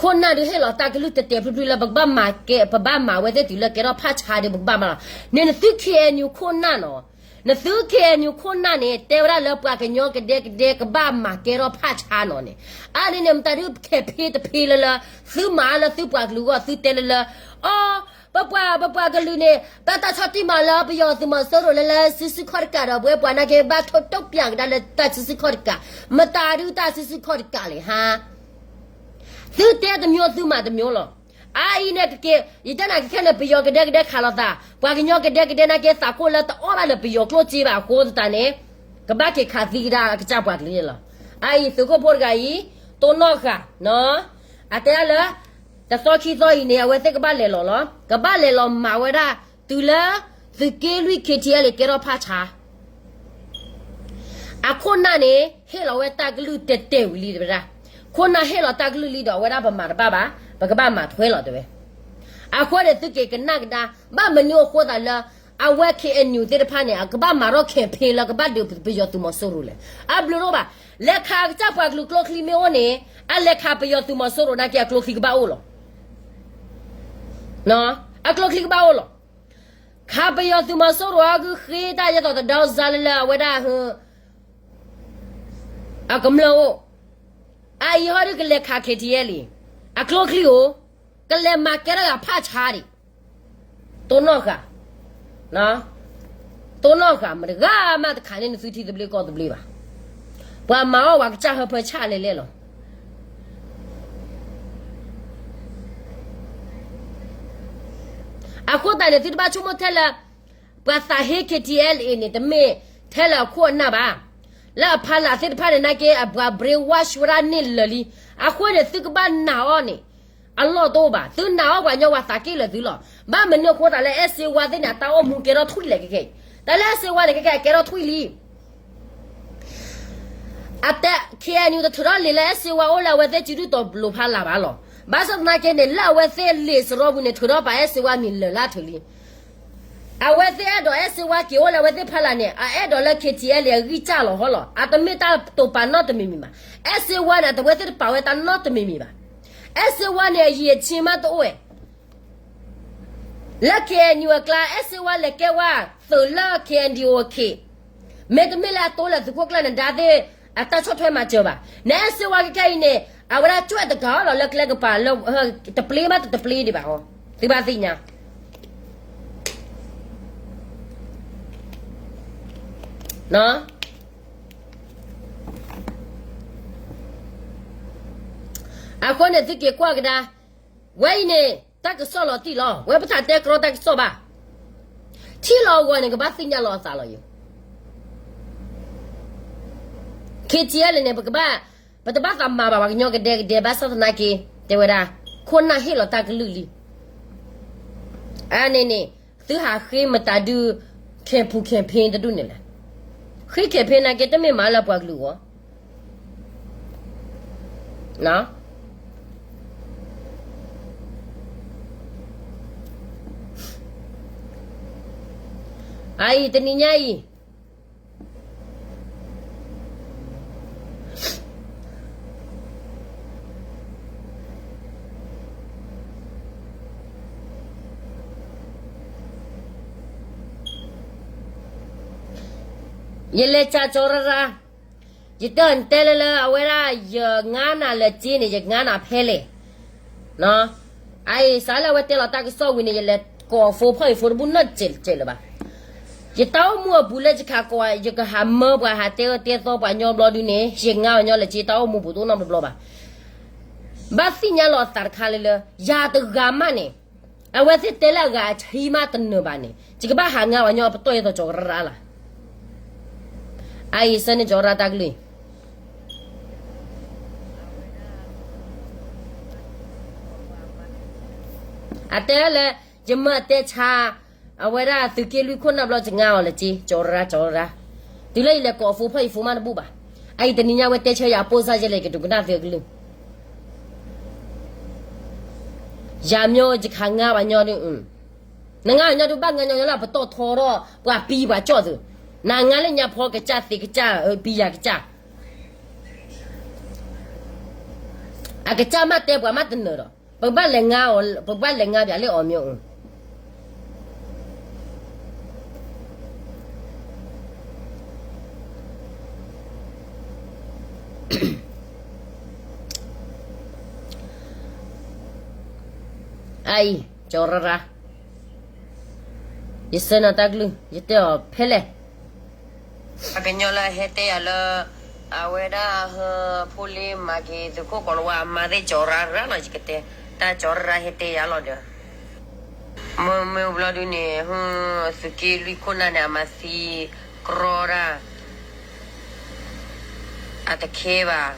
ခိၣ်နၢ်ဒုးဟ့ၣ်လီၤတၢ်ကလုၢ်တဲာ်တဲာ်ဖျုးဖျုးလၢ ပကဘၣ်မၤကဲ ပဘၣ်မၤဝဲသ့ၣ်တုၤလၢကဲထီၣ်ဖးဆါဒီး ပကဘၣ်မၤလီၤ. န့ၣ်နသု ခ့ၣ်အဲၣ်ယူၣ် ခိၣ်နၢ်နီၤ, နသု ခ့ၣ်အဲၣ်ယူၣ် ခိၣ်နၢ်န့ၣ် တဲဝဲဒၣ်လၢပှၤကညီကဒဲကဒဲကဘၣ်မၤကဲထီၣ်ဖးဆါနီၤန့ၣ်, အါန့ၣ်န့ၣ် မတၤဒုး campaign တဖဲလၢလၢ သုမၤလၢသုပှၤကလုာ်အဂီၢ် သုတဲလၢလၢ အီ ပပှၤ ပပှၤကလုာ်န့ၣ် ဘၣ်တၢ်ဆီၣ်တံၢ်မၤလၢပယီၤသုးမီၤစိရိၤလၢလၢစုစုခီၣ်တကးဒီး ပဝဲပှၤနာ်က့ ဘၣ်ထိၣ်တိၢ်ပၠးကဒါလၢတၢ်စုစုခီၣ်တကး, မတၤဒုးတၢ်စုစုခီၣ်တကးလဲၣ်ဟါ. သုတဲတမျိုးသုမၤတမျိုးလီၤ. အအံၤန့ၣ်ကက့ၤ ယတဲနၤကခဲန့ၣ် ပယီၤကဒဲကဒဲခးလိာ်သး, ပှၤကညီကဒဲကဒဲနာ်က့ သးခိၣ်လၢတအီၣ်ဘၣ်လၢပယီၤကျိၣ်စ့ဘၣ်အဃိသတးန့ၣ် ကဘၣ်က့ၤခးသံကဒါအကစၢ်ပှၤကလုာ်န့ၣ်လီၤ. အအံၤသုးခိၣ်ဖိတဂၤအံၤ တိၢ်နီၣ်ဃာ် အတဲဒၣ်လၢ တသီခံသီအံၤန့ၣ် အဝဲသ့ၣ်ကဘၣ်လဲၤလီၤလီၤ. ကဘၣ်လဲၤလီၤမၤဝဲဒၣ် တုၤလၢ သုးက့လွံၢ် ခ့ၣ်ထံၣ်အဲလ်အ့ ကဲထီၣ်ဖးဆါ အခိၣ်နၢ်န့ၣ် ဟ့ၣ်လီၤဝဲတၢ်ကလုၢ်တဲာ်တဲာ်ဝံၤလံတဲဝဲဒၣ်. ခိၣ်နၢ်ဟ့ၣ်လီၤတၢ်ကလုၢ်လံဒီး အဝဲဒၣ်ပမၤတဘၣ်ဘၣ်, ပကဘၣ်မၤထွဲလီၤတဲဝဲ. အဃိန့ၣ် သုက့ၤကနၣ်ကဒါ ဘၣ်မနုၤအဃိသတးလၢ အဝဲ ခ့ၣ်အဲၣ်ယူၣ် သ့ၣ်တဖၣ်န့ၣ် အကဘၣ်မၤထီၣ် campaign လၢကဘၣ်ဒုးပယီၤသုးမီၤစိရိၤလဲၣ်. အဘျုးဒိၣ်ဘၣ်. လဲၤခးကစၢ်ပှၤကလုာ်ကျိချံမ့ၢ်အိၣ်န့ၣ် အလဲၤခးပယီၤသုးမီၤစိရိၤနာ်က့ အကျိချံကဘၣ်အိၣ်လီၤ. အကျိချံကဘၣ်အိၣ်လီၤ. ခးပယီၤသုးမီၤစိရိၤအဂုၢ်ဃ့တၢ် ယဲသိးတဒီစါလၢလၢအဝဲဒၣ် အကမျၢၢ်အိၣ်, အအံၤဟီဒုးကလဲၤခး ခ့ၣ်ထံၣ်အဲလ်အ့, အကျိချံအိၣ်, ကလဲၤမၤကဲထီၣ်ဂၤဖးဆါဒံး, တိၢ်နီၣ်ဃာ်, တိၢ်နီၣ်ဃာ် မတဂၤမးတခးန့ၢ်နသုထံသဘျ့ကီၢ်သဘျ့ဘၣ်. ပှၤမၤအီၣ်ပှၤကစၢ်ဟၢဖၢဆၣ်လဲၤလဲၣ်လီၤ. အဃိသတးန့ၣ် သုတဘၣ်ဆိကမိၣ်ထဲလၢ ပှၤသးဟ့ ခ့ၣ်ထံၣ်အဲလ်အ့န့ၣ် တမ့ၢ်ထဲလၢအခိၣ်အနၢ်ဘၣ်. လၢအဖီလာ်သ့ၣ်တဖၣ်န့ၣ် နာ်က့အပှၤ brainwash ဝဲဒၣ်န့ၣ်လၢာ်လံ. အဃိန့ၣ် သုကဘၣ်နာ်အီၤန့ၣ် အလီၢ်တအိၣ်ဘၣ်. သုနာ်အီၤပှၤကညီ ပှၤသးက့ၣ်လၢာ်သုလီၤ. ဘၣ်မနုၤအဃိသတးလၢ အဲၣ်စ့ဝါသ့ၣ်န့ၣ် အတၢ်အိၣ်မူကဲထီၣ်ထွံၣ်လဲၣ်ခဲခဲအံၤ. တၢ်လၢအဲၣ်စ့ဝါန့ၣ် ခဲခဲအကဲထီၣ်ထွံၣ်လံ. အတဲ ခ့ၣ်အဲၣ်ယူၣ် တထုးထီၣ်လံာ်လၢ အဲၣ်စ့ဝါအိၣ်လၢ အဝဲသ့ၣ်စုဒုၣ်တီၤလိၤဖီလာ်ဘၣ်လီၤ. ဘၣ်ဆၣ်သနာ်က့န့ၣ် လၢအဝဲသ့ၣ်လံာ်စရီပူၤန့ၣ် ထုးထီၣ်ပာ်အဲၣ်စ့ဝါမံၤလၢာ်လၢထုးလံ. အဝဲသ့ၣ်အဲၣ်ဒိးအဲၣ်စ့ဝါက့ၤအိၣ်လၢအဝဲသ့ၣ်ဖီလာ်န့ၣ် အအဲၣ်ဒိးလၢ ခ့ၣ်ထံၣ်အဲလ်အ့ အဂံၢ်စၢ်လီၤဟီလီၤ. အတမ့ၢ်တၢ်တိာ်ပာ်နီတမံၤမံၤဘၣ်. အဲၣ်စ့ဝါန့ၣ် အဝဲသ့ၣ်တပာ်ဝဲတၢ်နီတမံၤမံၤဘၣ်. အဲၣ်စ့ဝါန့ၣ် အရည်အချင်းမးတအိၣ်ဝဲ လၢ ခ့ၣ်အဲၣ်ယူၣ် အကျါ အဲၣ်စ့ဝါလဲၤကဲဝဲသုးလၢ ခ့ၣ်အဲၣ်ယူၣ် အခံး, မ့တမ့ၢ်လၢအတိလၢသုးခိၣ်ကျၢၢ်နဒါသ့ၣ် အတၢ်ဆီၣ်ထွဲမၤစၢၤဘၣ်. နအဲၣ်စ့ဝါခဲခဲအံၤန့ၣ် အဝဲဒၣ်ကွဲးတဂၤလီၤလၢကျဲကပၤလၢ တပျ့မးတတပျ့ဒံးဘၣ်အီၤ, သုဘၣ်သ့ၣ်ညါ အဃိန့ၣ် သုက့ၤကွၢ်ကဒါ, ဝဲအံၤန့ၣ် တၢ်ကစီၣ်လီၤတံၢ်လီၤ. ဝဲပတတဲကြီတၢ်ကစီၣ်ဘၣ်. ထံၣ်လီၤအဂီၢ်န့ၣ် ကဘၣ်သ့ၣ်ညါလီၤအသးလီၤယိၤ. ခ့ၣ်ထံၣ်အဲလ်အ့န့ၣ် ပကဘၣ်, ပတဘၣ်သးမၤဘၣ်ပှၤကညီကဒဲကဒဲ ဘၣ်ဆၣ်သနာ်က့ တဲဝဲဒၣ် ခိၣ်နၢ်ဟ့ၣ်လီၤတၢ်ကလုၢ်လံ. အန့ၣ်န့ၣ် သုဟးဃ့မတၤဒုး campaign တဒူၣ်န့ၣ်လဲၣ်. ဃ့ campaign နာ်က့ တမ့ၢ်မၤလၢပှၤကလုာ်အဂီၢ် အအံၤ တနံၤညါအံၤ ယလဲၤစံးကၠီၤရၢရၢ, ယတၢ်တဲလၢလၢအဝဲဒၣ် ယငါနၤလၢက့န့ၣ် ယငါနၤဖဲလဲၣ်. အအံၤ စးလၢအဝဲတဲလီၤတၢ်ကစီၣ်ဝံၤန့ၣ် ယလဲၤကိး phone ဖီၣ်အံၤ phone တဘူၣ်နီတစဲးလၢၤဘၣ်. ယတၢ်အိၣ်မူအပူၤလၢယခးကိး ယကဟးမၢပှၤဟးတဲအၢတဲသီပှၤညီဘျီဒုန့ၣ် ယငါပှၤညီလၢက့ တၢ်အိၣ်မူပူၤတအိၣ်နီတဘျီဘၣ်. ဘၣ်သ့ၣ်ညါလီၤအသးတခါလၢလၢ ယၤတဂၤမးန့ၣ် အဝဲသ့ၣ်တဲလၢအဂၤအထံမးတနၢၤဘၣ်န့ၣ် ယကဘၣ်ဟးငါပှၤညီပတီၢ်ယဲသိးကၠီၤရၢရၢလီၤ. အအံၤ ဆၢန့ၢ်ကၠီၤရၢတၢ်ကလုၢ် အတဲလၢ ယမၢအတဲဆါ, အဝဲဒၣ်သုးက့လွံၢ်ခိၣ်နၢ်ဘျီ ယငါအီၤလၢက့ ကၠီၤရၢ် ကၠီၤရၢ်, တုၤလၢယလဲၤကိးအ phone ဖီၣ်ယ phone မးတဘူၣ်ဘၣ်. အအံၤတနံၤညါဝဲတဲဆၢယၤအပိၢ်စၢ်ယဲလဲၣ် ယကဒိးကနၣ်သုအကလုၢ် ယၤမ့ၢ်ယခးငါပှၤညီဒုး, နငါပှၤညီဒုးဘၣ်ငါညီညီလၢပတီၢ်ထီထီၣ် ပှၤပံပှၤကၠီၣ်သုး, နငါလၢညါဖီကစၢ်သ့ကစၢ် ပံယၤကစၢ်, အကစၢ်မးတဲပှၤမးတနၢၤဒီး ပကဘၣ်လဲၤငါအီၤ ပကဘၣ်လဲၤငါပၠးလၢအီၤမ့ၢ်အိၣ် အအံၤ ကၠီၤရၢ်ရၢ်, ယဆၢနၤတၢ်ကလုၢ် ယတဲအီၤဖဲလဲၣ်. ပှၤကညီလၢအဟဲတဲယၤလၢ အဝဲဒၣ်ဟၢဖိလ့မၤက့ၤသုးခိၣ်ကီၤလၤဝါအမါသ့ၣ် ကၠီၤရၢ်ရၢ်လီၤ ယကတဲ, တၢ်ကၠီၤရၢ်ရၢ်ဟဲတဲယၤလီၤဒီး မ့ၢ်မ့ၢ်ဘျီဒုန့ၣ် သုးက့လွံၢ်ခိၣ်နၢ်န့ၣ် အမၤသံကြီတၢ် အတခဲဘၣ်.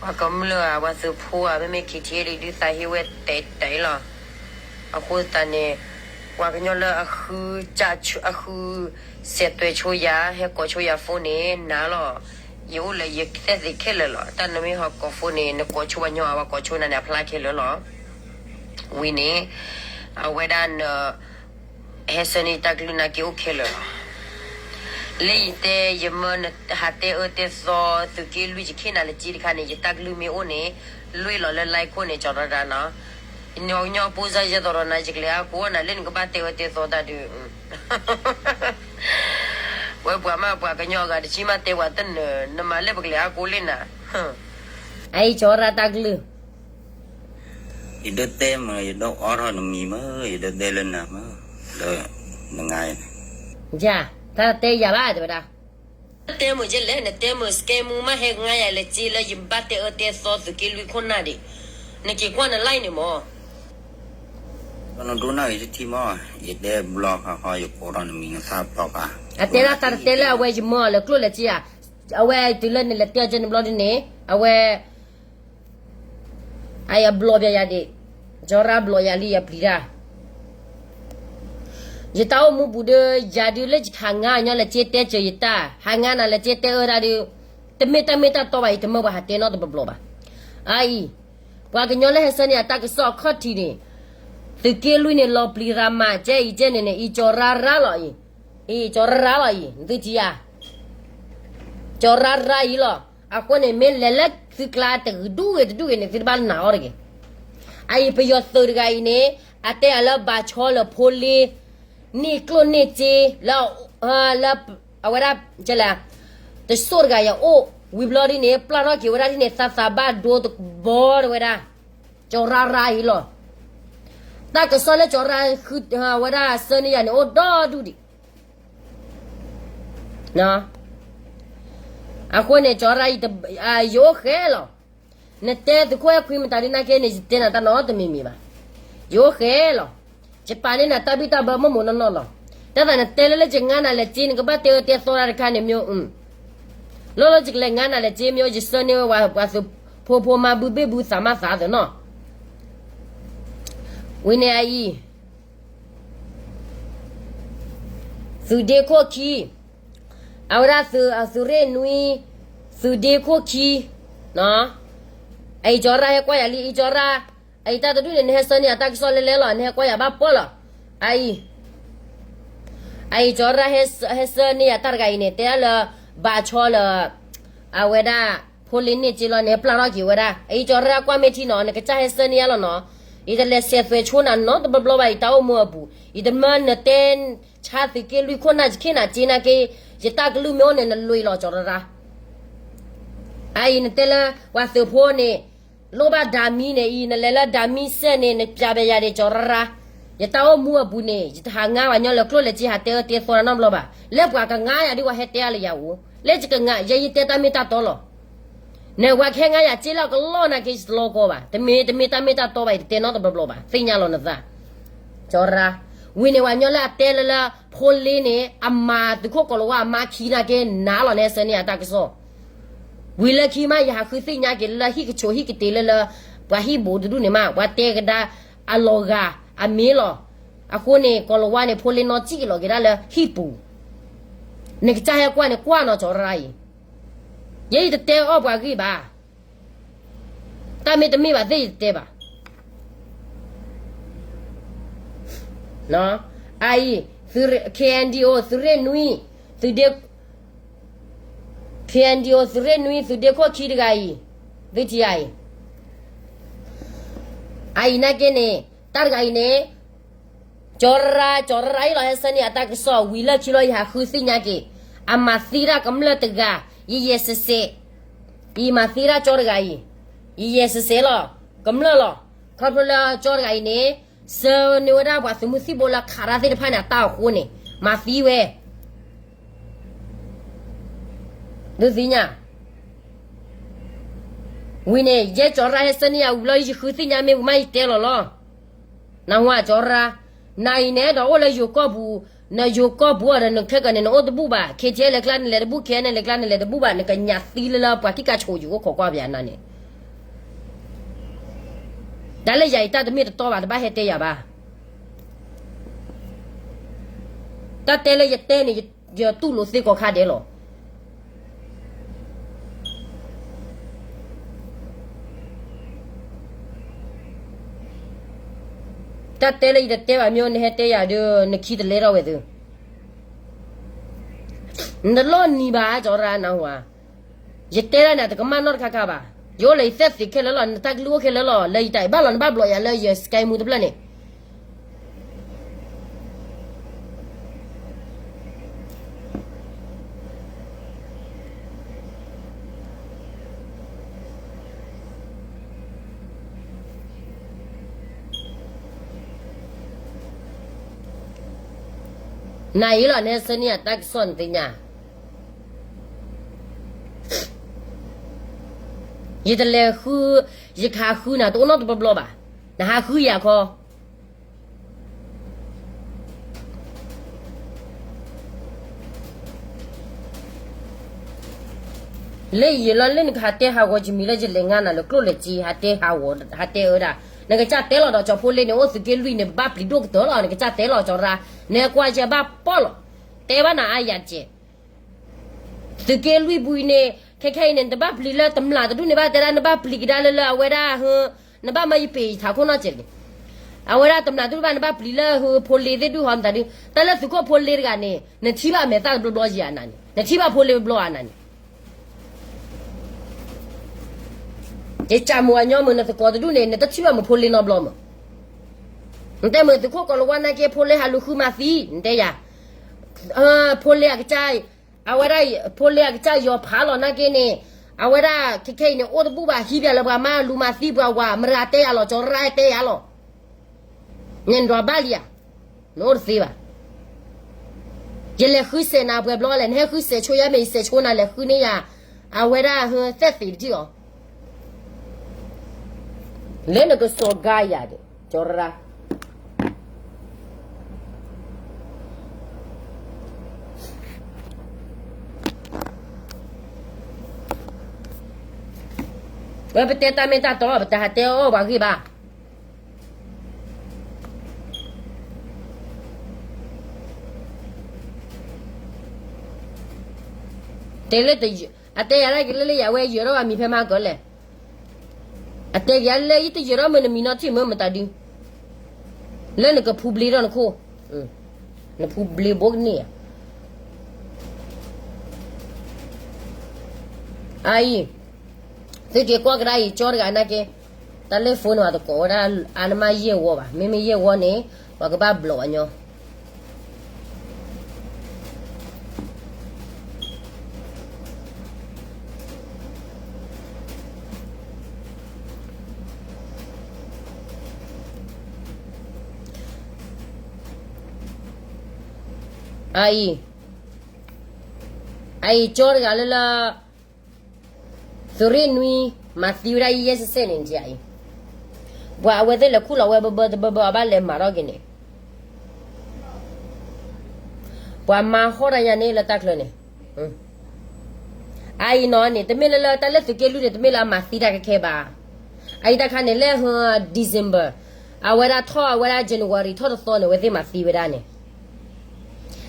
ပှၤကမျၢၢ်ဧါ ပှၤသုးဖိဧါ မ့မ့ၢ် KTLA ဒုးသးဟ့ဝဲတဲတဲလီၤ. အဃိသတးန့ၣ် ပှၤကညီလၢအဃု စဲးသွဲၣ်ဆိယၤ ဟဲကိးဆိယၤ phone န့ၣ် နၤလီၤ. ယအိၣ်လၢယကသဲၣ်သ့ခဲလၢာ်လီၤ. တၢ်နမ့ၢ်ဟီကိး phone န့ၣ် နကိးဆိပှၤညီ အဝဲကိးဆိနၤန့ၣ် အဖျါခဲလၢာ်လီၤ. ဝံၤန့ၣ် အဝဲဒၣ်န ဟဲဆၢန့ၢ်တၢ်ကလုၢ်နာ်က့အိၣ်ခဲလၢာ်လီၤ. လၢယတဲ ယမၢနဟးတဲအၢတဲသီ သုးက့လွံၢ်ယခ့နၤလၢက့တခါန့ၣ် ယတၢ်ကလုၢ်မ့ၢ်အိၣ်န့ၣ် လွံၢ်လီၤလၢ line ခိၣ်န့ၣ် ကၠီၤရၢ်ရၢ်နီၤ. နညီပိၢ်စၢ်ယဲသိးဒီးနၤ ယကလဲၤအါကိးနၤလၢနကဘၣ်တဲအၢတဲသီတၢ်ဒုး ဝဲပှၤမးပှၤကညီအဂၤတဆံးမးတဲပှၤတနၢၤ နမၤလၢပကလဲၤအါကိးလၢနၤ အအံၤကၠီၤရၢ်တၢ်ကလုၢ် ယဒိးတဲမး ယဒိးအီထီၣ်နမံၤမး ယဒိးတဲလၢနၤမး ဒီးနငါယၤန့ၣ် ယၤ တၢ်တဲယၤဘၣ်တဲဝဲဒၣ် တဲမုာ်ကလဲၣ် နတဲမုာ် စကဲမူမး ဟဲငါယၤလၢက့လၢ ယဘၣ်တဲအၢတဲသီသုးက့လွံၢ်ခိၣ်နၢ်ဒံး နက့ၤကွၢ်န line န့ၣ်မး နဒိကနၣ်ဂ့ၤတထံၣ်မး ယတဲဘျီဃီဃီ ယကိးထီၣ်နမံၤနသၣ်ပျီဃာ် အတဲဒၣ်တၢ်တတဲလၢအဝဲယမၢအီၤလၢကျိၣ်လၢက့ဧါ အဝဲတုၤလၢနလဲၤတဲအီၤကဲန့ၣ်ဘျီဒုန့ၣ် အဝဲ အယဘျီဘၣ်ယၤဒံး ကၠီၤရၢ်ဘျီယၤလံယပျံၤတၢ် ယတၢ်အိၣ်မူပူၤဒီး ယၤဒုးလၢယခးငါညီလၢက့တဲစၢၤယတၢ် ဟးငါနၤလၢက့တဲအၢတၢ်ဒုး တမ့ၢ်တၢ်မ့ၢ်တၢ်တီဘၣ် ယတမၢပှၤဟးတဲနီတဘျီဘျီဘၣ်. အအံၤ ပှၤကညီလၢဟဲဆၢန့ၢ်အတၢ်ကစီၣ်အခီၣ်ထံးန့ၣ် သုးက့လွံၢ်န့ၣ် လီၤပျံၤရၤမး ကဲအံၤကဲန့ၣ်န့ၣ် အံၤကၠီၤရၢ်ရၢ်လီၤအံၤ အံၤကၠီၤရၢ်ရၢ်လီၤအံၤ နသုထံၣ်ဧါ ကၠီၤရၢ်ရၢ်အံၤလီၤ. အဃိန့ၣ် မ့ၢ်လဲၤလၢသုကျါတဒူၣ်ဂ့ၤတဒူၣ်ဂ့ၤန့ၣ် သုတဘၣ်နာ်အီၤတဂ့ၤ. အအံၤပယီၤသုးတဂၤအံၤန့ၣ် အတဲအလၢဘၣ်ဆီလၢဖိလ့ န့ၢ်ကျိၣ်န့ၢ်စ့ လၢ လၢ အဝဲဒၣ် ကလဲၣ် တစိၢ်တဂၤယအိၣ် ဝံၤဘျီဒ်န့ၣ် ပျၢ်ထီၣ်က့ၤဝဲဒၣ်ဒ်န့ၣ် သးသးဘၣ်ဒိတဘီတဝဲဒၣ် ကၠီၤရၢ်ရၢ်အံၤလီၤ. တၢ်ကစီၣ်လၢကၠီၤရၢ်ဃု ဝဲဒၣ်ဆၢန့ၢ်ယၤန့ၣ် အိၣ်ဒီဒူၣ်ဒံး အဃိန့ၣ် ကၠီၤရၢ်အံၤ ယအိၣ်ဃဲလီၤ. နတဲသုးခိၣ်အဲၣ်ခွံမတၤဒ်နာ်က့န့ၣ် ယတဲနၤတၢ်နီတမံၤမံၤဘၣ်. ယအိၣ်ဃဲလီၤ. ယပာ်န့ၢ်နၤတၢ်ဘံၣ်တၢ်ဘၢမိၢ်မိၢ်နီၢ်နီၢ်လီၤ. တၢ်သးနတဲလၢလၢယငါနၤလဲၤစ့ နကဘၣ်တဲအၢတဲသီတၢ်တခါန့ၣ်မ့ၢ် လီၢ်လၢယကလဲၤငါနၤလဲၤစ့မ့ၢ် ယဆၢန့ၢ်ဝဲပှၤသုးဖိဖိမါဘုဘ့ၣ်ဘုသးမါသးသနီၤ ဝံၤန့ၣ်အအံၤ သုးဒ့ခိၣ်ခံ အဝဲဒၣ်သုးရ့ၣ်နွံ သုးဒ့ခိၣ်ခံ အအံၤကၠီၤရၢ်ဟဲကွၢ်ယၤလံ အံၤကၠီၤရၢ် အအံၤတၢ်တဒူၣ်န့ၣ် နဟဲဆၢန့ၢ်ယၤတၢ်ကစီၣ်လဲလဲလီၤ နဟဲကွၢ်ယၤဘၣ်ပှၢ်လီၤ. အအံၤ အအံၤကၠီၤရၢ်ဟဲဆၢန့ၢ်ယၤတၢ်တဂၤအံၤန့ၣ် တဲဒၣ်လၢ ဘၣ်ဆီလၢ အဝဲဒၣ် ဖိလ့န့ၢ်စ့လီၤန့ၣ် ပျၢ်ထီၣ်က့ၤဝဲဒၣ် အအံၤကၠီၤရၢ်ကွၢ်မ့ၢ်ထံနီၤ နကစၢ်ဟဲဆၢန့ၢ်ယၤလီၤနီၤ ယတလဲၤစဲးသွဲၣ်ဆိနၤနီတဘျီဘျီဘၣ် ယတၢ်အိၣ်မူအပူၤ ယတမၢနတဲ ဆါသုးက့လွံၢ်ခိၣ်နၢ်ယခ့နၤစ့နာ်က့ ယတၢ်ကလုၢ်မ့ၢ်အိၣ်န့ၣ် နလွံၢ်လီၤကၠီၤရၢ်ရၢ် အအံၤနတဲလၢ ပှၤသုးဖိန့ၣ် လိၣ်ဘၣ်ဒၤမံန့ၣ်အံၤ နလဲၤလၢဒၤမံစဲၣ်န့ၣ် နပျးဘၣ်ယၤဒံးကၠီၤရၢ်ရၢ် ယတၢ်အိၣ်မူအပူၤန့ၣ် ယတဟးငါပှၤညီလၢကျိၣ်လၢစ့ဟးတဲအၢတဲသီနီတဘျီဘၣ် လၢပှၤကငါယၤဒ်ပှၤဟဲတဲအါလၢယၤဧိၤ လၢယကငါ ယဲယတဲတၢ်မ့ၢ်တၢ်တီလီၤ နဝၤကဟဲငါယၤစ့လၢအကလီၢ်နာ်က့ ယတလီၤကီဘၣ် တမ့ၢ်တမ့ၢ်တၢ်မ့ၢ်တၢ်တီဘၣ် ယတတဲနီတဘျီဘျီဘၣ် သ့ၣ်ညါလီၤနသး ကၠီၤရၢ် ဝံၤန့ၣ်ပှၤညီလၢအတဲလၢလၢ ဖိလ့န့ၣ် အမၤသုးခိၣ်ကီၤလၤဝါအမါခံနာ်က့ နၤလီၤနဟဲဆၢန့ၢ်ယၤတၢ်ကစီၣ် ဝံၤလၢခံမး ယဟးဃုသ့ၣ်ညါက့ၤလၢဟံၣ်ကဆိးဟံၣ်ကတ့ၢ်လၢလၢ ပှၤဟံၣ်ဘူးတဒူၣ်န့ၣ်မး ပှၤတဲကဒါအလီၤဂာ်အမ့ၢ်လီၤ အဃိန့ၣ် ကီၤလၤဝါန့ၣ် ဖိလ့နီၢ်စံၣ်က့ၤလီၤက့ၤဒၣ်လၢဟံၣ်ပူၤ, နကစၢ်ဟဲကွၢ်န့ၣ်ကွၢ်နီၤ ကၠီၤရါအံၤ, ယဲယတတဲအီၣ်ပှၤဂ့ၢ်ဘၣ်, တၢ်မ့ၢ်တမ့ၢ်ဘၣ်သ့ၣ်ယတတဲဘၣ်. အအံၤ, K N D O သုးရ့ၣ်နွံ, သုးဒ့, K N D O သုးရ့ၣ်နွံ သုးဒ့ခိၣ်ခံတဂၤအံၤ, သုထံၣ်အံၤ, အအံၤနာ်က့န့ၣ် တၢ်တဂၤအံၤန့ၣ် ကၠီၤရါ, ကၠီၤရါအံၤလီၤ ဟဲဆၢန့ၢ်အတၢ်ကစီၣ်ဝံၤလၢခံလီၤ ယဟးဃုသ့ၣ်ညါက့ၤ, အမၤသံတၢ်ကမျၢၢ်တဂၤ, ယယဲၢ်စဲးစဲး, ယမၤသံတၢ်ကၠီတဂၤအံၤ, ယယဲၢ်စဲးစဲးလီၤ, ကမျၢၢ်လီၤ, ခီဖျိလၢကၠီတဂၤအံၤန့ၣ် ဆၢန့ၢ်ဝဲဒၣ်ပှၤသုးမုၢ်သံၣ်ဘိလၢခးတၢ်သ့ၣ်တဖၣ်န့ၣ် အတၢ်အဃိန့ၣ် မၤသံဝဲ ဒုးသ့ၣ်ညါ, ဝံၤန့ၣ် ယဲကၠီၤရါဟဲဆၢန့ၢ်ယၤဝံၤလီၤ ယဃုသ့ၣ်ညါမ့ၢ်ဝံၤမးယတဲလီၤလီၤ. နဟူဧါ ကၠီၤရါ, နၤအံၤန့ၣ်ဒီးအိၣ်လၢယိၤကီၢ်ပူၤ, နယိၤကီၢ်ပူၤအီၤဒီးနခဲကနံၣ်န့ၣ် နအိၣ်တဘူၣ်ဘၣ်, K T L လဲၤကျါနလဲၤတဘူၣ်, K N L လဲၤကျါနလဲၤတဘူၣ်ဘၣ်, နကညးသံလၢလၢပှၤခံကၢ်ဆိးယိၤအိၣ်ခိးကွၢ်ပယၤနၤန့ၣ် တၢ်လၢယၤအံၤတၢ်တမ့ၢ်တတီဘၣ် တဘၣ်ဟဲတဲယၤဘၣ်. တၢ်တဲလၢယတဲန့ၣ် ယတူၢ်လိာ်သ့ကိးခါဒဲးလီၤ. တၢ်တဲလၢယတတဲဘၣ်မ့ၢ်နဟဲတဲယၤဒီး နခံတလဲထီၣ်ဝဲသု, နတလီၢ်နံၤဘၣ် ကၠီၤရါ နဟူဧါ. ယတဲဒၣ်န့ၣ် တကမၣ်နီတခါခါဘၣ်. ယအိၣ်လၢယသ့ၣ်သ့ၣ်ခဲလၢာ်လီၤ, နတၢ်ကလုၢ်အိၣ်ခဲလၢာ်လီၤ, လၢယတၢ်အံၤဘၣ်လီၤ နဘၣ်ဘျီးယၤလၢယ Sky မူတဖျၢၣ်န့ၣ် နၤအံၤလီၤ နဟဲဆၢန့ၢ်ယၤတၢ်ကစီၣ်နသ့ၣ်ညါ, ယတလဲၤဃု, ယကဟးဃုနၤတအိၣ်နီတဘျီဘျီဘၣ်, နဟးဃုယၤခီ လၢယံၤလီၤလၢနကဟးတဲဟးဂီၤယမံၤလၢယလဲၤငါနၤလၢကျိၣ်လဲၤစ့ ဟးတဲဟးဂီၤ ဟးတဲအၢဒၣ်, နကစၢ်တဲလီၤဒီးကၠီၤဖိလ့န့ၣ် အိၣ်သုးက့လွံၢ်န့ၣ် ဘၣ်ပျံၤဒိၣ်ကတၢၢ်လီၤ, နကစၢ်တဲလီၤကၠီၤရါ, နကွၢ်ယဘၣ်ပီၣ်လီၤ, တဲဘၣ်နၤအါယၤတက့ၢ် သုးက့လွံၢ်ပူၤအံၤန့ၣ် ခဲခဲအံၤန့ၣ် နတဘၣ်ပျံၤလၢတမျၢ်တဒူၣ်န့ၣ်ဘၣ် တဲဒၣ်နဘၣ်ပျံၤကဒါလၢလၢအဝဲဒၣ်, နဘၣ်မၢယပ့ၤယထးခိၣ်နီၢ်ကဲးန့ၣ်, အဝဲဒၣ်တမျၢ်တဒူၣ်ဘၣ် နဘၣ်ပျံၤလၢဖိလ့သ့ၣ်ဒူၣ်ဟီမတၤဒု, တၢ်လၢသုးခိၣ်ဖိလ့တဂၤန့ၣ် နထံၣ်ဘၣ်အမဲာ်သၣ်တဘျီဘျီယံၤအနၤန့ၣ် နထံၣ်ဘၣ်ဖိလ့ဘျီအနၤန့ၣ် ယကးမုာ်အညီမုာ် နသကိးတဒူၣ်န့ၣ် နတထံၣ်ဘၣ်မုာ်ဖိလ့နီတဘျီမုာ်, နတဲမုာ်သုးခိၣ်ကီၤလၤဝါနာ်က့ ဖိလ့ဟးလူၤဃုမၤသံ နတဲယၤ, ဖိလ့အကစၢ်, အဝဲဒၣ်, ဖိလ့အကစၢ်ယီၤဖးလီၤနာ်က့န့ၣ်, အဝဲဒၣ်ခဲခဲအံၤန့ၣ် အိၣ်တဘူၣ်ဘၣ် ဟံးပၠးလၢပှၤမါလူၤမၤသံပှၤဝၤ မတၤတဲယၤလီၤ ကၠီၤရါတဲယၤလီၤ, န့ၣ်နဒွးဘၣ်လံဧါ, နအိၣ်တသ့ဘၣ် ယလဲၤဃုစဲးနၤပှဲၤဘျီလဲၣ်, နဟဲဃုစဲးဆိယါမ့ၢ် ယစဲးဆိနၤလဲၤဃုန့ၢ်ယၤ, အဝဲဒၣ်ဟဲသဲၣ်သ့ၣ်တထံၣ်အီၤ, လၢနကစီၤဂါယၤဒီး ကၠီၤရါ, ဝဲပတဲတၢ်မ့ၢ်တၢ်တီ ပတဟးတဲအီၣ်ပှၤဂ့ၢ်ဘၣ် တဲလၢ, အတဲယၤဒၣ်က့ၤလၢလၢယၤဝဲယၢၤထီၣ်ဘၣ်မံၤဖဲမၤကၢၤလဲၣ်, အတဲက့ၤလၢယတယၢၤထီၣ်မုာ်နမံၤနီထံၣ်မုာ်မတၤဒု, လၢနကဖူဘျ့ထီၣ်နခိၣ်, နဖူဘျ့ဘိကန့ၢ်ဧါ အအံၤ, သုက့ၤကွၢ်ကဒါအံၤ ကၠီတဂၤနာ်က့, တၢ်လၢ phone န့ၣ် ပှၤတကိးဝဲဒၣ်အါန့ၢ်မးယဲၢ်ဝီဘၣ်, မ့မ့ၢ်ယဲၢ်ဝီန့ၣ် ပှၤကဘၣ်ဘျီးအညီ အအံၤ, အအံၤ ကၠီတဂၤလၢလၢ သုးရ့ၣ်နွံ မၤသံဝဲဒၣ်ယဲၢ်စဲးစဲးန့ၣ် အံၤ, ပှၤအဝဲသ့ၣ်လဲၤခူၣ်လီၤဝဲဘၢဘၢတဘၢဘၢ အဘၣ်လဲၤမၤထီၣ်က့ၤန့ၣ် ပှၤမၤဟီၣ်တၢ်ညါန့ၣ်လၢတၢ်ချၢန့ၣ်, အအံၤနီၢ်န့ၣ် တမ့ၢ်လၢလၢတၢ်လၢသုးက့လွံၢ်န့ၣ် တမ့ၢ်လၢအမၤသံတၢ်ခဲခဲဘၣ်. အအံၤတၢ်ခါန့ၣ် လၢ December အဝဲဒၣ်ထီၣ်အဝဲဒၣ် January ထီၣ်တသီန့ၣ် အဝဲသ့ၣ်မၤသံဝဲဒၣ်န့ၣ်,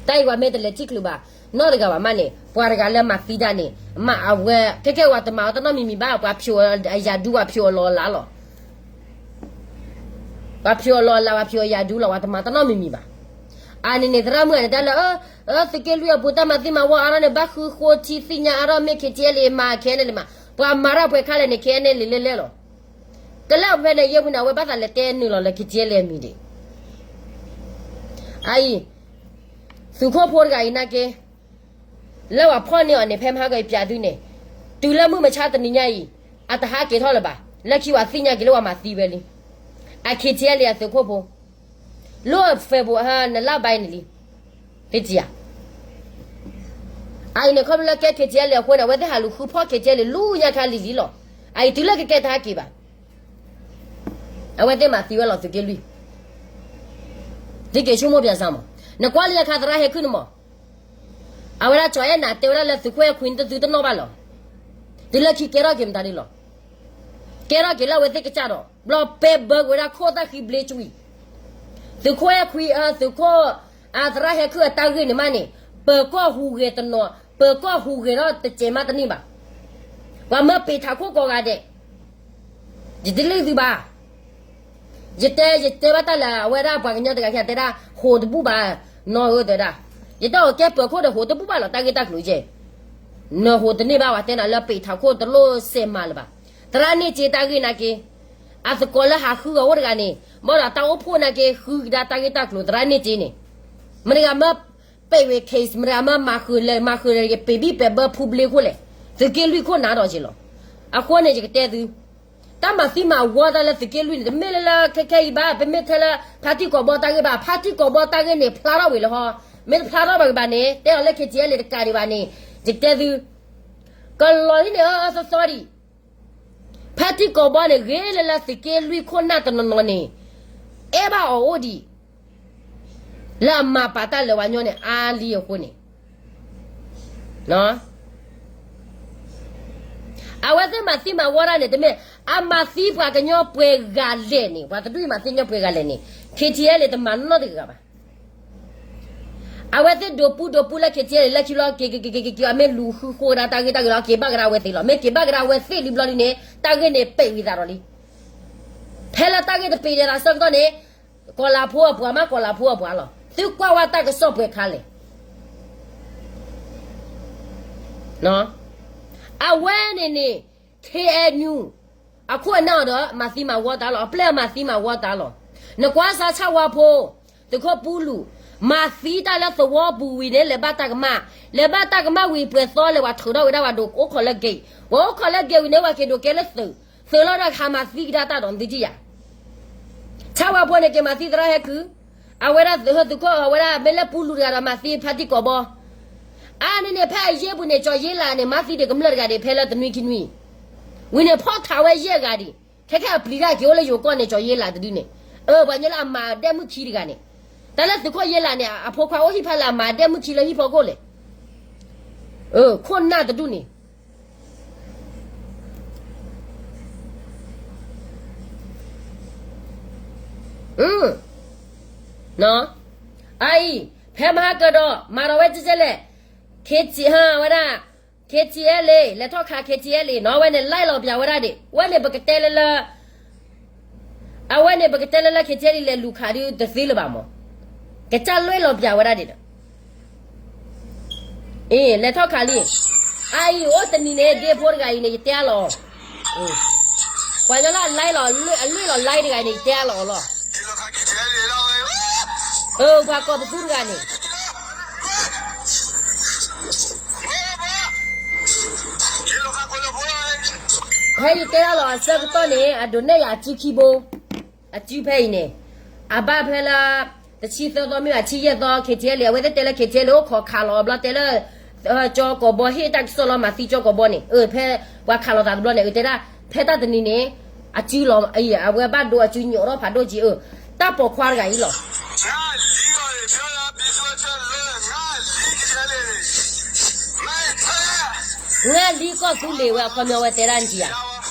တၢ်အံၤပှၤမ့ၢ်တလဲၤထံၣ်ချုးဘၣ်, နီတဂၤဘၣ်မးန့ၣ် ပှၤတဂၤလၢမၤသံတၢ်န့ၣ် မ့ၢ်အဝဲ ခဲကဲဝဲတမၤအီၤတနီတမံၤမံၤဘၣ်, ပှၤဖျိးအယၤဒူ ပှၤဖျိးအလီၢ်အလၤလီၤ. ပှၤဖျိးအလီၢ်အလၤ ပှၤဖျိးအယၤဒူလီၤ, ပှၤတမၤတနီတမံၤမံၤဘၣ်. အန့ၣ်န့ၣ် သရၣ်မုၣ်အန့ၣ်တဲလၢ သုးက့လွံၢ်အပူၤ တၢ်မၤသံမၤဝီအါထီၣ်န့ၣ် ဘၣ်ဃုဃိထံသ့ၣ်ညါအါထီၣ် မ့ၢ် KTLA မၤ ခဲန့ၣ်လံမး, ပှၤမၤတၢ်ပှဲၤခါလဲၣ်န့ၣ် ခဲန့ၣ်လံလဲၣ်လဲၣ်လီၤ. တလၢအဖဲန့ၣ် ယဲၢ်ဖုန့ၣ် အဝဲဘၣ်သးလဲၤတဲနုာ်လီၤလၢ KTLA အမံၤဒံး. အအံၤ သုးခိၣ်ဖိတဂၤအံၤနာ်က့ လၢပှၤဖီၣ်န့ၢ်အီၤန့ၣ် ဖဲမဟါကီးအံၤပျးသုန့ၣ်, တုၤလၢမုၢ်မဆါတနံၤညါအံၤ အတဟးက့ၤထီၣ်လၢၤဘၣ်, လၢခံပှၤသ့ၣ်ညါက့ၤလၢပှၤမၤသံဝဲလံ. အ KTLA အသုးခိၣ်ဖိ လၢ Facebook နလၢဘၣ်န့ၣ်လံ, သ့ၣ်ဧါ. အအံၤန့ၣ် ခီဖျိလၢကဲ KTLA အဃိန့ၣ် အဝဲသ့ၣ်ဟးလူၤဃုဖီၣ် KTLA လူညါခါလံၤလံၤလီၤ. အအံၤတုၤလၢကကဲတဟးက့ၤဘၣ် အဝဲသ့ၣ်မၤသံဝဲလီၤသုးက့လွံၢ်, သုက့ၤဆိကမိၣ်ပၠးစၢ်မး, နကွၢ်လၢညါခါသရၣ်ဟဲခုၣ်န့ၣ်မး, အဝဲဒၣ်ကၠီၤအဲၣ်နၤတဲဝဲဒၣ်လၢသုးခိၣ်အဲၣ်ခွံန့ၣ် တသုတနီၣ်ဘၣ်လီၤ. တုၤလၢခံကဲထီၣ်က့ၤမတၤဒ်လီၤ. ကဲထီၣ်က့ၤလၢအဝဲသ့ၣ်ကစၢ်ဒီး ဘျီပဲဘၢကွံာ်ဝဲဒၣ်ခိၣ်သၣ်ဃံဘျ့ကွံာ်, သုးခိၣ်အဲၣ်ခွံ သုးခိၣ် အသရၣ်ဟဲခုၣ်အတၢ်ဂ့ၢ်န့ၣ်မးန့ၣ် ပၢၤကီၢ်ဟူးဂဲၤတနီၤ ပၢၤကီၢ်ဟူးဂဲၤထီၣ်တစဲးမးတန့ၢ်ဘၣ်. ပှၤမၢပ့ၤထးခိၣ်ကိးဂၤဒဲး, ယတလံၣ်သုဘၣ်. ယတဲ ယတဲဘၣ်တၢ်လၢအဝဲဒၣ်ပှၤကညီတဂၤခံဂၤတဲဒၣ် ဟူးတဘူၣ်ဘၣ်, နီၢ်ဧၢတဲဒၣ်, ယတၢ်အိၣ်ကဲပၢၤခိၣ်ဒီးဟူးတဘူၣ်ဘၣ်လီၤ တၢ်ဂ့ၢ်တၢ်ကျိၤကဲ, နဟူးတန့ၢ်ဘၣ် ပှၤတဲနၤလၢပ့ၤထးခိၣ်တလိၣ်စဲးမးလၢၤဘၣ်. သရၣ်န့ၢ်စ့တၢ်ဂ့ၢ်နာ်က့ အသကိးလၢဟးဃုအီၤအိၣ်တဂၤန့ၣ် ဘၣ်ဒီးတၢ်အိၣ်ဖှိၣ်နာ်က့ ဃုကဒါတၢ်ဂ့ၢ်တၢ်ကျိၤ သရၣ်န့ၢ်စ့န့ၣ်, မတၤတဂၤမၢ ပ့ၤဝဲ case မတၤတဂၤမၢ မၤဃုာ်လဲၤ မၤဃုာ်လဲၤ ယပ့ၤဘံၣ်ပဲၤဘၢဖူဘျ့ခိၣ်လဲၣ်, သုးက့လွံၢ်ခိၣ်နၤဒီးက့လီၤ. အဃိန့ၣ် ယကတဲသု တၢ်မၤသံမၤဝီတၢ်လၢသုးက့လွံၢ်န့ၣ် တမ့ၢ်လၢလၢခဲခဲအံၤဘၣ်, ပမ့ၢ်ထဲလၢ ဖါတံၢ်ကိာ်ဘီတၢ်ဂ့ၢ်ဘၣ်, ဖါတံၢ်ကိာ်ဘီတၢ်ဂ့ၢ်န့ၣ် ဖျါထီၣ်ဝံၤလၢဟီ, မ့ၢ်တဖျါထီၣ်ဘၣ်ကဘၣ်န့ၣ် တဲအီၤလၢ KTLA တကးဒံးဘၣ်န့ၣ်, ယကတဲသု ကလီၤဒ်န့ၣ် အၢအၢသီသီဒံး, ဖါတံၢ်ကိာ်ဘီန့ၣ် ဂ့ၤလၢလၢသုးက့လွံၢ်ခိၣ်နၢ်တနီၤနီၤန့ၣ် အဲၣ်ဘၣ်အီၤအိၣ်ဒံး လၢအမၤပာ်တၢ်လၢပှၤကညီန့ၣ် အါလံအဃိန့ၣ်, အဝဲသ့ၣ်မၤသံမၤဝီတၢ်န့ၣ် တမ့ၢ် အမၤသံပှၤကညီပှဲၤဂၤလဲၣ်န့ၣ်, ပှၤတဒူၣ်အံၤမၤသံကညီပှဲၤဂၤလဲၣ်န့ၣ် KTLA တမၤနီတဂၤဘၣ်. အဝဲသ့ၣ်ဒိးပူဒိးပူလၢ KTLA လၢခံဘျီ က့ၤက့ၤက့ၤက့ၤက့ၤက့ၤ အမ့ၢ်လူၤဃုဃိကဒါတၢ်ဂ့ၢ်တၢ်ကျိၤလီၤ, က့ၤဘၣ်ကဒါအဝဲသ့ၣ်လီၤ. မ့ၢ်က့ၤဘၣ်ကဒါအဝဲသ့ၣ်လံဘျီဒ်န့ၣ် တၢ်ဂ့ၢ်န့ၣ်ပဲာ်ဝံၤသးဒီးလံ. ဖဲလၢတၢ်ဂ့ၢ်တပဲာ်ဒံးသးဆၢကတီၢ်န့ၣ် ကီၤလၤဖိအပှၤမး ကီၤလၤဖိအပှၤလီၤ. သုကွၢ်ဝဲတၢ်ကစီၣ်ပှဲၤခါလဲၣ်. အဝဲန့ၣ်န့ၣ် KNU အခိၣ်အနၢ်အီၤဒီး မၤသံမၤဝီတၢ်လီၤ. အပျဲၢ်အမၤသံမၤဝီတၢ်လီၤ. နကွၢ်စၢ်ဆၣ်ဝါဖိ သုးခိၣ်ပူလူး မၤသံတၢ်လၢသဝီပူၤဝံၤန့ၣ် လဲၤဘၣ်တၢ်ကမၣ်, လဲၤဘၣ်တၢ်ကမၣ်ဝံၤ ပှဲၤသီလဲၤ ပှၤထုးထီၣ်ဝဲဒၣ် ပှၤဒိးအိၣ်ခိးလၢ gate, ပှၤအိၣ်ခိးလၢ gate ဝံၤန့ၣ် ပှၤက့ၤဒိးကဲလၢသုး, သုးလီၤဒီးဟးမၤသံကဒါတၢ်ဒီး နသုထံၣ်ယၤ ဆၣ်ဝါဖိန့ၣ် က့ၤမၤသံသရၣ်ဟဲခုၣ်, အဝဲဒၣ်သုးခိၣ် အဝဲဒၣ်မ့ၢ်လၢပူလူးတဂၤဒီး မၤသံဖါတံၢ်ကိာ်ဘီ. အါန့ၣ်န့ၣ် ဖဲအယ့ၢ်ပူၤန့ၣ် ကၠီၤယ့လးန့ၣ် မၤသံဒံးကမျၢၢ်တဂၤဒံး ဖဲလၢတနွံခံနွံ ဝံၤန့ၣ် ဖီၣ်ထးဝဲယဲၢ်ဂၤဒံး, ခဲခဲအပျံၤတၢ်က့ၤအိၣ်လၢယိၤကီၢ်န့ၣ် ကၠီၤယ့လးတဒုန့ၣ်, အၢ ပှၤညီလၢအမၤဒဲၣ်မုၣ်ခံတဂၤန့ၣ်, တၢ်လၢသုးခိၣ်ယ့လးန့ၣ် အဖိခွါအိၣ်ဟံၣ်ဖးလၢအမၤဒဲၣ်မုၣ်ခံလၢဟံၣ်ဖီခိၣ်လဲၣ်, ခိၣ်နၢ်တဒုန့ၣ် အအံၤ ဖဲမဟါကဒီး မၤဒီးဝဲကဲကဲလဲၣ်, KTLA ဝဲဒၣ်, KTLA လဲၤထီၣ်ခး KTLA နီၤ ဝဲန့ၣ် လဲလီၤပၠးဝဲဒၣ်ဒံး ဝဲန့ၣ်ပကတဲလၢလၢ အဝဲန့ၣ် ပကတဲလၢလၢ KTLA လဲၤလူၤခးဒုးတသ့လၢၤဘၣ်မး, ကစၢ်လဲလီၤပၠးဝဲဒၣ်ဒံးဒီး အ့ လဲၤထီၣ်ခးလံ, အအံၤအိၣ်တနံၤန့ၣ် ဒ့ဖိတဂၤအံၤန့ၣ် ယတဲအါလီၤအီၤ, ပှၤညီလၢအလဲလီၤ အလဲလီၤလဲတဂၤန့ၣ် ယတဲအါလီၤအီၤလီၤ, အၢ ပှၤကိးပသူတဂၤန့ၣ် ဖဲယတဲအါလီၤအဆၢကတီၢ်န့ၣ် အဒိးနဲၣ်ယၤအစုခံဘိ, အစုဖဲအံၤန့ၣ်, အဘၣ်ဖဲလၢ တဆံသၢသီမ့ၢ်ဘၣ် ဆံယဲၢ်သီ KTLA အဝဲသ့ၣ်တဲလၢ KTLA အိၣ်ခိးခးလီၤအီၤဘျီ တဲလၢ ကၠီကိာ်ဘီဟ့ၣ်တၢ်ကစီၣ်လီၤ မၤသံကၠီကိာ်ဘီန့ၣ် အၢ ဖဲပှၤခးလီၤသးတဘျီန့ၣ် အၢ တဲဒၣ် ဖဲတၢ်တနံၤန့ၣ် အစုလီၤ အဝဲဘၣ်ဒိအစုညိးထီၣ်ဖးဒိၣ်က့ၤ အၢ တၢ်ပိာ်ခွါတဂၤအံၤလီၤ ငါလံကီၢ်သူလ့ၤဝဲ အခီပညီဝဲတဲဒၣ်နကံဧါ,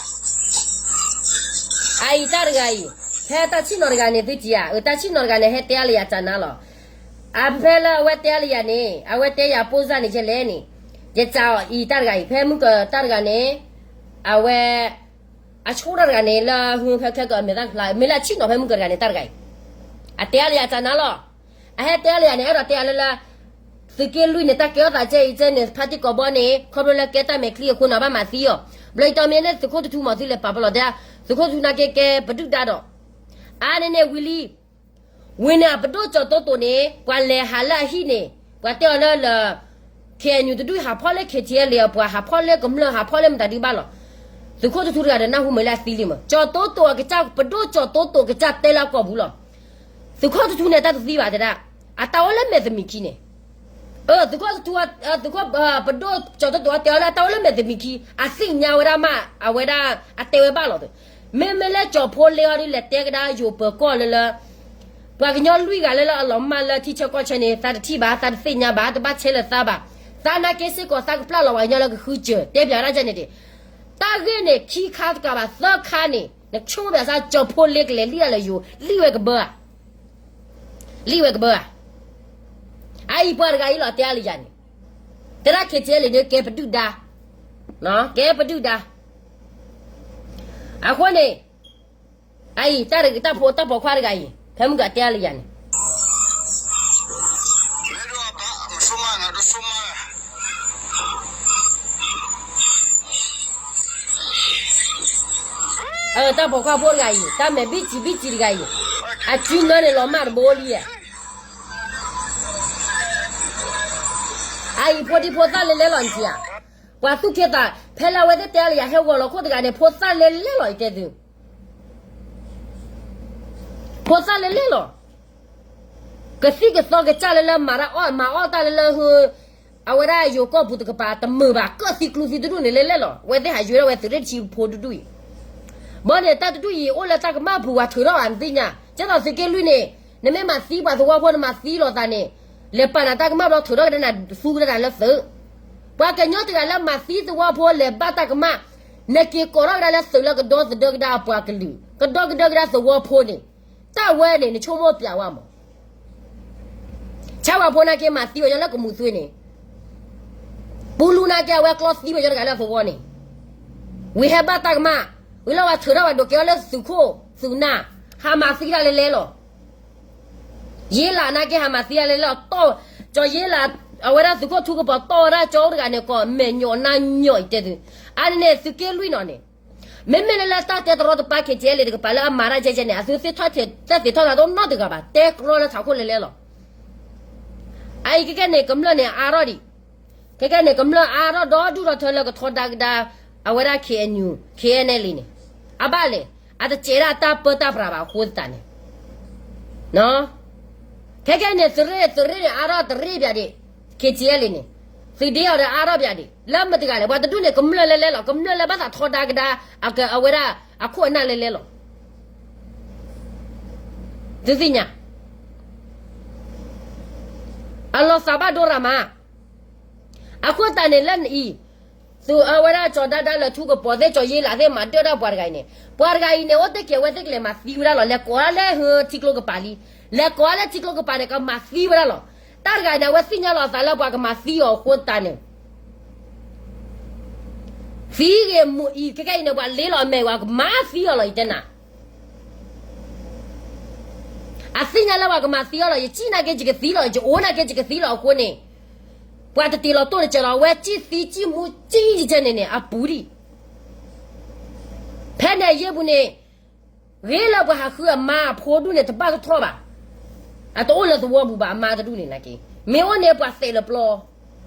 အအံၤတၢ်တဂၤအံၤ, ဖ ဖဲတၢ်ဆံၣ်နီၤတဂၤန့ၣ် သုထံၣ်ဧါ, အတၢ်ဆံၣ်နီၤတဂၤန့ၣ် ဟဲတဲအါလၢယၤတၢ်နါလီၤ. အဖဲလၢအဝဲတဲအါလၢယၤန့ၣ် အဝဲတဲယၤပိၢ်စၢ်န့ၣ် ယဲလဲၣ်န့ၣ်, ယစံးအီၤအံၤတၢ်တဂၤအံၤ ဖဲမုၢ်ကတၢၢ်တဂၤန့ၣ် အဝဲ အဆိကတၢၢ်တဂၤန့ၣ် လၢဟုဖဲခဲကမဲာ်တၢ်ဖျါ မ့ၢ်လၢအဆံၣ်နီၤဖဲမုၢ်ကတၢၢ်တဂၤန့ၣ် တၢ်တဂၤအံၤ အတဲအါလၢယၤတၢ်နါလီၤ. အဟဲတဲအါလၢယၤန့ၣ် အဲၣ်ဒိးတဲအါလၢလၢ သုးက့လွံၢ်န့ၣ် တၢ်ကဲထီၣ်သးကဲအံၤကဲန့ၣ် ဖါတံၢ်ကိးဘီန့ၣ် ခီဖျိလၢကဲတၢ်မဲာ်ချံအဃိန့ၣ် ဘၣ်မၤသံအီၤ. ဘျီအံၤတီမ့ၢ်န့ၣ် သုးခိၣ်ထူထူမၤသုလဲၤပာ်ပလီၢ်တဲ, သုးခိၣ်ထူထူနာ်က့ ကဲပဒုၣ်ဒါဒီး အါန့ၢ်န့ၣ်ဝံၤလံ. ဝံၤန့ၣ် အပဒိၣ်ကၠီၤတိတိၤန့ၣ် ပှၤလဲၤဟးလၢအဟံၣ်န့ၣ် ပှၤတဲအီၤလၢလၢ ခ့ၣ်အဲၣ်ယူၣ် တဒူၣ်ဟးဖီၣ်လၢ ခ့ၣ်ထံၣ်အဲလ့ၣ် ပှၤဟးဖီၣ်လၢကမျၢၢ် ဟးဖီၣ်လၢမတၤဒုဘၣ်လီၤ. သုးခိၣ်ထူထူတဂၤဒီးနၢ်ဟူမ့ၢ်လၢအသံလံမး ကၠီၤတိတိၤအကစၢ် ပဒိၣ်ကၠီၤတိတိၤကစၢ်တဲလၢအကိာ်ပူၤလီၤ. သုးခိၣ်ထူထူန့ၣ် တၢ်တသံဘၣ်တဲဒၣ်, အတၢ်အိၣ်လၢမဲာ်သမံးခံန့ၣ် သုးခိၣ်ထူထူ သုးခိၣ် ပဒိၣ်ကၠီၤတိတိၤအတဲအီၤလၢအတၢ်အိၣ်လၢမဲာ်သမံးခံ အသ့ၣ်ညါဝဲဒၣ်မး အဝဲဒၣ်အတဲဝဲဘၣ်လီၤ. မ့မ့ၢ်လၢကၠီၤဖိလ့အီၤဒ် လဲၤတဲကဒါယိၤပၢၤကီၢ်လၢလၢ ပှၤကညီလွံၢ်ဂၤလၢလၢအလီၤမၢ်လၢထံဆၢကီၢ်ဆၢန့ၣ် သးတထံၣ်ဘၣ် သးတသ့ၣ်ညါဘၣ် တဘၣ်ဆဲးလၢၤသးဘၣ်. သးနာ်က့စ့ၢ်ကီး သးကပျၢ်လီၤပှၤကညီလၢကဃုစၢၤ တဲပၠးဒၣ်ကဲန့ၣ်ဒံး တၢ်ဂ့ၢ်န့ၣ် ခံခါတကးဘၣ် သၢခါန့ၣ် နဆိကမိၣ်ပၠးစၢ် ကၠီၤဖိလ့ကလဲၤလံၣ်တၢ်လၢယိၤ လံၣ်ဝဲကဘၢဧါ, လံၣ်ဝဲကဘၢဧါ. အအံၤပှၤတဂၤအံၤလီၤတဲအါလၢယၤန့ၣ် တဲဒၣ် ခ့ၣ်ထံၣ်အဲလ့ၣ်န့ၣ် ကဲပဒုၣ်ဒါ, ကဲပဒုၣ်ဒါ. အဃိန့ၣ် အအံၤ တၢ်တဂ့ၤ တၢ်ဖိ တၢ်ပိာ်ခွါတဂၤအံၤ ဖဲမုၢ်ကတဲအါလၢယၤန့ၣ် တၢ်ပိာ်ခွါဖိတဂၤအံၤ တၢ်မဲာ်ဘံၣ်စံးဘံၣ်စံးတဂၤအံၤ အစုနၢန့ၣ် လီၤမၢ်တဘိလံဧါ. အအံၤ ဖိဒံဖိသၣ်လဲၤလဲလီၤနထံၣ်ဧါ. ပှၤသူၣ်က့သး ဖဲလၢအဝဲသ့ၣ်တဲအါလၢယၤ ဟဲဂီၤလီၤခိၣ်တဂၤန့ၣ် ဖိသၣ်လဲၤလဲလီၤ ယတဲသု ဖိသၣ်လဲၤလဲလီၤ. ကသံၣ်ကသီကစၢ်လၢလၢမၤတၢ်အီၣ် မၤအီၣ်တၢ်လၢလၢ အဝဲဒၣ်ယိၤကီၢ်ပူၤတကပၤ တမုာ်ဘၣ် ကၢၣ်သံကျူသံတဒူၣ်န့ၣ် လဲၤလဲလီၤ. အဝဲသ့ၣ်ဟးယွဲထီၣ်ဝဲသုးရ့ၣ်တဆံဖိတဒူၣ်အံၤ ဘၣ်န့ၣ် တၢ်တဒူၣ်အံၤ အိၣ်လၢတၢ်ကမၣ်ပူၤ ပှၤထုးထီၣ်ဘၣ် နသ့ၣ်ညါ ကဲသိးသုးက့လွံၢ်န့ၣ် နမ့ၢ်မၤသံပှၤသဝီဖိ နမၤသံလိာ်သးန့ၣ် လဲၤပာ်နၤတၢ်ကမၣ်ဘျီ ထုးထီၣ်ကဒါနၤ သူကဒါနၤလၢသုး. ပှၤကညီတဂၤလၢမၤသံသဝီဖိ လဲၤဘၣ်တၢ်ကမၣ် နက့ၤကိးထီၣ်ကဒါလၢသုးလၢကဒီသဒၢကဒါအပှၤကလုာ် ကဒီကဒၢကဒါသဝီဖိန့ၣ် တၢ်ဝဲန့ၣ် နဆိကမိၣ်ပၠးဝဲမး ဆၣ်ဝါဖိနာ်က့ မၤသံဝဲညီလၢကမူၤသွ့န့ၣ် ပူလူနာ်က့ အဝဲကျီသံဝဲညီတဂၤလၢအသဝီန့ၣ် ဝံၤဟဲဘၣ်တၢ်ကမၣ် ဝံၤလီၤဝဲထုးထီၣ်ဝဲဒိးကဲအီၤလၢသုးခိၣ်သုးနၢ် ဟးမၤသံတၢ်လဲၤလဲလီၤ. ယ့လးနာ်က့ ဟးမၤသံတၢ်လဲၤလဲလီၤ တီၢ် ကၠီၤယ့လး အဝဲဒၣ်သုးခိၣ်ထူကပီၤ တီၢ်ဝဲဒၣ်ကၠီအိၣ်တဂၤန့ၣ် ကိးမဲာ်ညိးနါညိးအံၤတဲသု အါန့ၣ်န့ၣ် သုးက့လွံၢ်နီၤန့ၣ် မ့မ့ၢ်လၢလၢတၢ်တဲတရီတပါ ခ့ၣ်ထံၣ်အဲလ့ၣ်တကပၤ လၢအမၤတၢ်ကဲကဲန့ၣ် အသုသ့ၣ်ထီၣ်တၢ်သ့ၣ်ထီၣ်သးတအိၣ်နီတဂၤဘၣ် တဲကြီလၢထးခိၣ်လဲၤလဲလီၤ. အအံၤခဲကဲန့ၣ် ကမျၢၢ်န့ၣ်အါထီၣ်ဒံး ခဲကဲန့ၣ် ကမျၢၢ်အါထီၣ်ဒီဒူၣ်ဒီထၢလၢကထီဒါကဒါ အဝဲဒၣ် ခ့ၣ်အဲၣ်ယူၣ် ခ့ၣ်အဲၣ်ယူၣ်န့ၣ် အဘၣ်လဲၣ် အတစဲးဒၣ်တၢ်ပၢတၢ်ပြးဘၣ်အဃိသတးန့ၣ် ခဲကဲန့ၣ် သုးရ့ၣ် သုးရ့ၣ်န့ၣ် အါထီၣ်တရ့ၣ်ပၠးဒံး ခ့ၣ်ထံၣ်အဲလ့ၣ်န့ၣ် သုးဒ့အီၤဒီးအါထီၣ်ပၠးဒံး လၢမတၤတဂၤလဲၣ် ပှၤတဒူၣ်န့ၣ် ကမျၢၢ်လဲၤလဲလီၤ ကမျၢၢ်လၢဘၣ်သးထီဒါကဒါ အဝဲဒၣ် အခိၣ်အနၢ်လဲၤလဲလီၤ သုသ့ၣ်ညါ အလီၤသးဘၣ်ဒိရၤမး အဃိသတးန့ၣ်လၢနအံၤ သုးအဝဲဒၣ်ကၠီၤဒါဒါလၢထူကပီၤသ့ၣ် ကၠီၤယ့လးသ့ၣ် မၤဒၢၣ်ဒၣ်ပှၤတဂၤအံၤန့ၣ် ပှၤတဂၤအံၤန့ၣ် အိၣ်တ့ၢ်က့ၤအဝဲသ့ၣ်ကလဲၤမၤသံဝဲဒၣ်လီၤ လဲၤကိးဒၣ်လၢထံကျိကပၤလံ လဲၤကိးဒၣ်လၢထံကျိကပၤန့ၣ် ကမၤသံဝဲဒၣ်လီၤ တၢ်တဂၤအံၤန့ၣ် အဝဲသ့ၣ်ညါလီၤအသးလၢပှၤကမၤသံအီၤအဃိသတးန့ၣ် သံဂ့ၤမုာ်အံၤ ခဲကဲအံၤန့ၣ် ပှၤလ့လီၤအမဲာ် ပှၤကမၤသံအီၤလီၤ ယတဲနၤ အသ့ၣ်ညါလၢပှၤကမၤသံအီၤလီၤ ယစံၣ်နာ်က့ ယကသံလီၤ ယအိၣ်နာ်က့ ယကသံလီၤအဃိန့ၣ် ပှၤတတ့ၢ်လီၤတိၢ်တစဲးလီၤ အဝဲစံၣ်သံစံၣ်မူစံၣ်ယကဲန့ၣ်န့ၣ် အပူၤဒံး ဖဲန့ၣ်အယ့ၢ်ပူၤန့ၣ် ဂ့ၤလၢပှၤဟးဃုအမါအဖိဒူၣ်န့ၣ် တဘၣ်တထီၣ်ဘၣ် အတအိၣ်လၢသဝီပူၤဘၣ် အမါတဒူၣ်န့ၣ်နာ်က့ မ့ၢ်အိၣ်န့ၣ်ပှၤသဲးလၢပျီ အ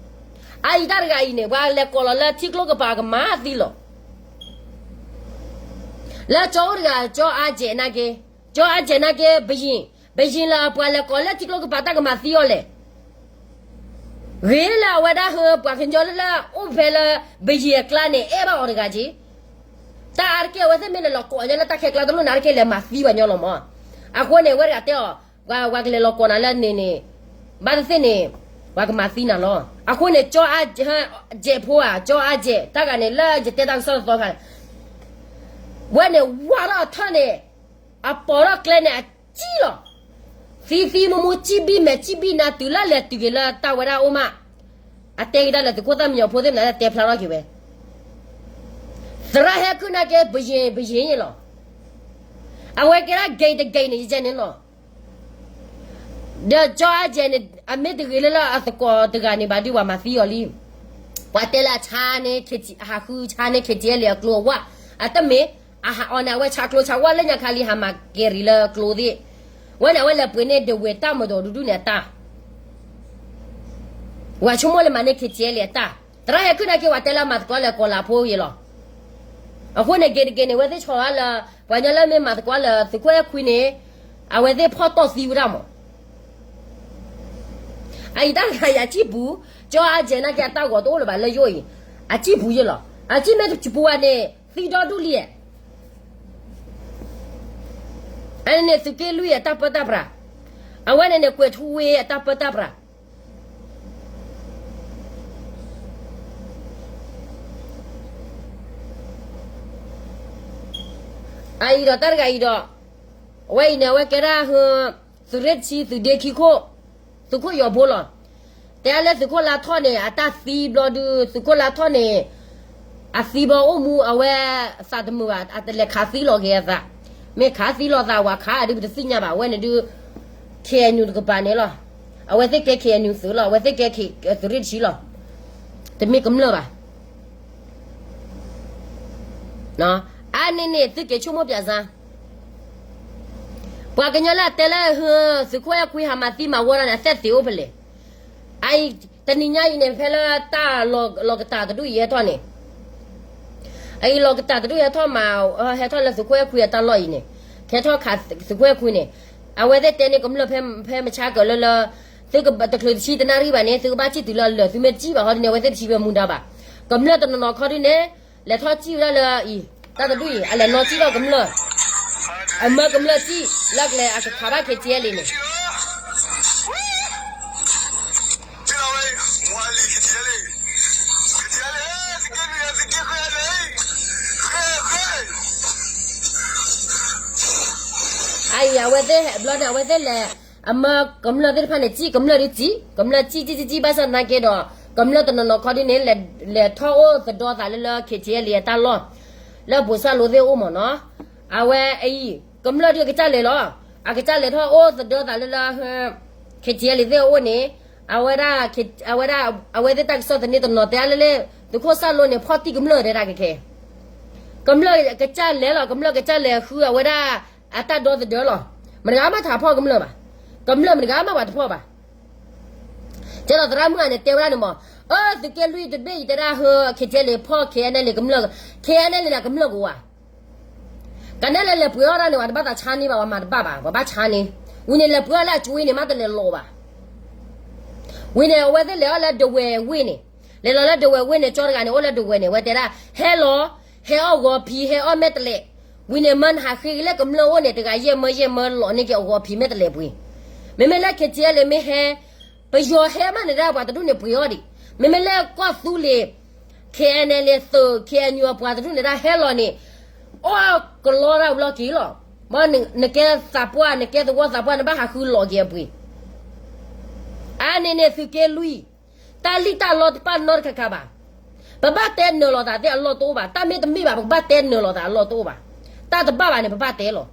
အံၤတၢ်တဂၤအံၤန့ၣ် ပှၤလဲၤကိးလီၤလၢထံကျိကပၤကမၤသံလီၤ လၢကၠီအိၣ်တဂၤ ကၠီအါကဲးနာ်က့ ကၠီအါကဲးနာ်က့ ဘယံၤ ဘယံၤလၢပှၤလဲၤကိးလၢထံကျိကပၤတၢ်ကမၤသံအီၤလဲၣ် ဂ့ၤလၢအဝဲဒၣ်ဟၢ ပှၤကညီလၢအိၣ်ဖဲလၢ ဘယံၤအကျါန့ၣ် အဲၣ်ဘၣ်အီၤတဂၤက့ တၢ်အါတက့ၢ်အဝဲသ့ၣ်မ့ၢ်လဲၤလီၤကိးညါလၢတၢ်ခဲကျါတလိၣ်နၤတက့ၢ် လဲၤမၤသံပှၤညီလီၤမး အဃိန့ၣ် အဝဲတဂၤတဲအီၤ ပှၤကလဲၤလီၤကိးနၤလၢန့ၣ်န့ၣ် ဘၣ်သ့ၣ်သ့ၣ်န့ၣ် ပှၤကမၤသံနၤလီၤ အဃိန့ၣ် ကၠီအါကဲးဖိဧါ ကၠီအါကဲး တၢ်ဂၤန့ၣ် လၢယတဲတၢ်ကစီၣ်တသီခါန့ၣ် ဝဲန့ၣ်ဝးထီၣ်အထၢၣ်န့ၣ် အပိာ်ထီၣ်ကျဲန့ၣ်အကံၣ်လီၤ. သံသံမူမူ ကံၣ်ဘံၣ်မဲာ်ကံၣ်ဘံၣ်နၤ တုၤလၢလဲၤတုၤက့ၤလၢတၢ်ဝဲဒၣ်အိၣ်မး, အတဲက့ၤတၢ်လၢသုးခိၣ်သၣ်မံညီၤဖိသ့ၣ်မနုၤ တဲဖျါထီၣ်က့ၤဝဲ, သရၣ်ဟဲခုၣ်နာ်က့ ပယ့ၤပယ့ၤန့ၣ်လီၤ. အဝဲကဲဒၣ် gate တ gate န့ၣ် ယကဲန့ၣ်လီၤ. ဒီးကၠီအါကဲးန့ၣ် အမ့ၢ်တဂ့ၤလၢလၢအသကိးတဂၤန့ၣ်ဘၣ်ဒုး ပှၤမၤသံအီၤလံ. ပှၤတဲလၢအဆါန့ၢ် ဟးဃုဆါန့ၢ် KTLA အကျိအဝါ, အတမ့ၢ်, အဟးအီၤန့ၣ် အဝဲဆါကျိဆါဝါလၢညါခါလံ ဟးမၤကဲၤရံၣ်လၢကျိသ့ၣ်, ဝဲန့ၣ် အဝဲလဲၤပှ့ၤန့ၢ်ဒဝဲၢ်တၢ်မၤဒီးဒူဒူၣ်န့ၣ်အတၢ် ဝဲဆိကမိၣ်လၢမၤန့ၢ် KTLA အတၢ်, သရၣ်ဟဲခုၣ်နာ်က့ ပှၤတဲလၢမၤသကိးလၢကီၤလၤဖိယ့ၣ်လီၤ. အဃိန့ၣ် gate တ gate န့ၣ် အဝဲသ့ၣ်ဆီၣ်လၢ ပှၤညီလၢမ့ၢ်မၤသကိးလၢသုးခိၣ်အဲၣ်ခွံန့ၣ်, အဝဲသ့ၣ်ဖီၣ်တီၢ်သံဝဲဒၣ်မး. အအံၤတၢ်တခါအံၤအစံၣ်ပူၤ, ကၠီအါကဲးနာ်က့ အတၢ်ဂီၤတအိၣ်လၢၤဘၣ်လၢယိၣ်အံၤ, အစံၣ်ပူၤယ့ၣ်လီၤ. အစံၣ်မ့ၢ်တပူၤဘၣ်န့ၣ် သံဒီဒူၣ်လံ. အန့ၣ်န့ၣ် သုးက့လွံၢ်အတၢ်ပၢတၢ်ပြး, အဝဲန့ၣ်န့ၣ် ကွဲးထူဝ့အတၢ်ပၢတၢ်ပြး အအံၤဒီးတၢ်တဂၤအံၤဒီး, အဝဲအံၤန့ၣ် အဝဲကဲဒၣ် သုးရ့ၣ်တဆံ သုးဒ့ခံခိၣ်, သုးခိၣ်ယီၤဘိလီၤ. တဲလၢသုးခိၣ်လါထီၣ်န့ၣ် အတၢ်သံဘျီဒုး သုးခိၣ်လါထီၣ်န့ၣ်, အသံဘျီအိၣ်မူအဝဲသးတမုာ်ဘၣ် အတလဲၤခးသံလီၤက့ၤအသး, မ့ၢ်ခးသံလီၤသးဝဲခးဒုး ပတသ့ၣ်ညါဘၣ် အဝဲန့ၣ်ဒုး KNU တကပၤန့ၣ်လီၤ. အဝဲသ့ၣ်ကဲ KNU သုးလီၤ အဝဲသ့ၣ်ကဲ သုးရ့ၣ်တဆံလီၤ. တမ့ၢ်ကမျၢၢ်ဘၣ်. အါန့ၢ်န့ၣ် သုက့ၤဆိကမိၣ်ပၠးစါ, ပှၤကညီလၢအတဲလၢ သုးခိၣ်အဲၣ်ခွံဟးမၤသံမၤဝီတၢ်န့ၣ် အသဲသ့ၣ်အိၣ်ဖဲလဲၣ်. အအံၤ တနံၤညါအံၤန့ၣ် ဖဲလၢတၢ်လီၤကတၢ်တဒူၣ်အံၤဟဲထီၣ်န့ၣ်, အအံၤလီၤကတၢ်တဒူၣ်ဟဲထီၣ်မး, ဟဲထီၣ်လၢသုးခိၣ်အဲၣ်ခွံအတၢ်လီၢ်အံၤန့ၣ်, ဟဲထီၣ်ခးသုးခိၣ်အဲၣ်ခွံန့ၣ်, အဝဲသ့ၣ်တဲန့ၢ်ကမျၢၢ်ဖဲမဆါကၢၤလၢလၢ သုကတချုးတဆံတနၣ်ရံၣ်ဘၣ်န့ၣ် သုကဘၣ်စံၣ်တုၤလၢအလၢာ် သုမ့ၢ်တစံၣ်ဘၣ်ဟီဒ်န့ၣ် အဝဲသ့ၣ်တဆံဝဲမူဒါဘၣ်. ကမျၢၢ်တနီၤနီၤခီဒ်န့ၣ် လဲၤထီၣ်စံၣ်ဝဲဒၣ်လၢအံၤ, တၢ်တဒူၣ်အံၤ အလဲၤနီၢ်စံၣ်ထီၣ်ကမျၢၢ်, အမၢကမျၢၢ်စံၣ် လၢကလဲၤအကခးဘၣ် KTLA န့ၣ် အအံၤ အဝဲသ့ၣ်ဟဲဘျီန့ၣ် အဝဲသ့ၣ်လဲၤ, အမၢကမျၢၢ်သ့ၣ်တဖၣ်န့ၣ် စံၣ်ကမျၢၢ်ဒုးစံၣ်, ကမျၢၢ်စံၣ်စံၣ်စံၣ်စံၣ် ဘၣ်ဆၣ်သနာ်က့ဒီး ကမျၢၢ်တနီၤနီၤခီဒ်န့ၣ် လဲၤထီၣ်အိၣ်သဒၢသးလၢလၢ KTLA အတၢ်လီၢ်, လၢဘိးစၢ်လိသ့ၣ်အအိၣ်မးနီၤ. အဝဲအံၤ ကမျၢၢ်ဒုးအကစၢ်လဲၤလီၤ, အကစၢ်လဲၤထီၣ်အိၣ်သဒၢသးလၢလၢ KTLA သ့ၣ်အအိၣ်န့ၣ်, အဝဲဒၣ်, အဝဲဒၣ် အဝဲသ့ၣ်တၢ်ကစီၣ်သန့တနီၤတဲလၢလၢ သုးခိၣ်စၢ်လိန့ၣ် ဖီၣ်တံၢ်ကမျၢၢ်တဲဒၣ်ကခဲ, ကမျၢၢ်ကစၢ်လဲၤလီၤ, ကမျၢၢ်ကစၢ်လဲၤဃုအဝဲဒၣ် အတၢ်ဒီသဒၢလီၤ. မတဂၤမးတဟးဖီၣ်ကမျၢၢ်ဘၣ်, ကမျၢၢ်မတဂၤမးပှၤတဖီၣ်ဘၣ်. ကဲဒီးသရၣ်မုၣ်ဂၤန့ၣ် တဲဝဲဒၣ်န့ၣ်မး, အၢ သုးက့လွံၢ်တဘ့ၣ်အံၤတဲဒၣ်ဟၢ KTLA ဖီၣ် KNLA ကမျၢၢ်, KNLA န့ၣ်ကမျၢၢ်ကဝၤ ကနဲလဲၤလဲၤပှ့ၤအီၣ်တၢ်န့ၣ် ပှၤတဘၣ်သးဆါန့ၢ်ဘၣ်, ပှၤမၤတဘၣ်ဘၣ်, ပှၤဘၣ်ဆါန့ၢ်, ဝံၤန့ၣ် လဲၤပှ့ၤအီၣ်လၢအကၠိအံၤန့ၣ် မ့ၢ်တလဲၤလီၤဘၣ်. ဝံၤန့ၣ် အဝဲသ့ၣ်လဲၤအီၣ်လၢဒဝဲၢ်ဝ့ၢ်န့ၣ်, လဲၤလီၤလၢဒဝဲၢ်ဝ့ၢ်န့ၣ် ကၠီတဂၤန့ၣ် အိၣ်လၢဒဝဲၢ်န့ၣ် အဝဲတဲဒၣ် ဟဲလီၤ, ဟဲအီၣ်ဂီၤဖံး ဟဲအီၣ်မဲာ်တလဲး, ဝံၤန့ၣ် မၢနဟးဃ့က့ၤလၢကမျၢၢ်အိၣ်န့ၣ် တဂၤယဲၢ်မၢယဲၢ်မၢလီၤန့ၢ်က့ၤအဂီၤဖံးမဲာ်တလဲးပှ့ၤ, မ့မ့ၢ်လၢ KTLA မ့ၢ်ဟဲ ပယီၤဟဲမးန့ၣ်ဒၣ် ပှၤတဒူၣ်န့ၣ်ပှ့ၤအီၣ်ဒံး, မ့မ့ၢ်လၢကီၢ်သူလ့ၤ KNLA သုး KNU အပှၤတဒူၣ်န့ၣ်ဒၣ်ဟဲလီၤန့ၣ်, အီၣ်ကလီတၢ်ဘျီက့ၤလီၤ. မ့ၢ်နကဲသးပှၢ် နကဲသဝီသးပှၢ် နဘၣ်ဟးဃုလီၤက့ၤအပှ့ၤ, အါန့ၢ်န့ၣ်သုးက့လွံၢ်, တၢ်လံၣ်တၢ်လီတပာ်နီတခါခါဘၣ်. ပဘၣ်တဲနၢၤလီၤသးသ့ၣ်အလီၢ်တအိၣ်ဘၣ်, တၢ်မ့ၢ်တမ့ၢ်ဘၣ် ပကဘၣ်တဲနၢၤလီၤသးအလီၢ်တအိၣ်ဘၣ်, တၢ်တဘၣ်ဘၣ်န့ၣ် ပဘၣ်တဲလီၤ.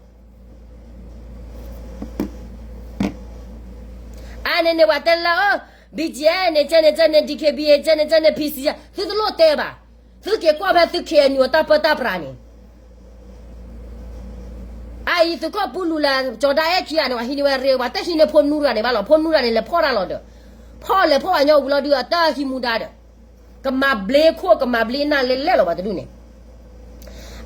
အါန့ၢ်န့ၣ် ပှၤတဲလၢ BGF န့ၣ် ကဲန့ၣ် ကဲန့ၣ် DKBA ကဲန့ၣ် ကဲန့ၣ် PC သုတလိၣ်တဲဘၣ်. သုက့ၤကွၢ်ဖဲသု KNU အတၢ်ပၢတၢ်ပြးန့ၣ်, အအံၤသုးခိၣ်ပူလူလၢ ကၠီၤဒၣ်အဲၣ်ခံဂၤန့ၣ် ပှၤဟံးန့ၢ်ဝဲရ့ ပှၤတဟံးန့ၢ်ဖိနူတဂၤန့ၣ်ဘၣ်လီၤ. ဖိနူတဂၤန့ၣ် လဲၤဖီၣ်တၢ်လီၤဒီး, ဖီၣ်လဲၤဖီၣ်ပှၤညီဝံၤလီၤဒုး အတၢ်ဟံးမူဒါဒီး, ကမၤဘျ့ခိၣ် ကမၤဘျ့နၢ်လဲလဲလီၤ ပှၤတဒူၣ်န့ၣ်.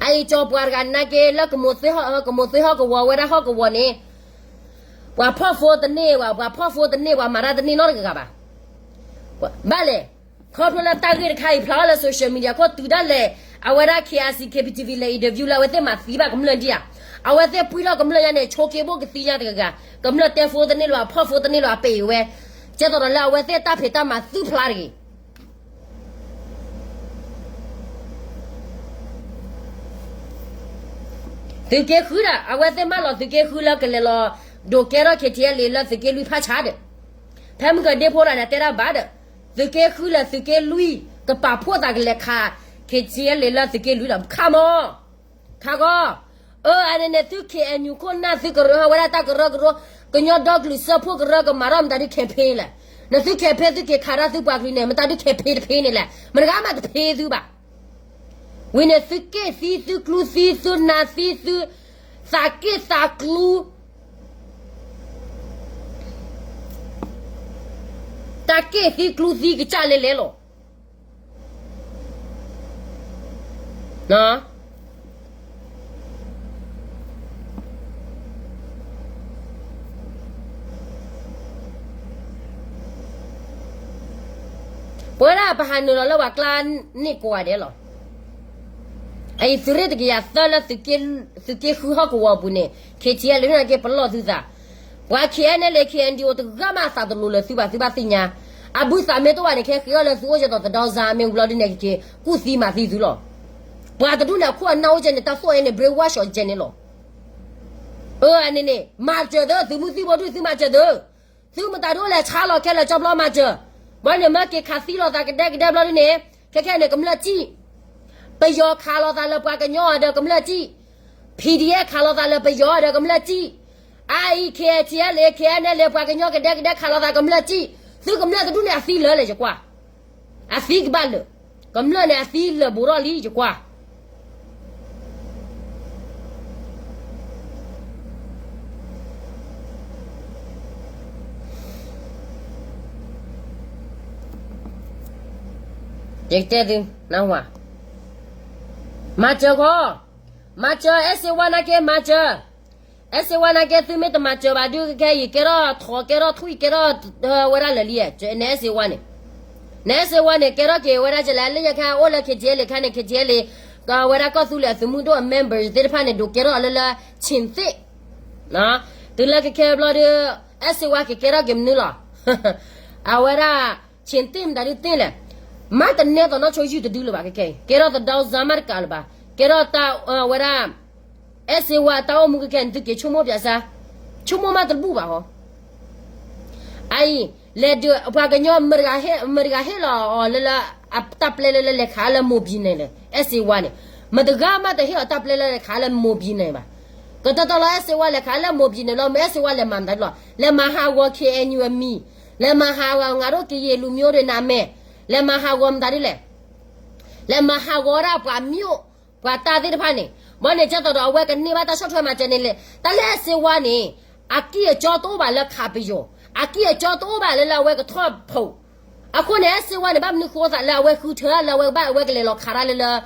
အအံၤကၠီၤပှၤတဂၤနာ်က့ လၢကမိၢ်သ့ဟီၣ် ကမိၢ်သ့ဟီၣ်ကဝီၤဝဲဒၣ်ဟီၣ်ကဝီၤန့ၣ်, ပှၤဖီၣ်ဖိတန့ၢ်ဘၣ်, ပှၤဖီၣ်ဖိတန့ၢ် ပှၤမၤတၢ်တန့ၢ်နီတဂၤဘၣ်. ဘၣ်လဲၣ်, ခီဖျိလၢတၢ်ဂ့ၢ်တခါအံၤဖျါအီၤလၢ social media ခိၣ်တုၤဒၣ်လဲာ်, အဝဲဒၣ် KIC KPTV လဲၤ interview လၢအဝဲသ့ၣ်မၤသံဘၣ်ကမျၢၢ်ဒံးဧါ. အဝဲသ့ၣ်ပှံၢ်ထီၣ်ကမျၢၢ်ညါန့ၣ် ဆိက့ဘိၣ်ကသံညါတဂၤဂၤ, ကမျၢၢ်တဲဖိတန့ၢ်လၢၤဘၣ် ဖီၣ်ဖိတန့ၢ်လၢၤဘၣ် ပ့ၤဝဲ, ကဲသိးဒီးလၢအဝဲသ့ၣ်တၢ်ဖံးတၢ်မၤသုဖျါတဂ့ၤ. သုးက့ဃုဒီး အဝဲသ့ၣ်မၢလီၤသုးက့ဃုလၢကလဲၤလီၤ ဒိးကဲထီၣ် ခ့ထံအဲလ်အ့ လၢသုးက့လွံၢ်ဖးဆါဒီး ဖဲမုၢ်ကဒ့ဖိတဂၤန့ၣ် တဲဒၣ်ဘၣ်ဒီး သုးက့ဃုလၢသုးက့လွံၢ် ကပာ်ဖှိၣ်သးကလဲၤခး ခ့ထံအဲလ်အ့ လၢသုးက့လွံၢ်ဒီး ခးမီၤ ခးဂီၤ. အၢ အန့ၣ်န့ၣ် သု ခ့ၣ်အဲၣ်ယူၣ် ခိၣ်နၢ်သုကရၢဝဲဒၣ်တၢ်ကရၢကရိ ကညီဒီကလုာ်စၢဖှိၣ်ကရၢကမၤထီၣ်မတၤဒု campaign လဲၣ်. နသု campaign သုက့ၤခးဒၣ်သုပှၤကလုာ်န့ၣ် မတၤဒု campaign တဖဲန့ၣ်လဲၣ်. မတဂၤမးတဖဲသုဘၣ်. ဝံၤန့ၣ် သုက့ၣ်သံ သုကျူသံ သုနၢ်သံ သု သးက့ၣ်သးကျူ တၢ်က့ၣ်သံကျူသံကစၢ်လဲၤလဲၤလီၤ. ပဝဲဒၣ်ပဟးနုာ်လီၤလၢပှၤကျါန့ၣ်ကိးဂၤဒဲးလီၤ. အအံၤသုးရ့ၣ်တကယၤသၢလၢ သုးက့ဃုဟီၣ်ကဝီၤအပူၤန့ၣ် ခ့ထံအဲလ်အ့ နာ်က့ပလီၢ်သုသး. ပှၤ ခ့ၣ်အဲၣ်အန်အယ်လ်အ့ ခ့ၣ်အဲၣ်အန်ဒံၣ်အိ တဂၤမးအသးတလိၤလၢၤသုဘၣ် သုဘၣ်သ့ၣ်ညါ. အဘုသးမ့ၢ်တအိၣ်ဘၣ်န့ၣ် ကဟဲဃ့အီၣ်လၢသုအိၣ်က့ၤဒီးသဒီစါမ့ၢ်ဝံၤလီၤဒုးန့ၣ် ကက့ၤကူၣ်သံမၤသံသုလီၤ. ပှၤတဒူၣ်န့ၣ် အခိၣ်အနၢ်အိၣ်ကဲန့ၣ် တၢ်သိၣ်အဲန့ၣ် brainwash အီၤကဲန့ၣ်လီၤ. အၢ အန့ၣ်န့ၣ် မၤစၢၤသု သုးမုၢ်သံၣ်ဘိဒုၣ်သုမၤစၢၤသု သုမတၤဒ်အိၣ်လဲၤဆါလီၤခဲလၢာ်ကၠီဖျီမၤစၢၤ. ဘၣ်န့ၣ်မ့ၢ်က့ၤခးသံလိာ်သးကဒဲကဒဲဘျီဒုးန့ၣ် ခဲခဲန့ၣ် ကမျၢၢ်စံၣ် ပယီၤခးလိာ်သးလၢပှၤကညီအီၤဒီးကမျၢၢ်စံၣ်, PDF ခးလိာ်သးလၢပယီၤအီၤဒီးကမျၢၢ်စံၣ်, အအံၤ ခ့ၣ်အဲၣ်ထံအဲလ့ ခ့ၣ်အဲၣ်နဲလ့ ပှၤကညီကဒဲကဒဲခးလိာ်သးကမျၢၢ်စံၣ်, သုကမျၢၢ်တဒူၣ်န့ၣ်အသံလၢာ်လဲၣ်ယကွၢ်. အသံကဘၣ်လၢာ်, ကမျၢၢ်န့ၣ်အသံလၢာ်ဘူးထီၣ်လံယကွၢ်. ယကတဲသု, မၤစၢၤဃီ, မၤစၢၤ အဲၣ်စ့ဝါနာ်က့ မၤစၢၤ, အဲၣ်စ့ဝါနာ်က့ သုမ့ၢ်တမၤစၢၤဘၣ်ဒုးကဲ ယကဲထီၣ်ထိးကဲထီၣ်ထွံၣ်ကဲထီၣ်ဝဲဒၣ်လၢာ်လံ, နအဲၣ်စ့ဝါန့ၣ်, နအဲၣ်စ့ဝါန့ၣ် ကဲထီၣ်က့ၤဝဲဒၣ်ကလဲၣ် လၢညါခါအိၣ်လၢ ခ့ၣ်ထံအဲလ့ ခါန့ၣ် ခ့ၣ်ထံအဲလ့ ကဝဲဒၣ်ကီၢ်သူလ့ၤအသုးမုၢ်ဒိၣ်အ member သ့ၣ်တဖၣ်န့ၣ် ဒိးကဲထီၣ်အီၤလၢလၢ ဆ့ၣ်သ့ၣ် တုၤလၢကခဲဘျီဒီး အဲၣ်စ့ဝါကကဲထီၣ်က့ၤမနုၤလီၤ. အဝဲဒၣ် ဆ့ၣ်သ့ၣ်မတၤဒုးသ့ၣ်လဲၣ်, မ့ၢ်တနဲသိးနီၢ်ဆိယုၢ်တဒုလၢၤဘၣ်ခဲခဲအံၤ, ကဲထီၣ်သဒီစါမးတကးလၢၤဘၣ်, ကဲထီၣ်တၢ်ဝဲဒၣ် အဲၣ်စ့ဝါတၢ်အိၣ်မူခဲခဲန့ၣ် သုက့ၤဆိကမိၣ်ပၠးစါ, ဆိကမိၣ်မးတဘူၣ်ဘၣ်ဟီ. အအံၤ လဲၤဒုးပှၤကညီ မတဂၤဟ့ၣ်လီၤအီၤလၢလၢ တၢ်ပျဲလၢလၢလဲၤခးလၢ မိၢ်ဘံၣ်နဲၣ်လဲၣ်, အဲၣ်စ့ဝါန့ၣ်, မတဂၤမးတဟ့ၣ်အီၤတၢ်ပျဲလၢလဲၤခးလၢ မိၢ်ဘံၣ်နဲၣ်ဘၣ်. ကတီၢ်တီၢ်လီၤ အဲၣ်စ့ဝါလဲၤခးလၢ မိၢ်ဘံၣ်နဲၣ်လီၤ, မ့ၢ်အဲၣ်စ့ဝါလဲၤမၤမတၤဒ်လီၤ, လဲၤမၤဟးဂီၤ ခ့ၣ်အဲၣ်ယူၣ် အမံၤ, လဲၤမၤဟးဂီၤ ငါတို့ကရင်လူမျိုးတွေ နာမည်, လဲၤမၤဟးဂီၤမတၤဒ်လဲၣ်, လဲၤမၤဟးဂီၤဝဲဒၣ်ပှၤမၠိၣ် ပှၤတၢ်သ့ၣ်တဖၣ်န့ၣ်, ဘၣ်န့ၣ်ကဲသိးဒီးအဝဲကန့ၢ်ဘၣ်တၢ်ဆီၣ်ထွဲမၤစၢၤန့ၣ်လဲၣ်, တၢ်လၢအဲၣ်စ့ဝါန့ၣ် အကံၢ်အကီတအိၣ်ဘၣ်လၢခးပယီၤ, အကံၢ်အကီတအိၣ်ဘၣ်လၢလၢအဝဲကထီၣ်ဖီး, အဃိန့ၣ် အဲၣ်စ့ဝါန့ၣ် ဘၣ်မနုၤဃိသးလၢအဝဲဃုထၢလၢအဝဲကဘၣ်အဝဲကလဲၤလီၤခးတၢ်လၢလၢ